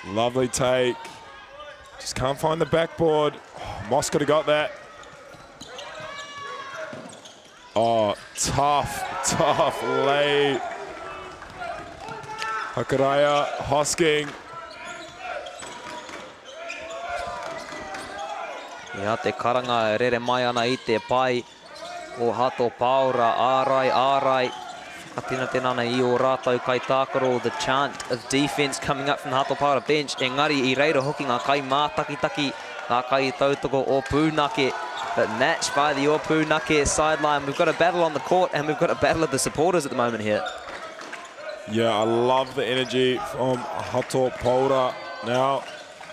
Lovely take. Just can't find the backboard. Oh, Moss could have got that. Oh, tough, tough lay. Hakaraya, Hosking. Ia te karanga e rere mai ana i te pae o Hato Paora, ārai, ārai, whakatenatena ana i ō rātou kaitākaro, the chant of defense coming up from the Hato Paora bench, engari i reira hoki ngā kaimātakitaki, ngā kaitautoko o Pūnake, but matched by the Opunake sideline. We've got a battle on the court and we've got a battle of the supporters at the moment here. Yeah, I love the energy from Hato Paora. Now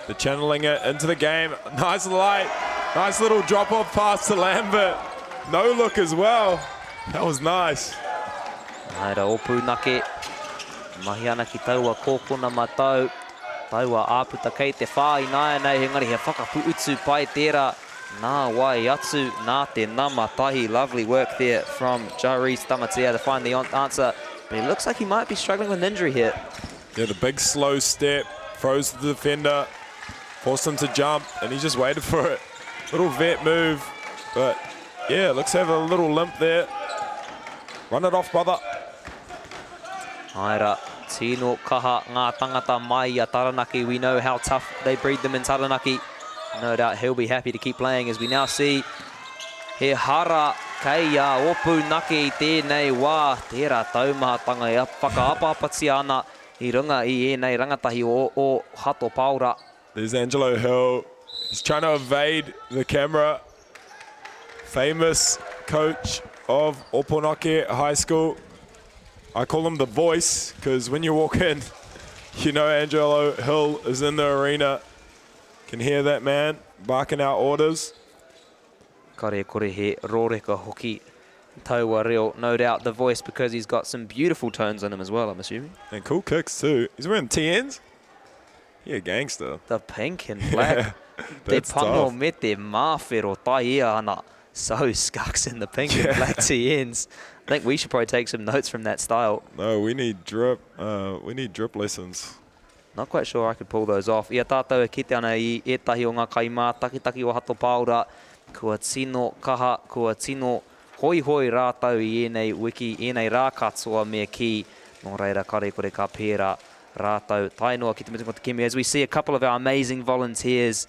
they're channeling it into the game. Nice light. Nice little drop-off pass to Lambert. No look as well. That was nice. Haere Opunake. Mahi ana ki taua kōkona matau. Taua āputa kei te whā ināianei, engari he whakapuutu pai tērā. Nā wai atu, nā te nama tahi. Lovely work there from Jarice Tamatea to find the answer. But he looks like he might be struggling with an injury here. Yeah, the big slow step, froze the defender, forced him to jump, and he just waited for it. Little vet move, but yeah, looks to have a little limp there. Run it off, brother. Haere, tino kaha ngā tangata mai i a Taranaki. We know how tough they breed them in Taranaki. No doubt he'll be happy to keep playing as we now see he hara kei a Opunake i tēnei wā. Tērā taumahatanga e whakaapapatia ana i runga i ēnei rangatahi o, o Hato Paora. There's Angelo Hill. He's trying to evade the camera. Famous coach of Opunake High School. I call him the voice because when you walk in, you know Angelo Hill is in the arena. Can hear that man barking out orders. Kare kore he rōreka hoki taua reo. No doubt the voice because he's got some beautiful tones in him as well, I'm assuming. And cool kicks too. He's wearing TNs. He a gangster. The pink and black. Yeah, te that's pango tough. me te māwhero taia ana. So Skucks in the pink and black TNs. I think we should probably take some notes from that style. No, we need drip. Uh, we need drip lessons. Not quite sure I could pull those off. I a tātou e kite ana i ētahi o ngā kaimātakitaki o Hato Pāora, kua tino kaha, kua tino hoihoi rātou i ēnei wiki, ēnei rā katoa me kī, nō reira kare kore ka pērā rātou tae noa ki te mutunga o te kēmu. As we see a couple of our amazing volunteers,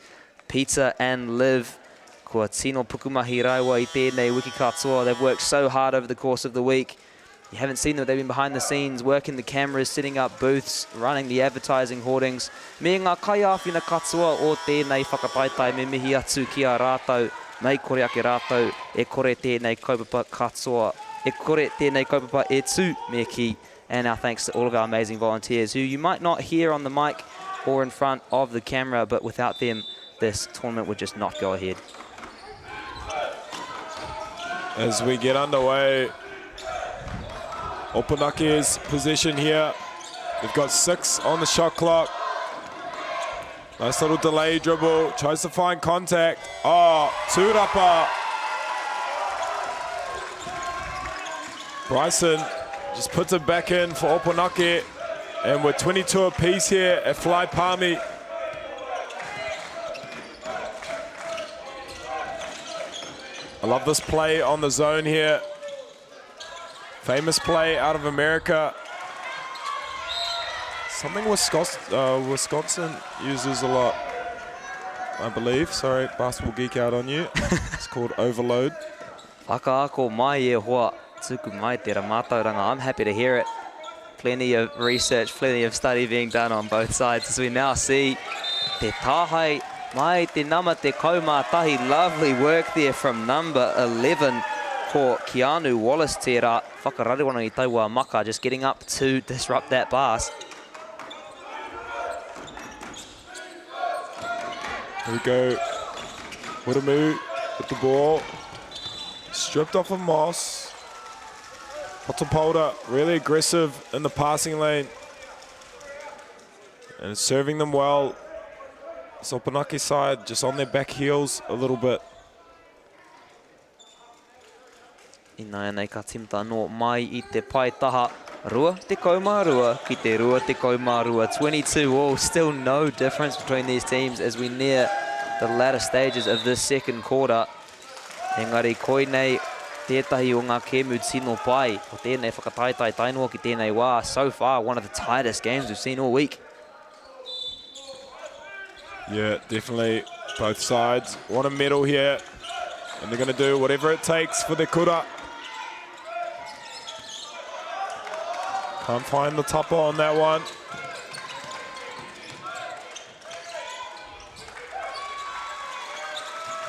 Peter and Liv, kua tino pukumahi rāua i tēnei wiki katoa. They've worked so hard over the course of the week. You haven't seen them, they've been behind the scenes, working the cameras, setting up booths, running the advertising hoardings. Me ngā kaiāwhina katoa o tēnei whakataetae me mihi atu ki a rātou, mei kore ake rātou e kore tēnei kaupapa katoa, e kore tēnei kaupapa e tū, me kī. And our thanks to all of our amazing volunteers who you might not hear on the mic or in front of the camera, but without them, this tournament would just not go ahead. As we get underway, Opunake's position here. They've got 6 on the shot clock. Nice little delay dribble. Tries to find contact. Oh, Turapa. Bryson just puts it back in for Opunake. And we're 22 apiece here at Fly Palmy. I love this play on the zone here. Famous play out of America. Something Wisconsin, Wisconsin uses a lot, I believe. Sorry, basketball geek out on you. It's called overload. Whakaako mai e hoa, tuku mai te ra mātauranga. I'm happy to hear it. Plenty of research, plenty of study being done on both sides as we now see te tāhae mai te nama 11. Lovely work there from number 11 ko Keanu Wallace tērā. Whakararu ana i taua maka, just getting up to disrupt that pass. Here we go. Wiremu with the ball. Stripped off of Moss. Hato Paora really aggressive in the passing lane. And serving them well. It's Opunake side just on their back heels a little bit. Ināianei ka tīmata anō mai i te pae taha 22 ki te 22, 22 all, still no difference between these teams as we near the latter stages of this second quarter. Engari koinei tētahi o ngā kēmu tino pai o tēnei whakataetae tae noa ki tēnei wā. So far, one of the tightest games we've seen all week. Yeah, definitely both sides want a medal here. And they're going to do whatever it takes for their kura. Can't find the topper on that one.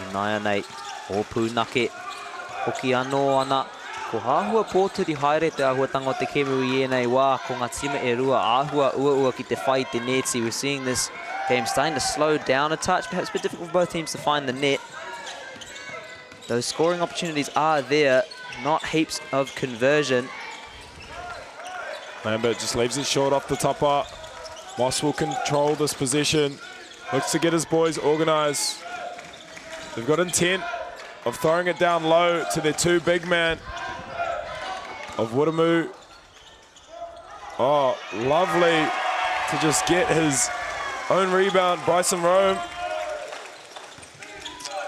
Ināianei, Ōpunake, hoki anō ana. Ko āhua pōturi haere te āhuatanga o te kēmu i ēnei wā, ko ngā tīma e rua āhua uaua ki te whai i te nēti. We're seeing this game starting to slow down a touch, perhaps a bit difficult for both teams to find the net. Those scoring opportunities are there, not heaps of conversion. Lambert just leaves it short off the topper. Moss will control this position. Looks to get his boys organised. They've got intent of throwing it down low to their two big men of Wiremu. Oh, lovely to just get his own rebound, Bryson Rome.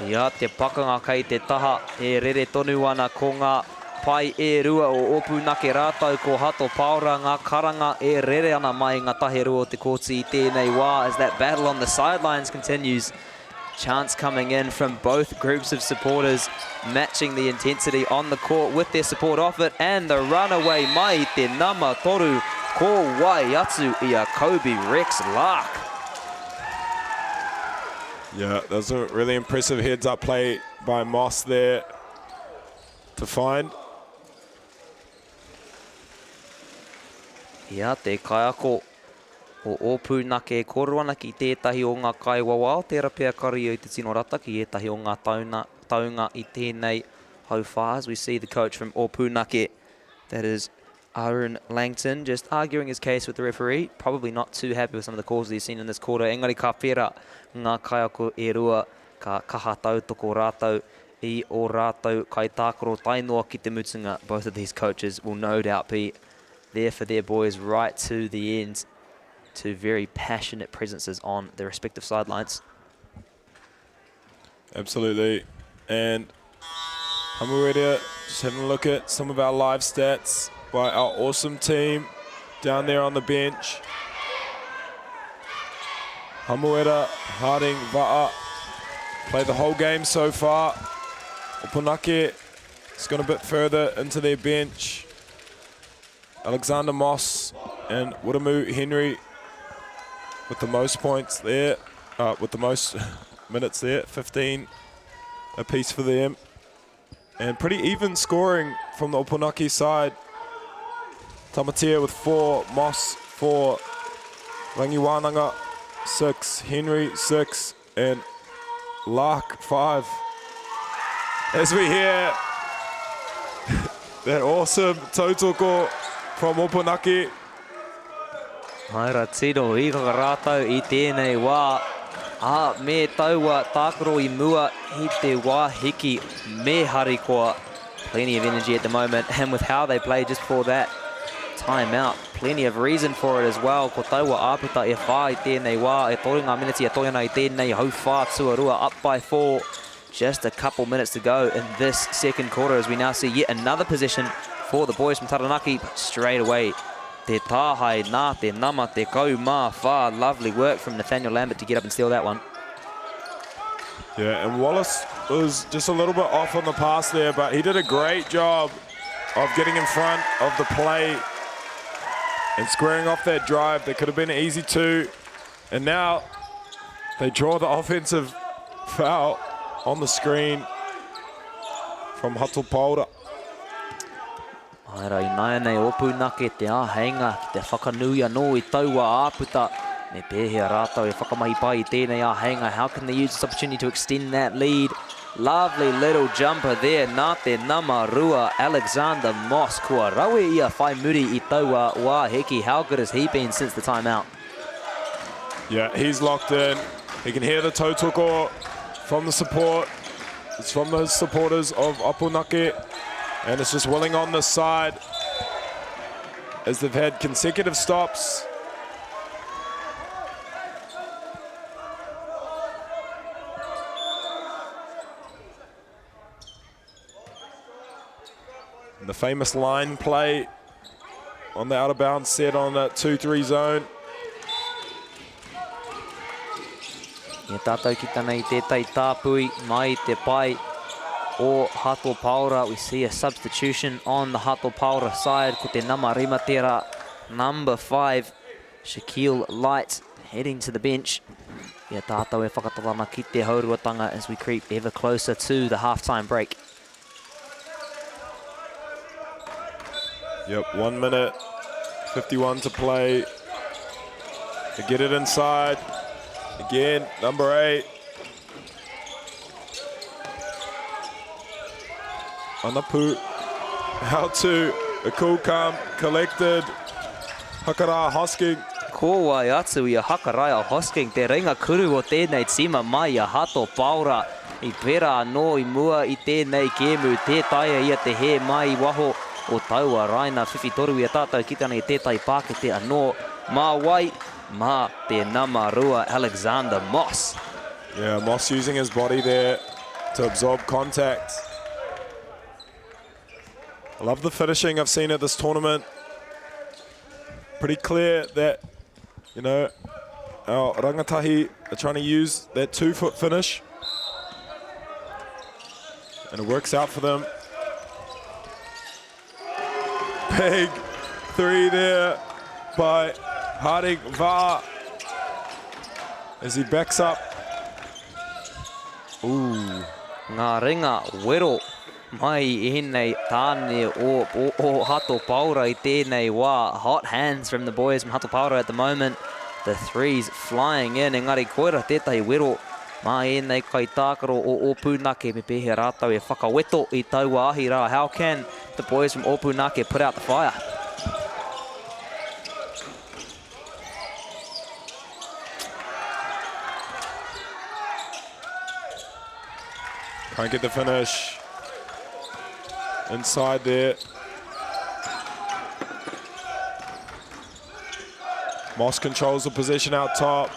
Ia, te pakanga kei te taha e rere tonu ana ko ngā pae e rua o Ōpunake rātou ko Hato Paora ngā karanga e rere ana mai i ngā taherua o te kōti i tēnei wā as that battle on the sidelines continues. Chants coming in from both groups of supporters, matching the intensity on the court with their support off it, and the runaway mai te nama toru, ko wai atu i a Kobe Rex Lark. Yeah, that was a really impressive heads-up play by Moss there to find. Ia te kaiako o Ōpunake e kōrero ana ki tētahi o ngā kaiwawao, tērā pea ka rio i te tino rata ki ētahi o ngā tauna, taunga i tēnei hauwhā. As we see the coach from Ōpunake, that is. Arun Langton just arguing his case with the referee. Probably not too happy with some of the calls that he's seen in this quarter. Engari ka whera ngā kaiako e rua, ka kaha tautoko rātou i ō rātou kaitākaro tae noa ki te mutunga. Both of these coaches will no doubt be there for their boys right to the end. Two very passionate presences on their respective sidelines. Absolutely. And Hamuera just having a look at some of our live stats by our awesome team down there on the bench. Hamuera, Harding, Va'a played the whole game so far. Opunake has gone a bit further into their bench. Alexander Moss and Wiramu Henry with the most points there, with the most minutes there, 15 apiece for them. And pretty even scoring from the Opunake side. Tamatea with 4, Moss 4, Rangiwānanga 6, Henry 6, and Lark 5. As we hear that awesome tautoko from Opunake. Haere tino hīkaka rātou i tēnei wā. Ā, me taua tākaro i mua i te wā hiki me harikoa. Plenty of energy at the moment, and with how they played just before that timeout, plenty of reason for it as well. Ko taua āputa e whā i tēnei wā, e toru ngā miniti e toe ana i tēnei hauwhā tuarua, up by 4. Just a couple minutes to go in this second quarter as we now see yet another possession for the boys from Taranaki. But straight away, te tāhae nā te nama 14. Lovely work from Nathaniel Lambert to get up and steal that one. Yeah, and Wallace was just a little bit off on the pass there, but he did a great job of getting in front of the play and squaring off that drive. That could have been an easy 2. And now they draw the offensive foul on the screen from Hato Paora. Āe rā, ināianei Ōpunake te āheinga ki te whakanui anō i taua āputa. Me pēhea rātou e whakamahi pai i tēnei āheinga. How can they use this opportunity to extend that lead? Lovely little jumper there nā te nama 2, Alexander Moss. Kua rawe ia whai muri i taua wā hiki. How good has he been since the timeout? Yeah, he's locked in. He can hear the tautoko from the support. It's from the supporters of Opunake. And it's just willing on the side as they've had consecutive stops. And the famous line play on the out of bounds set on that 2-3 zone. I a tātou ki tana i tētahi tāpui mai i te pae o Hato Paora. We see a substitution on the Hato Paora side. Ko te nama 5 tērā, number 5, Shaquille Light heading to the bench. I a tātou e whakatata ana ki te hauruatanga as we creep ever closer to the halftime break. Yep, 1 minute, 51 to play. They get it inside. Again, number 8. Anapu out to a cool, calm, collected Hakaraia Hosking. Ko wai atu i a Hakaraia Hosking te ringa kuru o tēnei tīma mai i a Hato Paora. I pērā anō i mua i tēnei kēmu, tē taea ia te hē mai i waho o taua raina whiwhi toru i a tātou ki tana i tētahi pākete anō. Mā wai? Mā te nama 2 Alexander Moss. Yeah, Moss using his body there to absorb contact. I love the finishing I've seen at this tournament. Pretty clear that, you know, our rangatahi are trying to use that 2-foot finish. And it works out for them. Big 3 there by Harding Va'a as he backs up. Ooh. Ngā ringa wero mai i ēnei tāne o, o, o Hato Paora i tēnei wā. Hot hands from the boys from Hato Paora at the moment. The threes flying in, engari koira tētahi wero mā ēnei kaitākaro o Ōpunake me pēhea rātou e whakaweto i taua ahi rā. How can the boys from Ōpunake put out the fire? Can't get the finish. Inside there. Moss controls the position out top.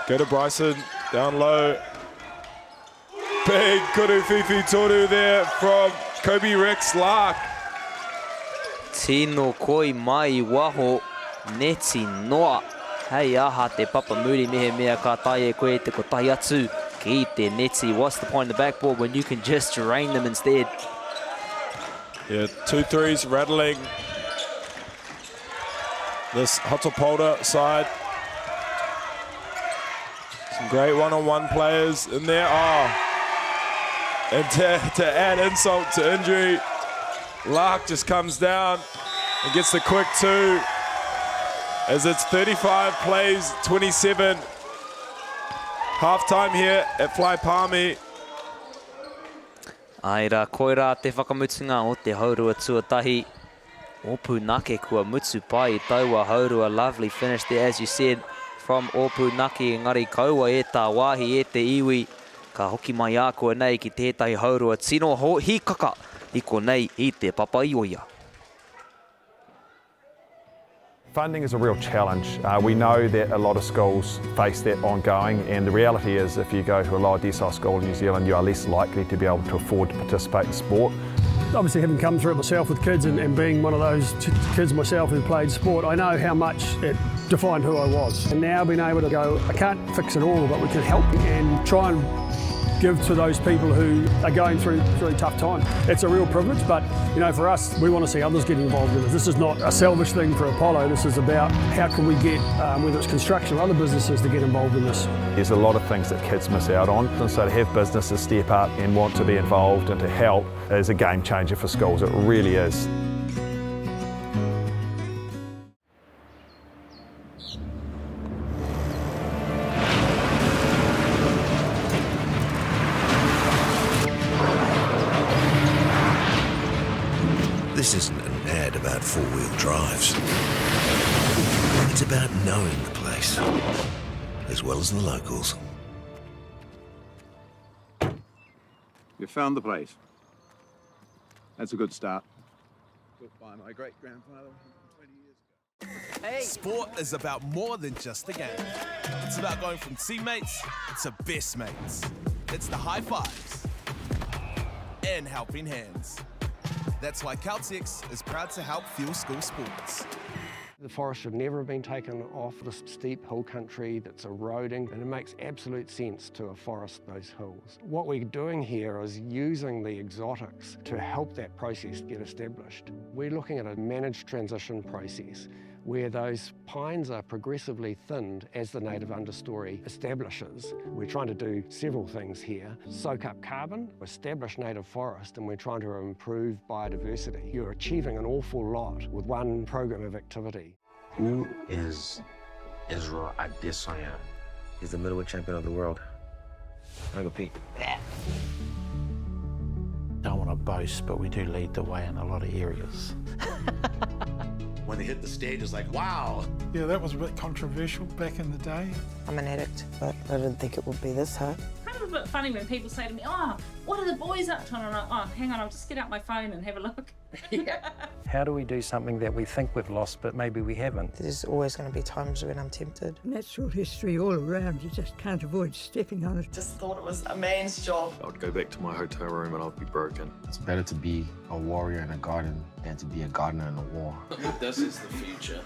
Go to Bryson, down low. Big Kuru Fifi Toru there from Kobe Rex Lark. Tino koi mai i waho, neti noa. Hei aha te papa muri mehemea ka tae e koe te kotahi atu ki te neti. What's the point of the backboard when you can just drain them instead? Yeah, 2 threes rattling this Hato Paora side. Some great one-on-one players in there. Oh, and to add insult to injury, Lark just comes down and gets the quick 2 as it's 35 plays 27. Half time here at Fly Palmy. Ai rā, koirā te whakamutunga o te haurua tuatahi. Opunake kua mutu pai i taua haurua. Lovely finish there, as you said, from Opunake. Engari kaua e tā wāhi e te iwi. Ka hoki mai a koe nei ki tētahi haurua tino hīkaka i konei i Te Papaioea. Funding is a real challenge. We know that a lot of schools face that ongoing, and the reality is if you go to a lower decile school in New Zealand, you are less likely to be able to afford to participate in sport. Obviously, having come through it myself with kids and being one of those kids myself who played sport, I know how much it defined who I was. And now being able to go, I can't fix it all, but we can help and try and give to those people who are going through really tough time. It's a real privilege, but for us, we want to see others get involved in it. This is not a selfish thing for Apollo. This is about how can we get, whether it's construction or other businesses, to get involved in this. There's a lot of things that kids miss out on, and so to have businesses step up and want to be involved and to help is a game changer for schools. It really is. This isn't an ad about four-wheel drives. It's about knowing the place, as well as the locals. You found the place. That's a good start. Built by my great-grandfather 20 years ago. Hey. Sport is about more than just the game. It's about going from teammates to best mates. It's the high fives and helping hands. That's why Caltex is proud to help fuel school sports. The forest should never have been taken off this steep hill country that's eroding, and it makes absolute sense to afforest those hills. What we're doing here is using the exotics to help that process get established. We're looking at a managed transition process where those pines are progressively thinned as the native understory establishes. We're trying to do several things here. Soak up carbon, establish native forest, and we're trying to improve biodiversity. You're achieving an awful lot with one program of activity. Who is Israel Adesanya? He's the middleweight champion of the world. I go pee. Don't want to boast, but we do lead the way in a lot of areas. When they hit the stage, it's like, wow. Yeah, that was a bit controversial back in the day. I'm an addict, but I didn't think it would be this hard. Kind of a bit funny when people say to me, oh, what are the boys up to? And I'm like, oh, hang on, I'll just get out my phone and have a look. Yeah. How do we do something that we think we've lost, but maybe we haven't? There's always going to be times when I'm tempted. Natural history all around, you just can't avoid stepping on it. Just thought it was a man's job. I'd go back to my hotel room and I'd be broken. It's better to be a warrior in a garden than to be a gardener in a war. This is the future.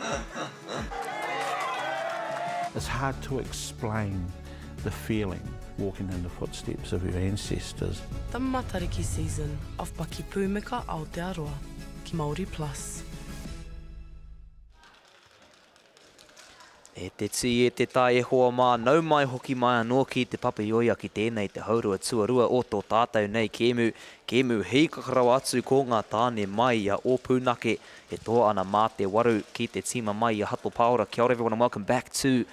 It's hard to explain the feeling walking in the footsteps of your ancestors. The Matariki season of Pakipūmeka Aotearoa ki Māori Plus. E te tī, e te tā, e hoa mā, nau mai hoki mai anō ki te Papaioea ki tēnei te haurua tuarua o tō tātou nei kēmu, kēmu hīkaka rawa atu ko ngā tāne mai i a Ōpūnake e toa ana mā te waru ki te tīma mai i a Hato Pāora. Kia ora everyone and welcome back to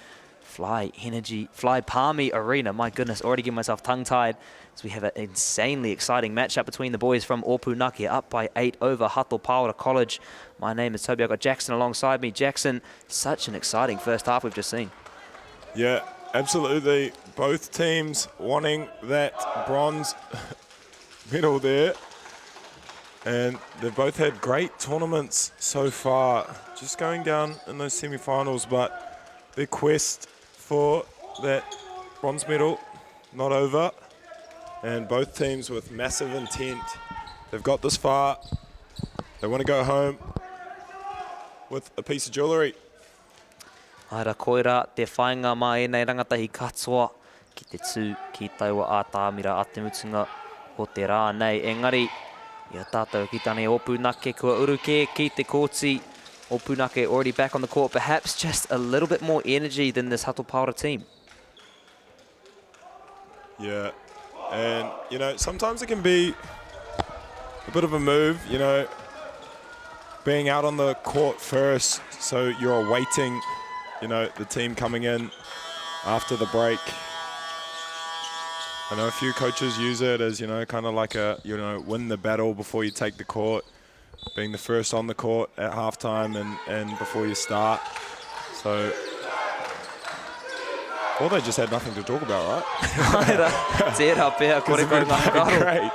Fly Energy, Fly Palmy Arena. My goodness, already getting myself tongue-tied as we have an insanely exciting matchup between the boys from Opunake, up by 8 over Hato Paora College. My name is Toby. I've got Jackson alongside me. Jackson, such an exciting first half we've just seen. Yeah, absolutely. Both teams wanting that bronze medal there. And they've both had great tournaments so far, just going down in those semi-finals, but their quest for that bronze medal not over. And both teams with massive intent. They've got this far. They want to go home with a piece of jewellery. Āe rā, koirā te whāinga mā ēnei rangatahi katoa ki te tū ki taua ātamira a te mutunga o te rā nei. Engari, i a tātou ki tane Ōpunake kua uru kē ki te kōti, Ōpunake already back on the court, perhaps just a little bit more energy than this Hato Paora team. Yeah, and you know, sometimes it can be a bit of a move, you know, being out on the court first, so you're awaiting, you know, the team coming in after the break. I know a few coaches use it as, you know, kind of like a, you know, win the battle before you take the court, being the first on the court at halftime and, and before you start. So, or they just had nothing to talk about, right? Āe rā, tērā pea kore kau ngā whakaaro. Great.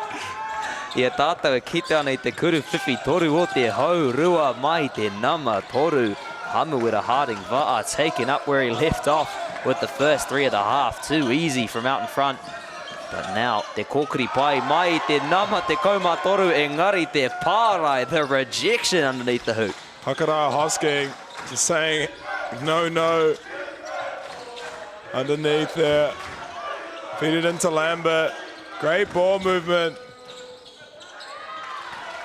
I a tātou e kite ana i te kuru whiwhi toru o te hau rua mai te nama toru. Hamuera Harding Va'a taken up where he left off with the first three of the half. Too easy from out in front. But now, te kōkiri pai mai te nama 13 engari te pārae, the rejection underneath the hoop. Hakara Hosking just saying no, no. Underneath there. Feed it into Lambert. Great ball movement.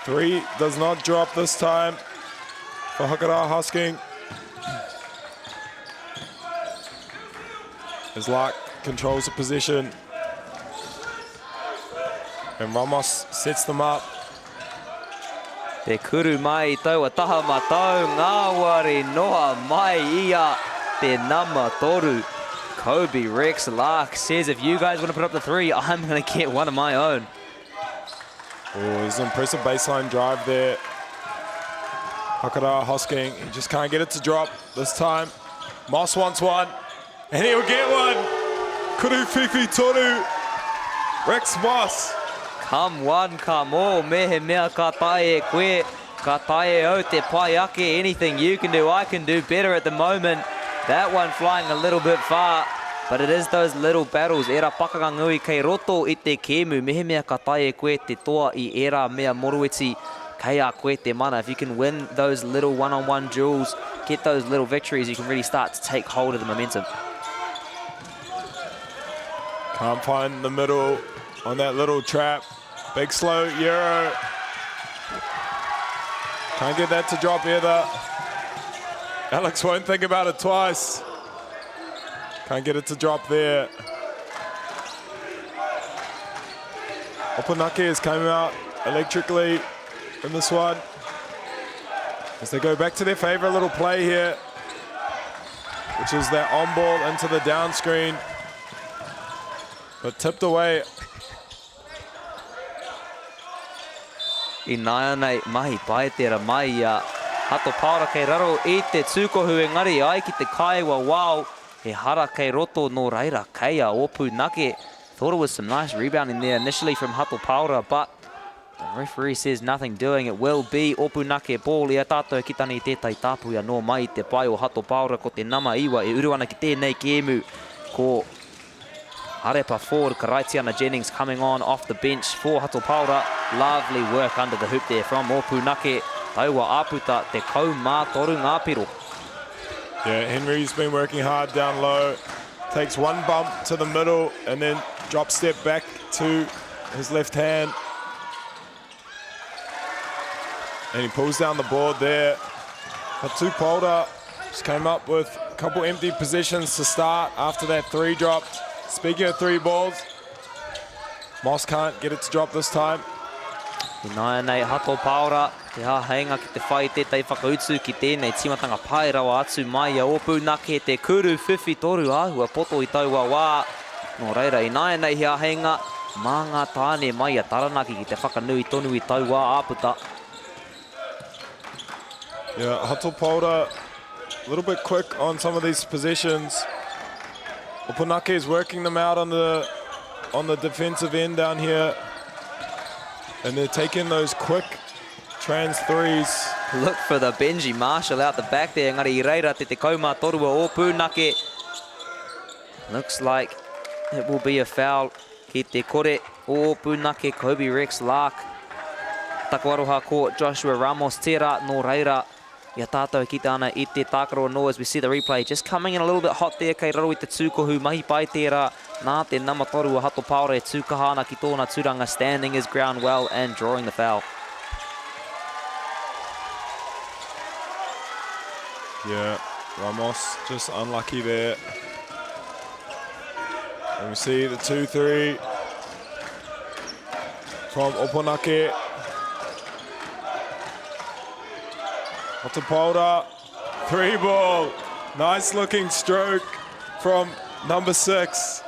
Three does not drop this time for Hakara Hosking. As Lark controls the position. And Ramos sets them up. Te kuru mai i taua taha matau, ngāwari noa mai ia te nama toru. Kobe Rex Lark says, if you guys want to put up the three, I'm going to get one of my own. Oh, there's an impressive baseline drive there. Hakara Hosking, he just can't get it to drop this time. Moss wants one, and he'll get one. Kuru Fifi Toru, Rex Moss. Come one, come all, mehemea ka tae e koe, ka tae e au te pai ake, anything you can do, I can do better at the moment. That one flying a little bit far, but it is those little battles, era pakanga ngui kei roto i te kēmu, mehemea ka tae e koe te toa i ērā mea moroiti, kei a koe te mana. If you can win those little one-on-one duels, get those little victories, you can really start to take hold of the momentum. Can't find the middle on that little trap. Big slow Euro. Can't get that to drop either. Alex won't think about it twice. Can't get it to drop there. Opunake has come out electrically in this one. As they go back to their favorite little play here, which is that on ball into the down screen. But tipped away. I nāianei, mahi pai tērā mai i a Hato Paora kei raro i te tūkohu engari ai ki te kāewa wao, he hara kei roto nō reira kei a Ōpunake. Thought it was some nice rebounding there initially from Hato Paora but the referee says nothing doing. It will be Ōpunake ball i a tātou ki tani tētahi tāpui anō mai i te pae o Hato Paora ko te nama iwa e uru ana ki tēnei kēmu ko Arepa Ford, Karaitiana Jennings coming on off the bench for Hato Paora. Lovely work under the hoop there from Ōpunake. Taua āputa, 13 ngā piro. Yeah, Henry's been working hard down low. Takes one bump to the middle and then drop step back to his left hand. And he pulls down the board there. Hato Paora just came up with a couple empty positions to start after that three dropped. Speaking of three balls, Moss can't get it to drop this time. Ināianei, Hato Paora, te āheinga ki te whai i tētahi whakautu ki tēnei tīmatanga pai rawa atu mai i a Ōpunake, te kuru whiwhi toru āhua poto i taua wā. Nō reira, ināianei he āheinga mā ngā tāne mai i a Taranaki ki te whakanui tonu i taua āputa. Yeah, Hato Paora, a little bit quick on some of these possessions. Opunake is working them out on the on the defensive end down here. And they're taking those quick trans threes. Look for the Benji Marshall out the back there. Engari i reira te 13 o Ōpūnake. Looks like it will be a foul ki te kore o Ōpūnake Kobe Rex Lark. Taku aroha ko Joshua Ramos tērā nō reira i a tātou e kite ana i te tākaro anō as we see the replay just coming in a little bit hot there kei raro i te tūkohu mahi pai tērā nā te nama toru a Hato Paora e tū kaha ana ki tōna tūranga standing his ground well and drawing the foul. Yeah, Ramos just unlucky there. And we see the 2-3 from Opunake. Otapolda, three ball. Nice looking stroke from number six,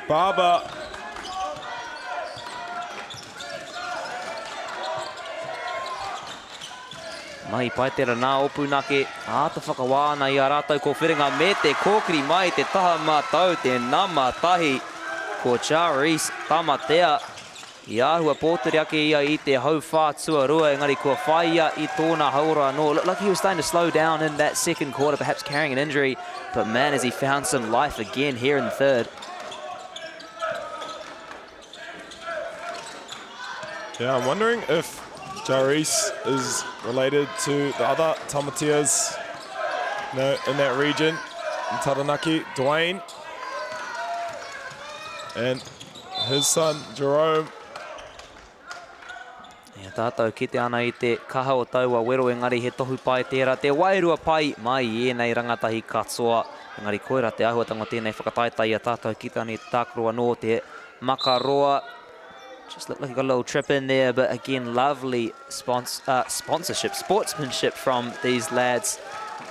Barber. Mahi pai tera nā Opunake, āta whakawā ana i a rātou ko Whiringa me te kōkiri mai te taha matau te nama tahi ko Charisse Tamatea. I āhua pōturi ake ia i te hauwhā tuarua engari kua whai ia i tōna hauora anō. Looked like he was starting to slow down in that second quarter, perhaps carrying an injury, but man has he found some life again here in the third. Yeah, I'm wondering if Jarice is related to the other Tamateas you know, in that region. In Taranaki, Dwayne. And his son, Jerome. Ia tātou kite ana i te kaha o taua wero engari he tohu pai tērā, te wairua pai mai i ēnei rangatahi katoa. Engari koirā te āhuatanga o tēnei whakataetae i a tātou kite ana i te tākaro anō te makaroa. Just looked like he got a little trip in there, but again, lovely spons sponsorship, sportsmanship from these lads.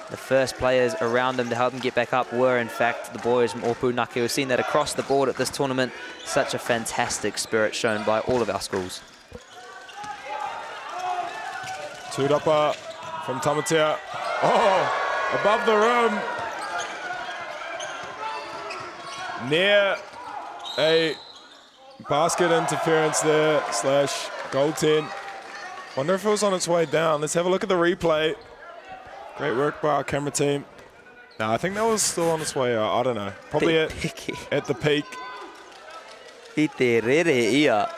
The first players around them to help them get back up were, in fact, the boys from Opunake. We've seen that across the board at this tournament. Such a fantastic spirit shown by all of our schools. Tūrapa from Tamatea. Oh, above the rim. Near a basket interference there, slash goaltend. Wonder if it was on its way down. Let's have a look at the replay. Great work by our camera team. No, I think that was still on its way out. I don't know. Probably at, at the peak. I te rere ia.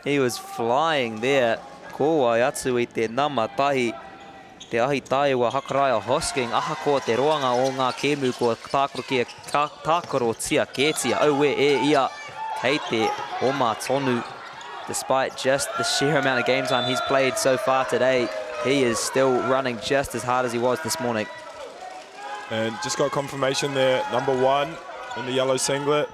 He was flying there. Ko wai atu i te nama tahi. Te ahi taewa Hakaraia Hosking. Ahakoa te roanga o ngā kēmu kua tākarotia, tākarotia kētia. Aue e ia kei te oma tonu. Despite just the sheer amount of game time he's played so far today, he is still running just as hard as he was this morning. And just got confirmation there, number one in the yellow singlet.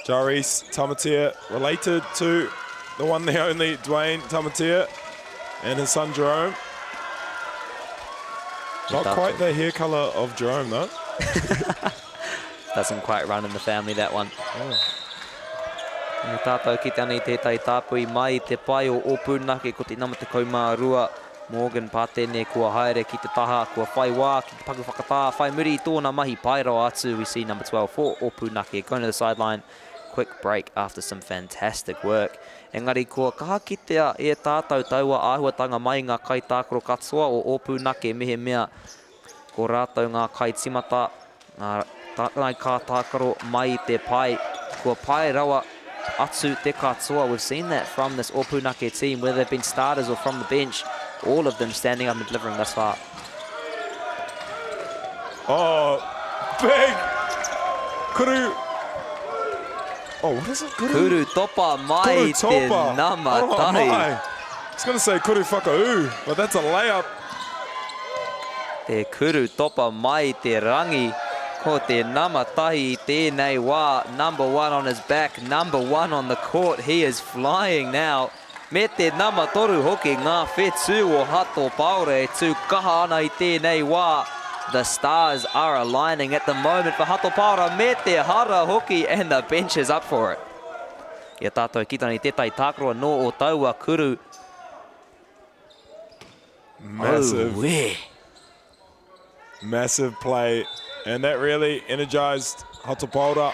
Jarice Tamatea, related to the one, the only Dwayne Tamatea and his son Jerome. Not quite the hair color of Jerome, though. Doesn't quite run in the family, that one. Oh. Me tātou ki te anei tētahi tāpui mai i te pae o Ōpūnake ko te nama 12 Morgan Patene kua haere ki te taha, kua whai wā ki te paku whakatā, whai muri i tōna mahi pai rawa atu. We see number 12 for Ōpūnake going to the sideline. Quick break after some fantastic work. Engari kua kaha kitea e tātou taua āhuatanga mai i ngā kaitākaro katoa o Ōpūnake mehemea ko rātou ngā kaitimata, ngā kātākaro mai i te pae. Kua pae rawa atu te katoa. We've seen that from this Ōpūnake team, whether they've been starters or from the bench, all of them standing up and delivering thus far. Oh, big kuru. Oh, what is it? Kuru, kuru topa mai kuru topa. te nama oh, tahi. My. I was going to say kuru whakau, but that's a layup. Te kuru topa mai te rangi. Ko te nama tahi i tēnei wā. Number one on his back, number one on the court. He is flying now. Me te nama toru hoki ngā whetū o Hato Paora e tū kaha ana i tēnei wā. The stars are aligning at the moment for Hato Paora me te hara hoki and the bench is up for it. I a tātou ki tani tētahi tākaro anō o taua kuru. Massive. Auē. Massive play, and that really energized Hato Paora.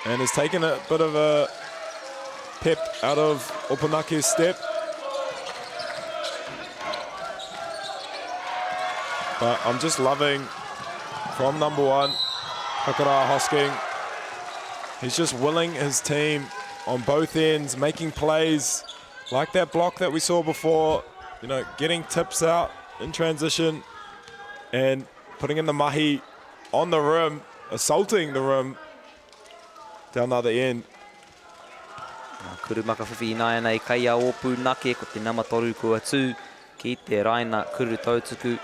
And has taken a bit of a pep out of Opunake's step. But I'm just loving from number 1, Hakara Hosking. He's just willing his team on both ends, making plays like that block that we saw before, you know, getting tips out in transition and putting in the mahi on the rim, assaulting the rim down the other end. Kuru makawhiwhi ināianei kei a Ōpunake, ko te nama 3 kua tū ki te raina kuru tautuku.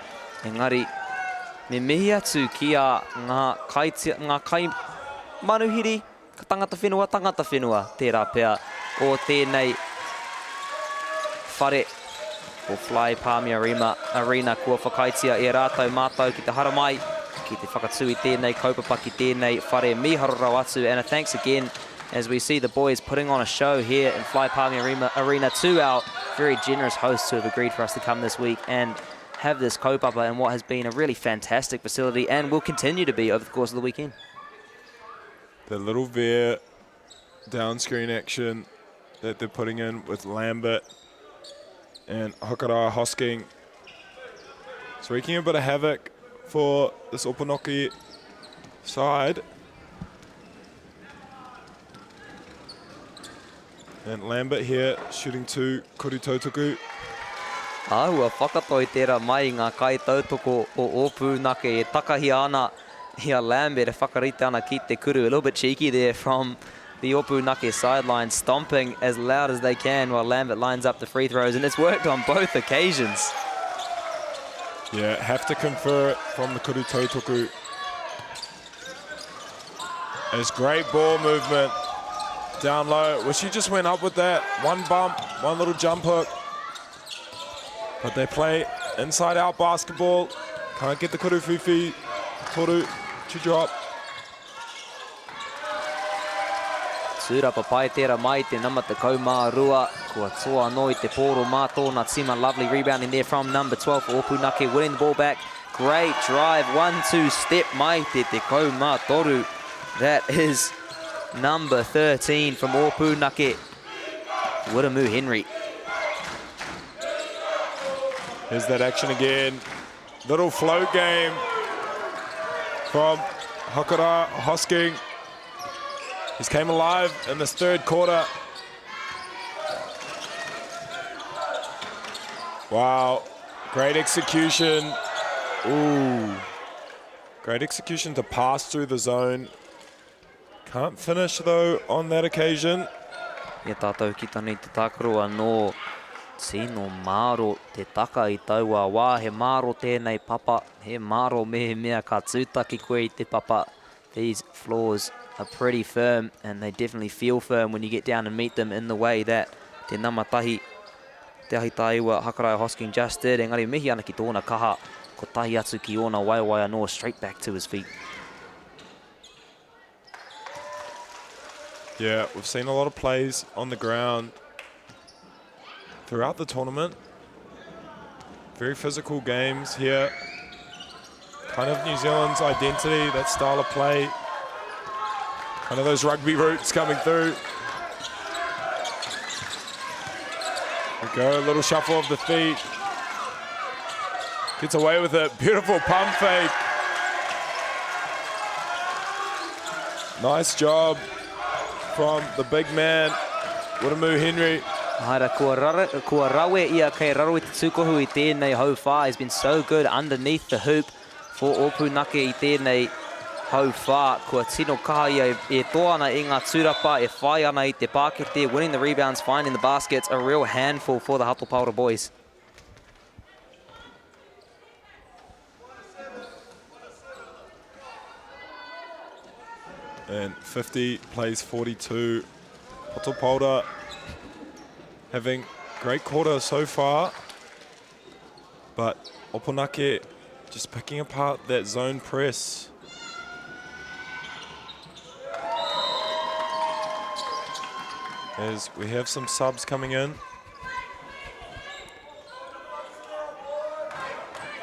Engari, me mihi atu ki a ngā kaitia, ngā kai manuhiri, ka tangata whenua, tangata whenua, tērā pea o tēnei whare o Fly Palmy Arena, Arena kua whakaaetia e rātou mātou ki te haramai, ki te whakatū i tēnei kaupapa ki tēnei whare mīharo rawa atu. And a thanks again as we see the boys putting on a show here in Fly Palmy Arena, Arena to our very generous hosts who have agreed for us to come this week and have this kaupapa in what has been a really fantastic facility and will continue to be over the course of the weekend. The little veer down screen action that they're putting in with Lambert and Hakara Hosking. It's wreaking a bit of havoc for this Opunake side. And Lambert here shooting to Kuru Tautuku. Āhua whakatoi tērā mai i ngā kaitautoko o Ōpunake e takahia ana i a Lambert e whakarite ana ki te kuru. A little bit cheeky there from the Ōpunake sideline, stomping as loud as they can while Lambert lines up the free throws, and it's worked on both occasions. Yeah, have to confer it from the Kuru Tautuku. It's great ball movement down low. Well, she just went up with that. One bump, one little jump hook. But they play inside out basketball. Can't get the Kuru Fufi Toru to drop. Tūrapa pai tērā mai te nama 12. Kua toa anō i te pōro mā tōna tima. Lovely rebounding there from number 12 for Ōpunake, winning the ball back. Great drive, 1-2 step mai te 13. That is number 13 from Ōpunake, Wiremu Henry. Here's that action again. Little float game from Hakara Hosking. He's came alive in this third quarter. Wow, great execution. Ooh, great execution to pass through the zone. Can't finish though on that occasion. I a tātou ki tani te tākaro anō, tino māro te taka i taua wā. He māro tēnei papa, he māro mehemea ka tūtaki koe i te papa. These floors are pretty firm and they definitely feel firm when you get down and meet them in the way that te nama tahi, te ahi tāiwa Hakaraia Hosking just did. Engari mihi ana ki tōna kaha, kotahi atu ki ōna waewae anō, straight back to his feet. Yeah, we've seen a lot of plays on the ground throughout the tournament. Very physical games here. Kind of New Zealand's identity, that style of play. Kind of those rugby roots coming through. We go, a little shuffle of the feet. Gets away with it. Beautiful pump fake. Nice job from the big man, Wiremu Henry. Haere, kua, rara, kua rawe ia kei raro i te tūkohu i tēnei hauwhā. He's been so good underneath the hoop for Ōpunake i tēnei hauwhā. Kua tino kaha ia e toa ana i ngā tūrapa, e whai ana i te pākete, winning the rebounds, finding the baskets. A real handful for the Hato Paora boys. And 50 plays 42. Hato Paora having great quarter so far, but Opunake just picking apart that zone press. As we have some subs coming in.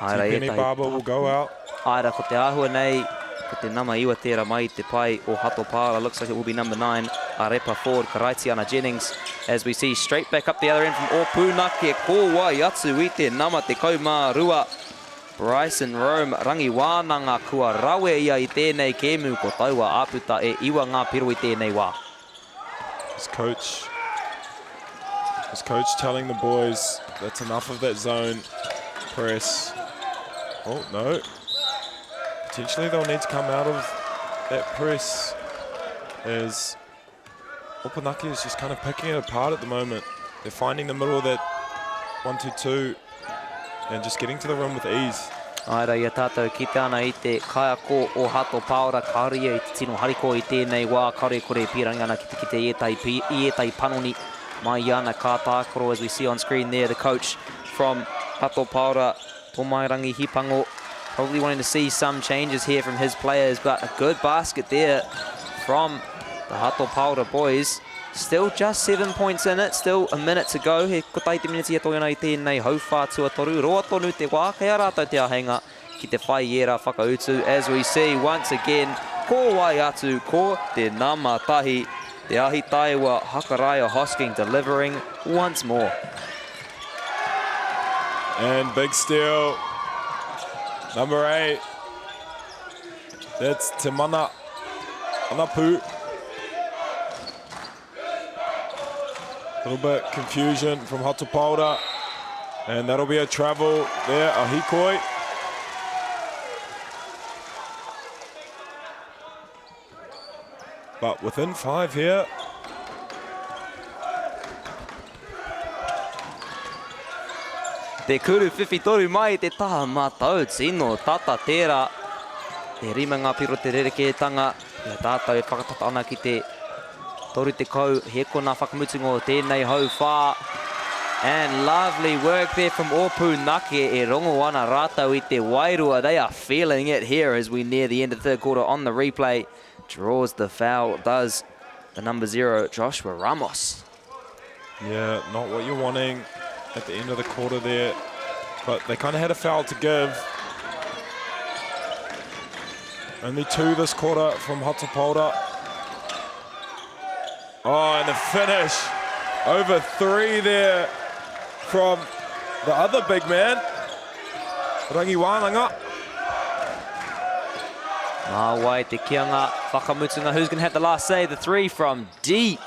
Tipene Barber will go out. Āe rā, ko te āhua nei, ko te nama iwa tērā mai i te pae o Hato Paora. Looks like it will be number 9, Arepa Ford, Karaitiana Jennings. As we see straight back up the other end from Ōpunake, ko wai atu i te nama 12. Bryson Rome, Rangi Wānanga, kua rawe ia i tēnei kēmu, ko taua āputa e iwa ngā piro i tēnei wā. His coach, his coach telling the boys that's enough of that zone press. Oh, no. Potentially they'll need to come out of that press as Opunake is just kind of picking it apart at the moment. They're finding the middle of that 1-2-2 and just getting to the rim with ease. Āe rā, i a tātou kite ana i te kaiako o Hato Pāora, kāore ia i te tino harikoa i tēnei wā, kāore e kore e pīrangi ana ki te kite i ētahi, i ētahi panoni mai i ana kā tākaro, as we see on screen there, the coach from Hato Pāora, Tomairangi Hipango, probably wanting to see some changes here from his players, but a good basket there from the Hato Pāora boys. Still just 7 points in it, still a minute to go. He kotahi te miniti e toe ana i tēnei hauwhā tuatoru. Roa tonu te wā, kei a rātou te āheinga ki te whai i ērā whakautu. As we see once again, ko wai atu, ko te nama tahi, Te Ahi Taewa Hakaraia Hosking delivering once more. And big steal, number 8. That's Te Mana Anapu. A little bit confusion from Hato Paora. And that'll be a travel there, a hikoi. But within 5 here. Te kuru whiwhi toru mai te taha matau, tino tata tērā. E rima ngā piro te rerekētanga, i a tātou e whakatata ana ki te 30, he kona whakamutunga o tēnei hauwhā. And lovely work there from Opunake, e rongo ana rātou i te wairua. They are feeling it here as we near the end of the third quarter on the replay. Draws the foul, does the number 0, Joshua Ramos. Yeah, not what you're wanting at the end of the quarter there. But they kind of had a foul to give. Only 2 this quarter from Hato Paora. Oh, and the finish. Over 3 there from the other big man, Rangi Wānanga. Mā wai te kianga whakamutunga. Who's going to have the last say? The 3 from deep.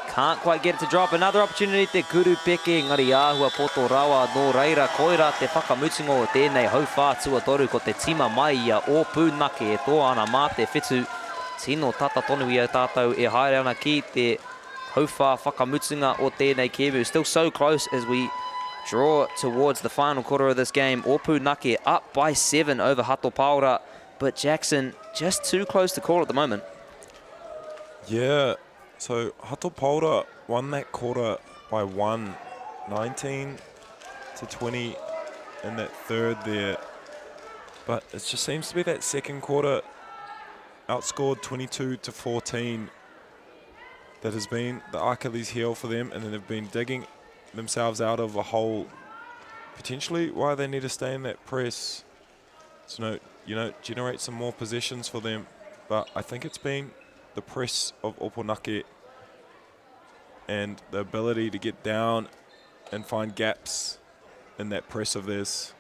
Can't quite get it to drop. Another opportunity te kuru peke engari āhua poto rawa nō reira koira te whakamutunga o tēnei hauwhā tuatoru ko te tima mai i a Ōpunake e toa ana mā te whitu. Tino tata tonu i a tātou e haere ana ki te hauwhā whakamutunga o tēnei kēmu. Still so close as we draw towards the final quarter of this game. Ōpunake up by 7 over Hato Paora, but Jackson just too close to call at the moment. Yeah, so Hato Paora won that quarter by 1, 19 to 20 in that third there. But it just seems to be that second quarter outscored 22 to 14. That has been the Achilles heel for them, and then they've been digging themselves out of a hole. Potentially why they need to stay in that press. So, you know, generate some more possessions for them. But I think it's been the press of Opunake and the ability to get down and find gaps in that press of theirs.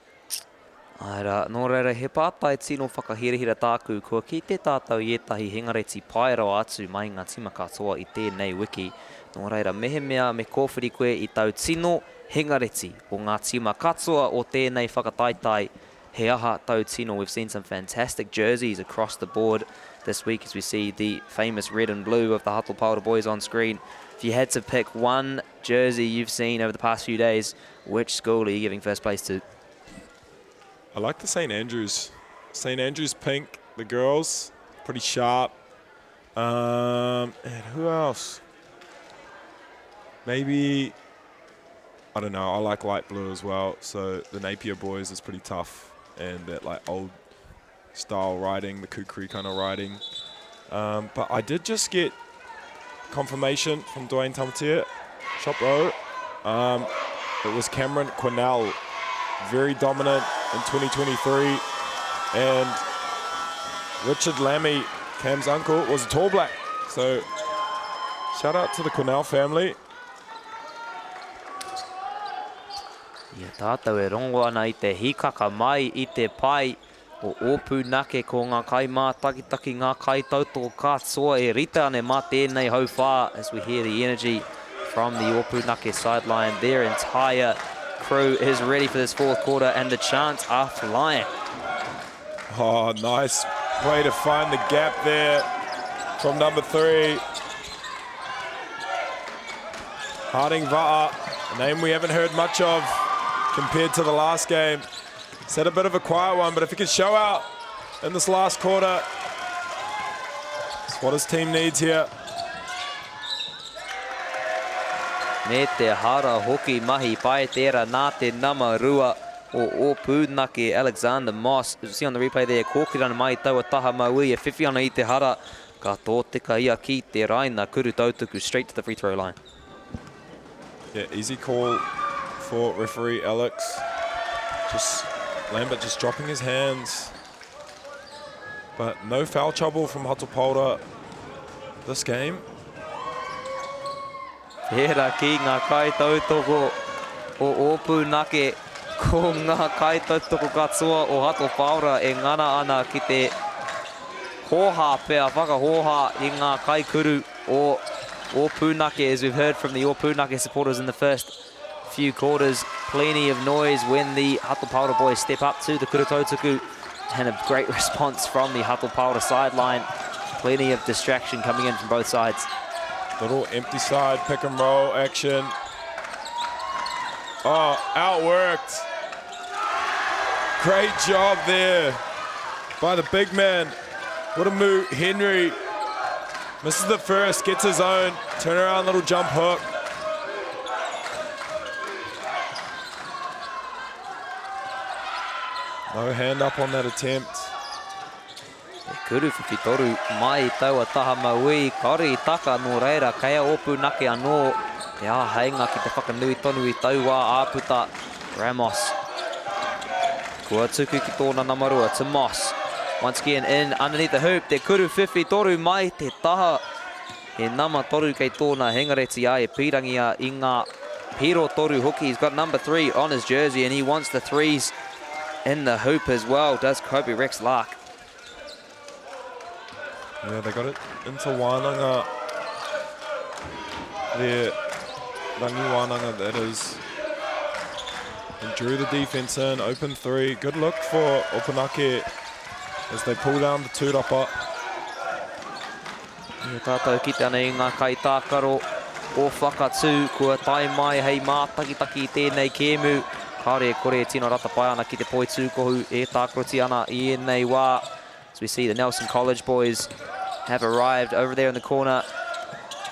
Āe rā, nō reira, he pātai tino whakahirahira tāku, kua kite tātou i ētahi hengareti pai rawa atu mai i ngā tima katoa i tēnei wiki. Nō reira, mehemea me kōwhiri koe i tau tino hengareti o ngā tima katoa o tēnei whakataetae, he aha tau tino? We've seen some fantastic jerseys across the board this week as we see the famous red and blue of the Hato Paora boys on screen. If you had to pick one jersey you've seen over the past few days, which school are you giving first place to? I like the St. Andrews. St. Andrews pink, the girls, pretty sharp. And who else? Maybe, I don't know, I like light blue as well. So the Napier boys is pretty tough. And that old style riding, the kukri kind of riding. But I did just get confirmation from Dwayne Tamatea, Shop Row. It was Cameron Quinnell, very dominant. in 2023. And Richard Lammy, Cam's uncle, was a tall black. So shout out to the Quinnell family. I a tātou e rongo ana i te hīkaka mai i te pae o Ōpunake ko ngā kaimātakitaki, ngā kaitautoko katoa e rite ana mā tēnei hauwhā as we hear the energy from the Ōpunake sideline. Their entire crew is ready for this fourth quarter and the chants are flying. Oh, nice way to find the gap there from number 3. Harding Va'a, a name we haven't heard much of compared to the last game. Set a bit of a quiet one, but if he can show out in this last quarter, it's what his team needs here. Me te hara hoki mahi pai tērā nā te nama 2 o Ōpunake, Alexander Moss. As you see on the replay there, kōkiri ana mai i taua taha mauī e whiwhi ana i te hara. Ka tōtika ia ki te raina kuru tautuku straight to the free throw line. Yeah, easy call for referee Alex. Just Lambert just dropping his hands. But no foul trouble from Hato Paora this game. Tērā ki ngā kaitautoko o Ōpunake, ko ngā kaitautoko katoa o Hato Paora e ngana ana ki te hōhā pea, whakahōhā i ngā kaikuru o Ōpunake, as we've heard from the Ōpunake supporters in the first few quarters. Plenty of noise when the Hato Paora boys step up to the Kura Tautuku, and a great response from the Hato Paora sideline. Plenty of distraction coming in from both sides. Little empty side pick and roll action. Oh, outworked. Great job there by the big man. Wiremu Henry. Misses the first, gets his own. Turn around, little jump hook. No hand up on that attempt. Te kuru whiwhitoru mai i taua taha mauī, kaore i taka, nō reira, kei a Ōpunake anō te āheinga ki te whakanui tonu i tauā āputa Ramos. Kua tuku ki tōna nama 2, to Moss. Once again in underneath the hoop, te kuru whiwhitoru mai te taha. He nama 3 kei tōna hengareti a e pīrangi a i ngā piro toru hoki. He's got number 3 on his jersey and he wants the threes in the hoop as well, does Kobe Rex Lark. Yeah, they got it into Wānanga there. Rangi Wānanga, that is. And drew the defense in, open 3. Good look for Opunake as they pull down the tūrapa. I a tātou kite ana i ngā kaitākaro o Whakatū kua tae mai hei mātakitaki i tēnei kēmu. Kāore e kore e tino rata pai ana ki te poitūkohu e tākarotia ana i ēnei wā. As we see the Nelson College boys have arrived over there in the corner,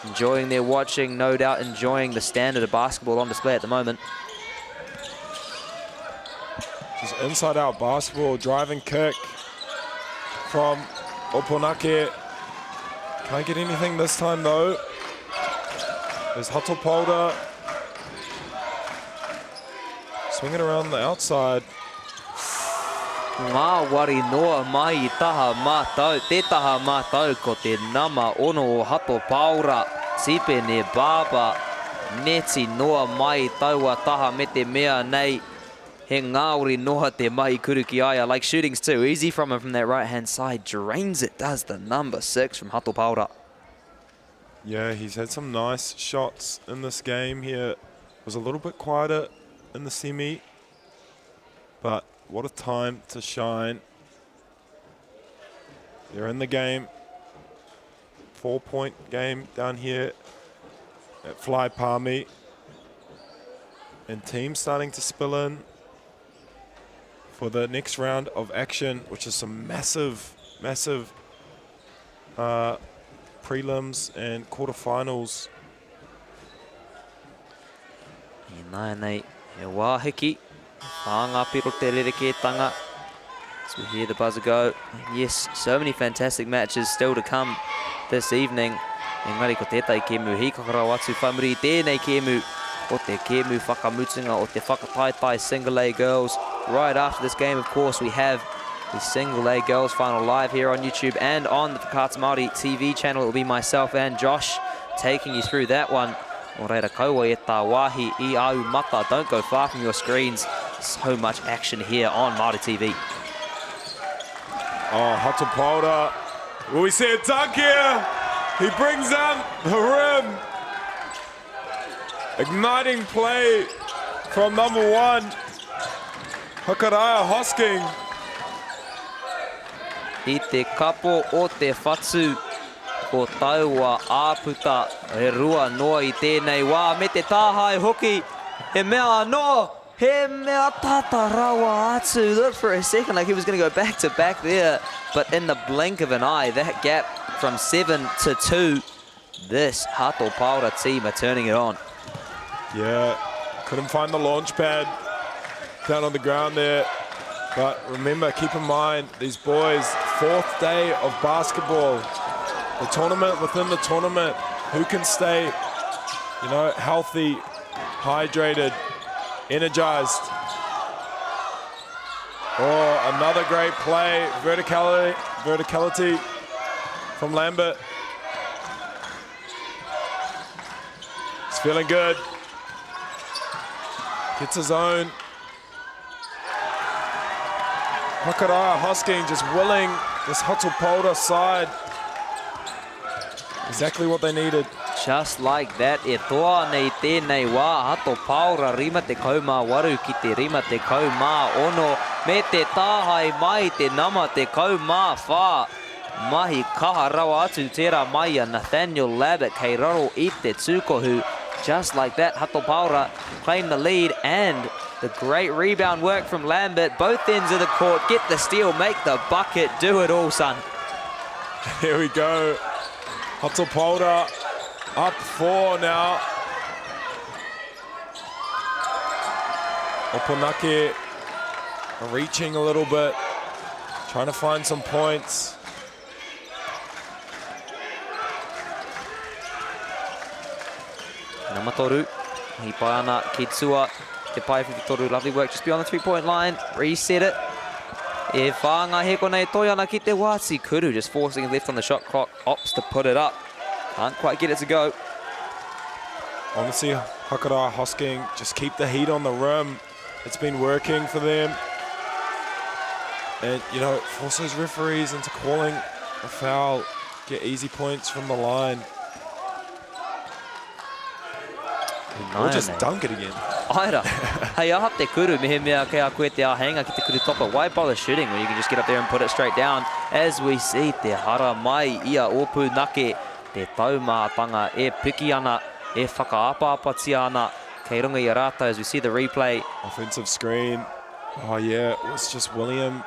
enjoying their watching, no doubt enjoying the standard of basketball on display at the moment. Just inside out basketball, driving kick from Opunake. Can't get anything this time though. There's Hato Paora swinging around the outside. Ngāwari noa mai i taha mātau, te taha mātau ko te nama ono o Hato Paora, Tipene Barber, neti noa mai i taua taha me te mea nei he ngāwari noa te mahi kuru ki a ia, like shooting's too easy from him from that right hand side, drains it, does the number 6 from Hato Paora. Yeah, he's had some nice shots in this game here. Was a little bit quieter in the semi, but what a time to shine. They're in the game. 4-point game down here at Fly Palmy. And teams starting to spill in for the next round of action, which is some massive, massive prelims and quarterfinals. Ināianei, he wā hiki, whā ngā piro te rerekētanga. As we hear the buzzer go, yes, so many fantastic matches still to come this evening. Engari ko tētahi kēmu hīkaka rawa atu whai muri i tēnei kēmu o te kēmu whakamutunga o te whakataetae Single A Girls. Right after this game, of course, we have the Single A Girls Final live here on YouTube and on the Whakaata Māori TV channel. It will be myself and Josh taking you through that one. Nō reira, kaua e tā wāhi i āu mata. Don't go far from your screens. So much action here on Māori TV. Oh, Hato Paora. Will we see a dunk here? He brings down the rim. Igniting play from number one, Hakaraia Hosking. I te kapo o te whatu, ko taua āputa he rua noa i tēnei wā, me te tāhae hoki, he mea anō, he mea tata rawa atu. Looked for a second like he was going to go back to back there, but in the blink of an eye, that gap from 7 to 2 This Hato Paora team are turning it on. Yeah, couldn't find the launch pad down on the ground there. But remember, keep in mind, these boys, fourth day of basketball. The tournament within the tournament. Who can stay, you know, healthy, hydrated, energized? Oh, another great play. Verticality, verticality from Lambert. He's feeling good. Gets his own. Hakaraia Hosking just willing this Hato Paora side. Exactly what they needed. Just like that, e toa ana i tēnei wā, Hato Paora 58 ki te 56, me te tāhae mai te nama 14. Mahi kaha rawa atu tērā mai a Nathaniel Labbett kei raro i te tūkohu. Just like that, Hato Paora claim the lead and the great rebound work from Lambert. Both ends of the court, get the steal, make the bucket, do it all, son. Here we go. Hato Paora up four now. Opunake reaching a little bit, trying to find some points. Nama toru, hi pai ana ki tua, te pae whiwhi lovely work just beyond the three-point line, reset it. E whā ngā heko nei toi ana ki te wāti kuru, just forcing it left on the shot clock, opts to put it up. Can't quite get it to go. Honestly, Hakara Hosking, just keep the heat on the rim. It's been working for them. And, you know, force those referees into calling a foul. Get easy points from the line. Or just dunk it again. Aira, hei aha te kuru, mehemea kei a koe te āheinga ki te kuru topa. Why bother shooting when you can just get up there and put it straight down? As we see, te hara mai i a Ōpūnake, te taumātanga e piki ana, e whakaapaapatia ana kei runga i a rātou as we see the replay. Offensive screen. Oh yeah, it was just William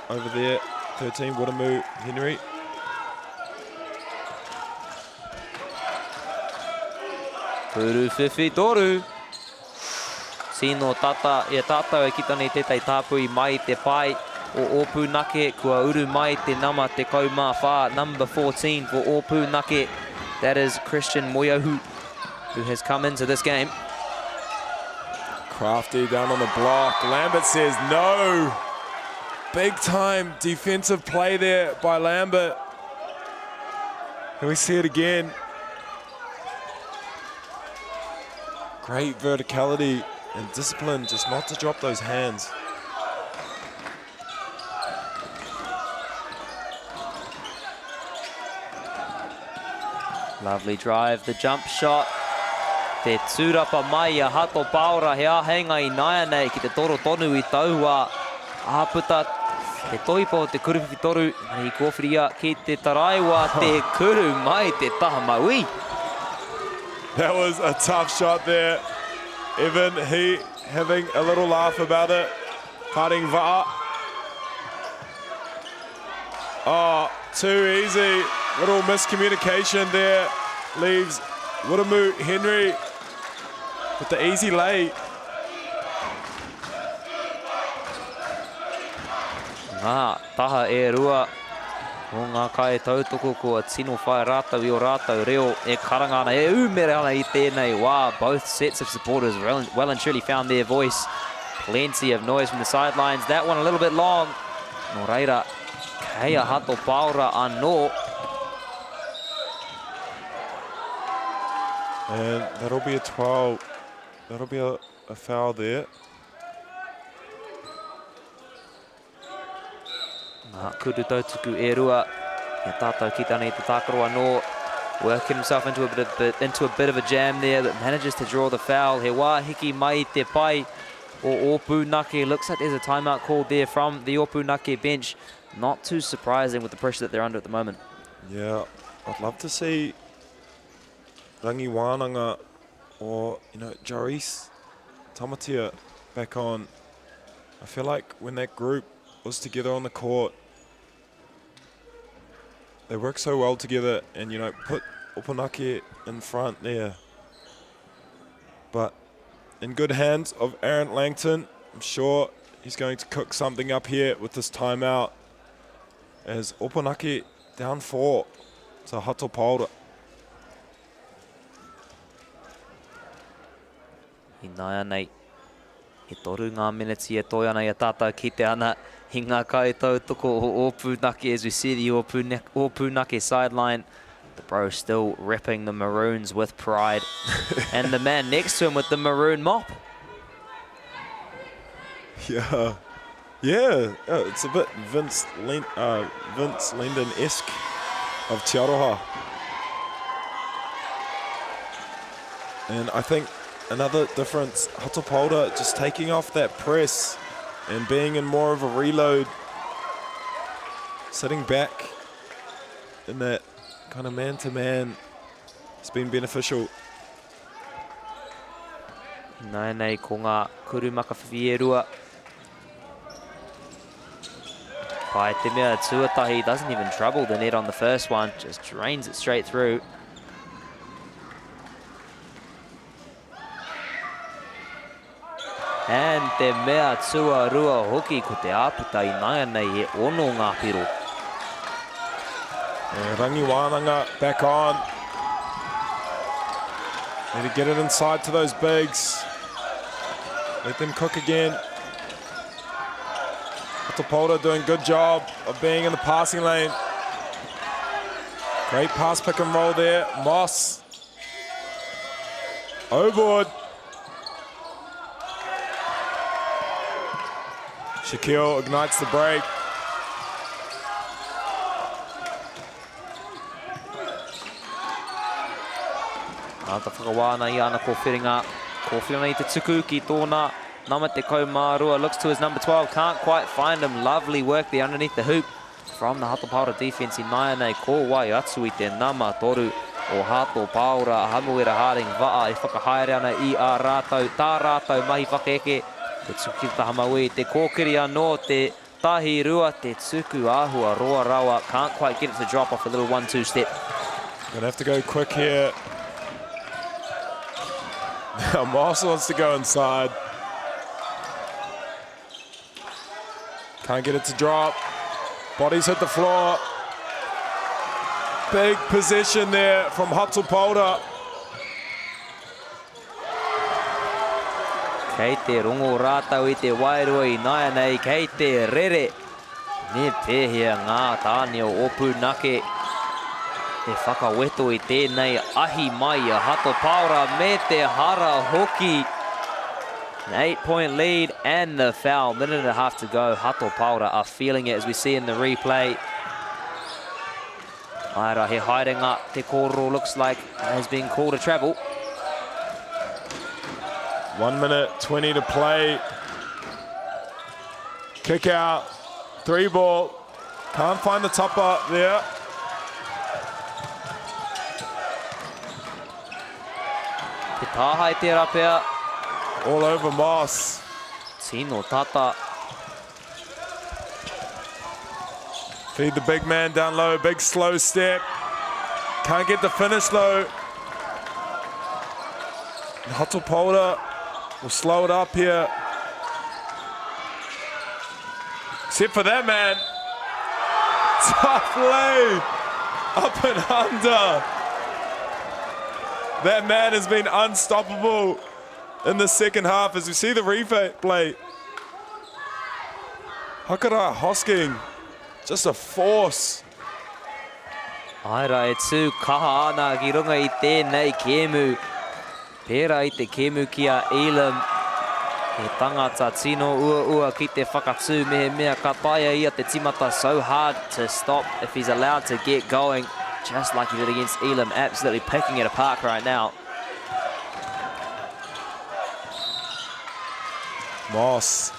over there. 13, Wiramu Henry. Puru whiwhi toru. Tino tata i a tātou e kita nei tētahi tāpui mai te pae o Ōpūnake. Kua uru mai te nama 14, number 14 for Ōpūnake. That is Christian Moyahu, who has come into this game. Crafty down on the block. Lambert says no. Big time defensive play there by Lambert. And we see it again. Great verticality and discipline just not to drop those hands. Lovely drive, the jump shot. Te tūrapa mai a Hato Paora, he āheinga i nāianei ki te toro tonu i taua āputa. Te toipa o te kuruwhiwhi toru, i kōwhiria ki te taraiwa, te kuru mai te taha mauī. That was a tough shot there. Evan, he having a little laugh about it. Harding Va'a. Oh, too easy. Little miscommunication there. Leaves Wiramu Henry with the easy lay. Ngā taha e rua o ngā kai tautoko kua tino whai rātou i o rātou reo e karanga ana, e ūmere ana i tēnei wā. Both sets of supporters well and truly found their voice. Plenty of noise from the sidelines. That one a little bit long. Nō reira, kei a Hato Paora anō. And that'll be a 12. That'll be a, a foul there. Ngā kuru tautuku e rua. He tātou ki tana i te tākaro anō. Working himself into a bit of, bit, into a bit of a jam there, but manages to draw the foul. He wā hiki mai te pai o Ōpunake. Looks like there's a timeout called there from the Ōpunake bench. Not too surprising with the pressure that they're under at the moment. Yeah, I'd love to see Rangi Wānanga or, you know, Jairus Tamatea back on. I feel like when that group was together on the court, they work so well together and, you know, put Opunake in front there. But in good hands of Aaron Langton. I'm sure he's going to cook something up here with this timeout as Opunake down four to Hato Paora. Ināianei, e toru ngā meneti e toe ana i a tātou ki te ana i ngā kaitautoko o Ōpunake as we see the Ōpunake sideline. The bro still repping the Maroons with pride. and the man next to him with the maroon mop. Yeah. Yeah, it's a bit Vince, Len Vince Lendon-esque of Te Aroha. And I think another difference, Hato Paora just taking off that press and being in more of a reload, sitting back in that kind of man-to-man has been beneficial. Nāianei ko ngā kuru makawhiwhi e rua. Pai te mea tuatahi, doesn't even trouble the net on the first one, just drains it straight through. And te mea tuarua hoki ko te āputa i nāianei e ono ngā piro. And Rangi Wānanga back on. Need to get it inside to those bigs. Let them cook again. Atapoda doing good job of being in the passing lane. Great pass pick and roll there. Moss. Overboard. Shaquille ignites the break. Āta whakawā ana i ana kōwhiringa. Kōwhiri ana i te tuku ki tōna nama 12. Looks to his number 12. Can't quite find him. Lovely work there underneath the hoop from the Hato Paora defense. I nāianei ko wai atu i te nama 3 o Hato Paora. Hamuera Harding Va'a e whakahaere ana i a rātou, tā rātou mahi whakaeke. Te tuku ki te taha mauī, te kōkiri anō, te tahi rua, te tuku āhua roa rawa. Can't quite get it to drop off a little 1-2 step. Gonna have to go quick here. Now Moss wants to go inside. Can't get it to drop. Bodies hit the floor. Big position there from Hato Paora. Kei te rongo rātou i te wairua i nāianei, kei te rere. Me pēhea ngā tāne o Ōpunake e whakaweto i tēnei ahi mai i a Hato Paora me te hara hoki. An 8-point lead and the foul. Minute and a half to go. Hato Paora are feeling it as we see in the replay. Aera, he haerenga te kōrero looks like has been called a travel. 1 minute 20 to play. Kick out, three ball. Can't find the topper there. Te tāhae tērā pea. All over Moss. Tino tata. Feed the big man down low, big slow step. Can't get the finish though. Hato Paora will slow it up here. Except for that man. Tough lay. Up and under. That man has been unstoppable in the second half as we see the replay. Hakara Hosking, just a force. Āe rā, e tū kaha ana ki runga i tēnei kēmu. Pērā i te kēmu ki a Elam, he tangata tino uaua ki te whakatū mehemea ka taea ia te timata so hard to stop if he's allowed to get going, just like he did against Elam, absolutely picking it apart right now. Moss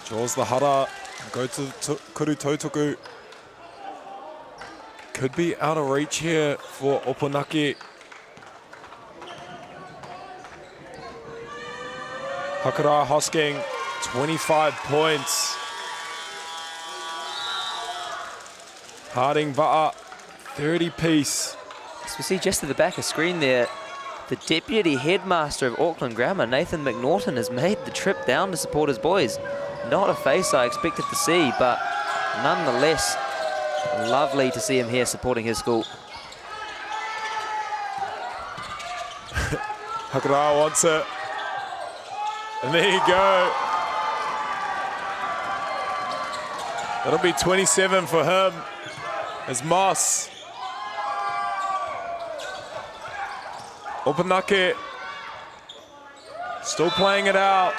draws the hara, go to Kuru Tautuku. Could be out of reach here for Opunake. Hakara Hosking, 25 points. Harding Va'a, 30 piece. As we see just at the back of screen there, the deputy headmaster of Auckland Grammar, Nathan McNaughton, has made the trip down to support his boys. Not a face I expected to see, but nonetheless, lovely to see him here supporting his school. Hakara wants it. And there you go. That'll be 27 for him as Moss. Opunake still playing it out.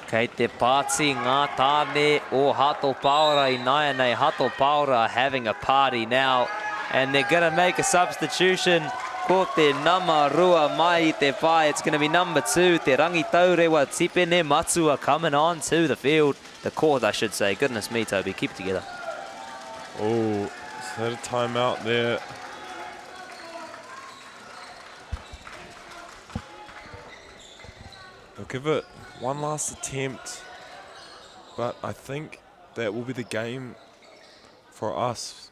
Kei te pāti ngā tāne o Hato Paora i nāianei. Hato Paora having a party now and they're gonna make a substitution. Ko te nama rua mai i te whai. It's gonna be number 2, Te Rangitaurewa Tipene Matua coming on to the field. The court, I should say. Goodness me, Toby, keep it together. Oh, is that a timeout there? They'll give it one last attempt, but I think that will be the game for us.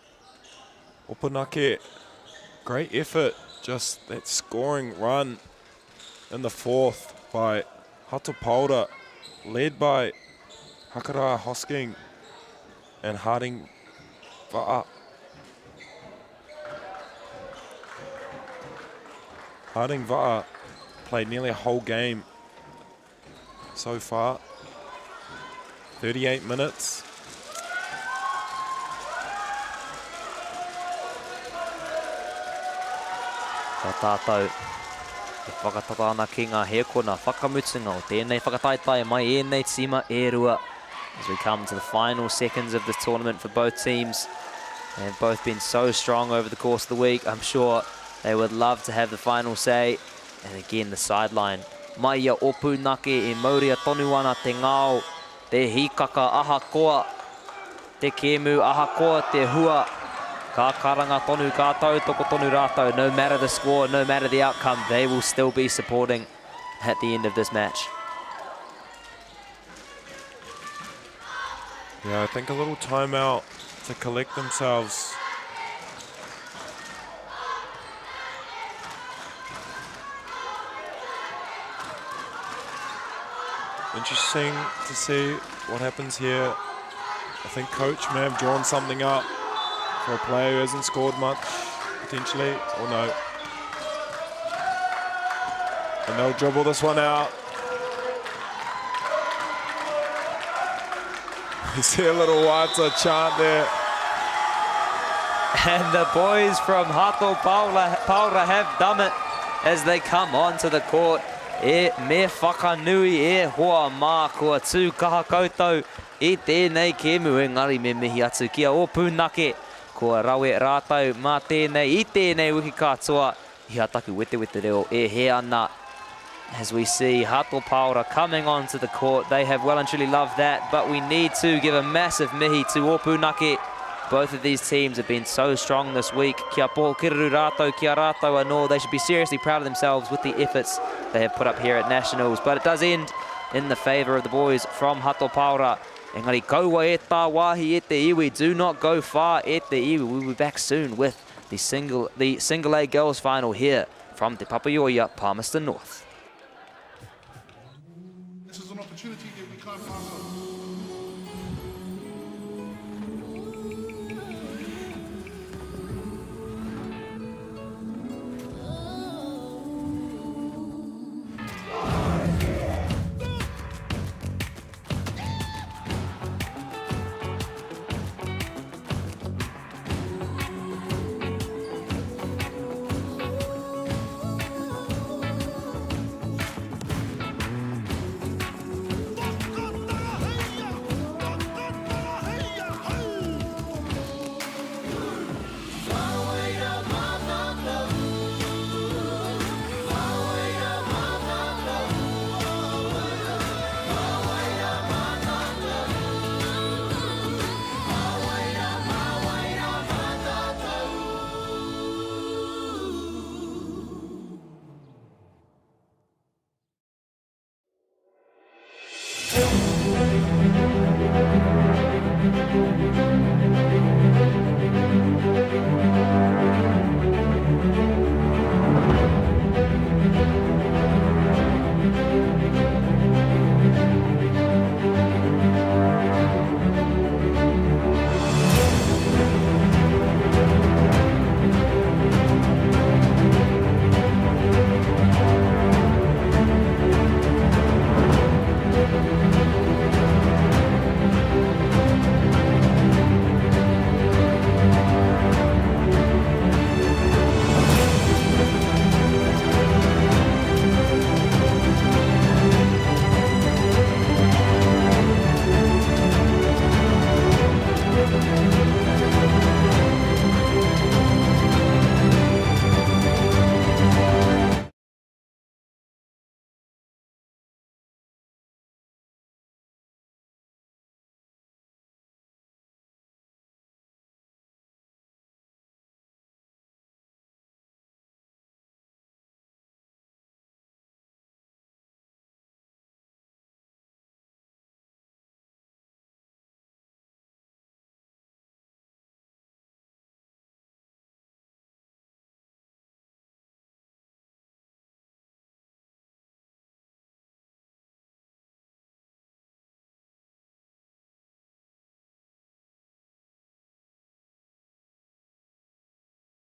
Opunake, great effort, just that scoring run in the fourth by Hato Paora, led by Hakara Hosking and Harding Va'a. Harding Va'a played nearly a whole game so far. 38 minutes. Ka tātou e whakatata ana ki ngā hēkona whakamutunga o tēnei whakataetae mai ēnei tīma e rua as we come to the final seconds of this tournament for both teams. They have both been so strong over the course of the week. I'm sure they would love to have the final say. And again, the sideline. Mai i a Opunake e mauria tonu ana te ngao, te hīkaka ahakoa te kēmu, ahakoa te hua. Ka karanga tonu, ka tautoko tonu rātou. No matter the score, no matter the outcome, they will still be supporting at the end of this match. Yeah, I think a little timeout to collect themselves. Interesting to see what happens here. I think coach may have drawn something up for a player who hasn't scored much, potentially, or no. And they'll dribble this one out. You see a little Wata chant there. And the boys from Hato Paora, Paora have done it as they come onto the court. E me whakanui e hoa mā kua tū kaha koutou i tēnei kēmu engari me mihi atu ki a Ōpūnake kua rawe rātou mā tēnei i tēnei wiki katoa i a taku wetewete reo e hē ana. As we see Hato Paora coming onto the court, they have well and truly loved that, but we need to give a massive mihi to Ōpūnake. Both of these teams have been so strong this week. Kia pōkereru rātou, kia rātou anō. They should be seriously proud of themselves with the efforts they have put up here at Nationals. But it does end in the favour of the boys from Hato Paora. Engari kaua e tā wāhi e te iwi. Do not go far e te iwi. We'll be back soon with the single, the single A girls final here from Te Papaioea, Palmerston North.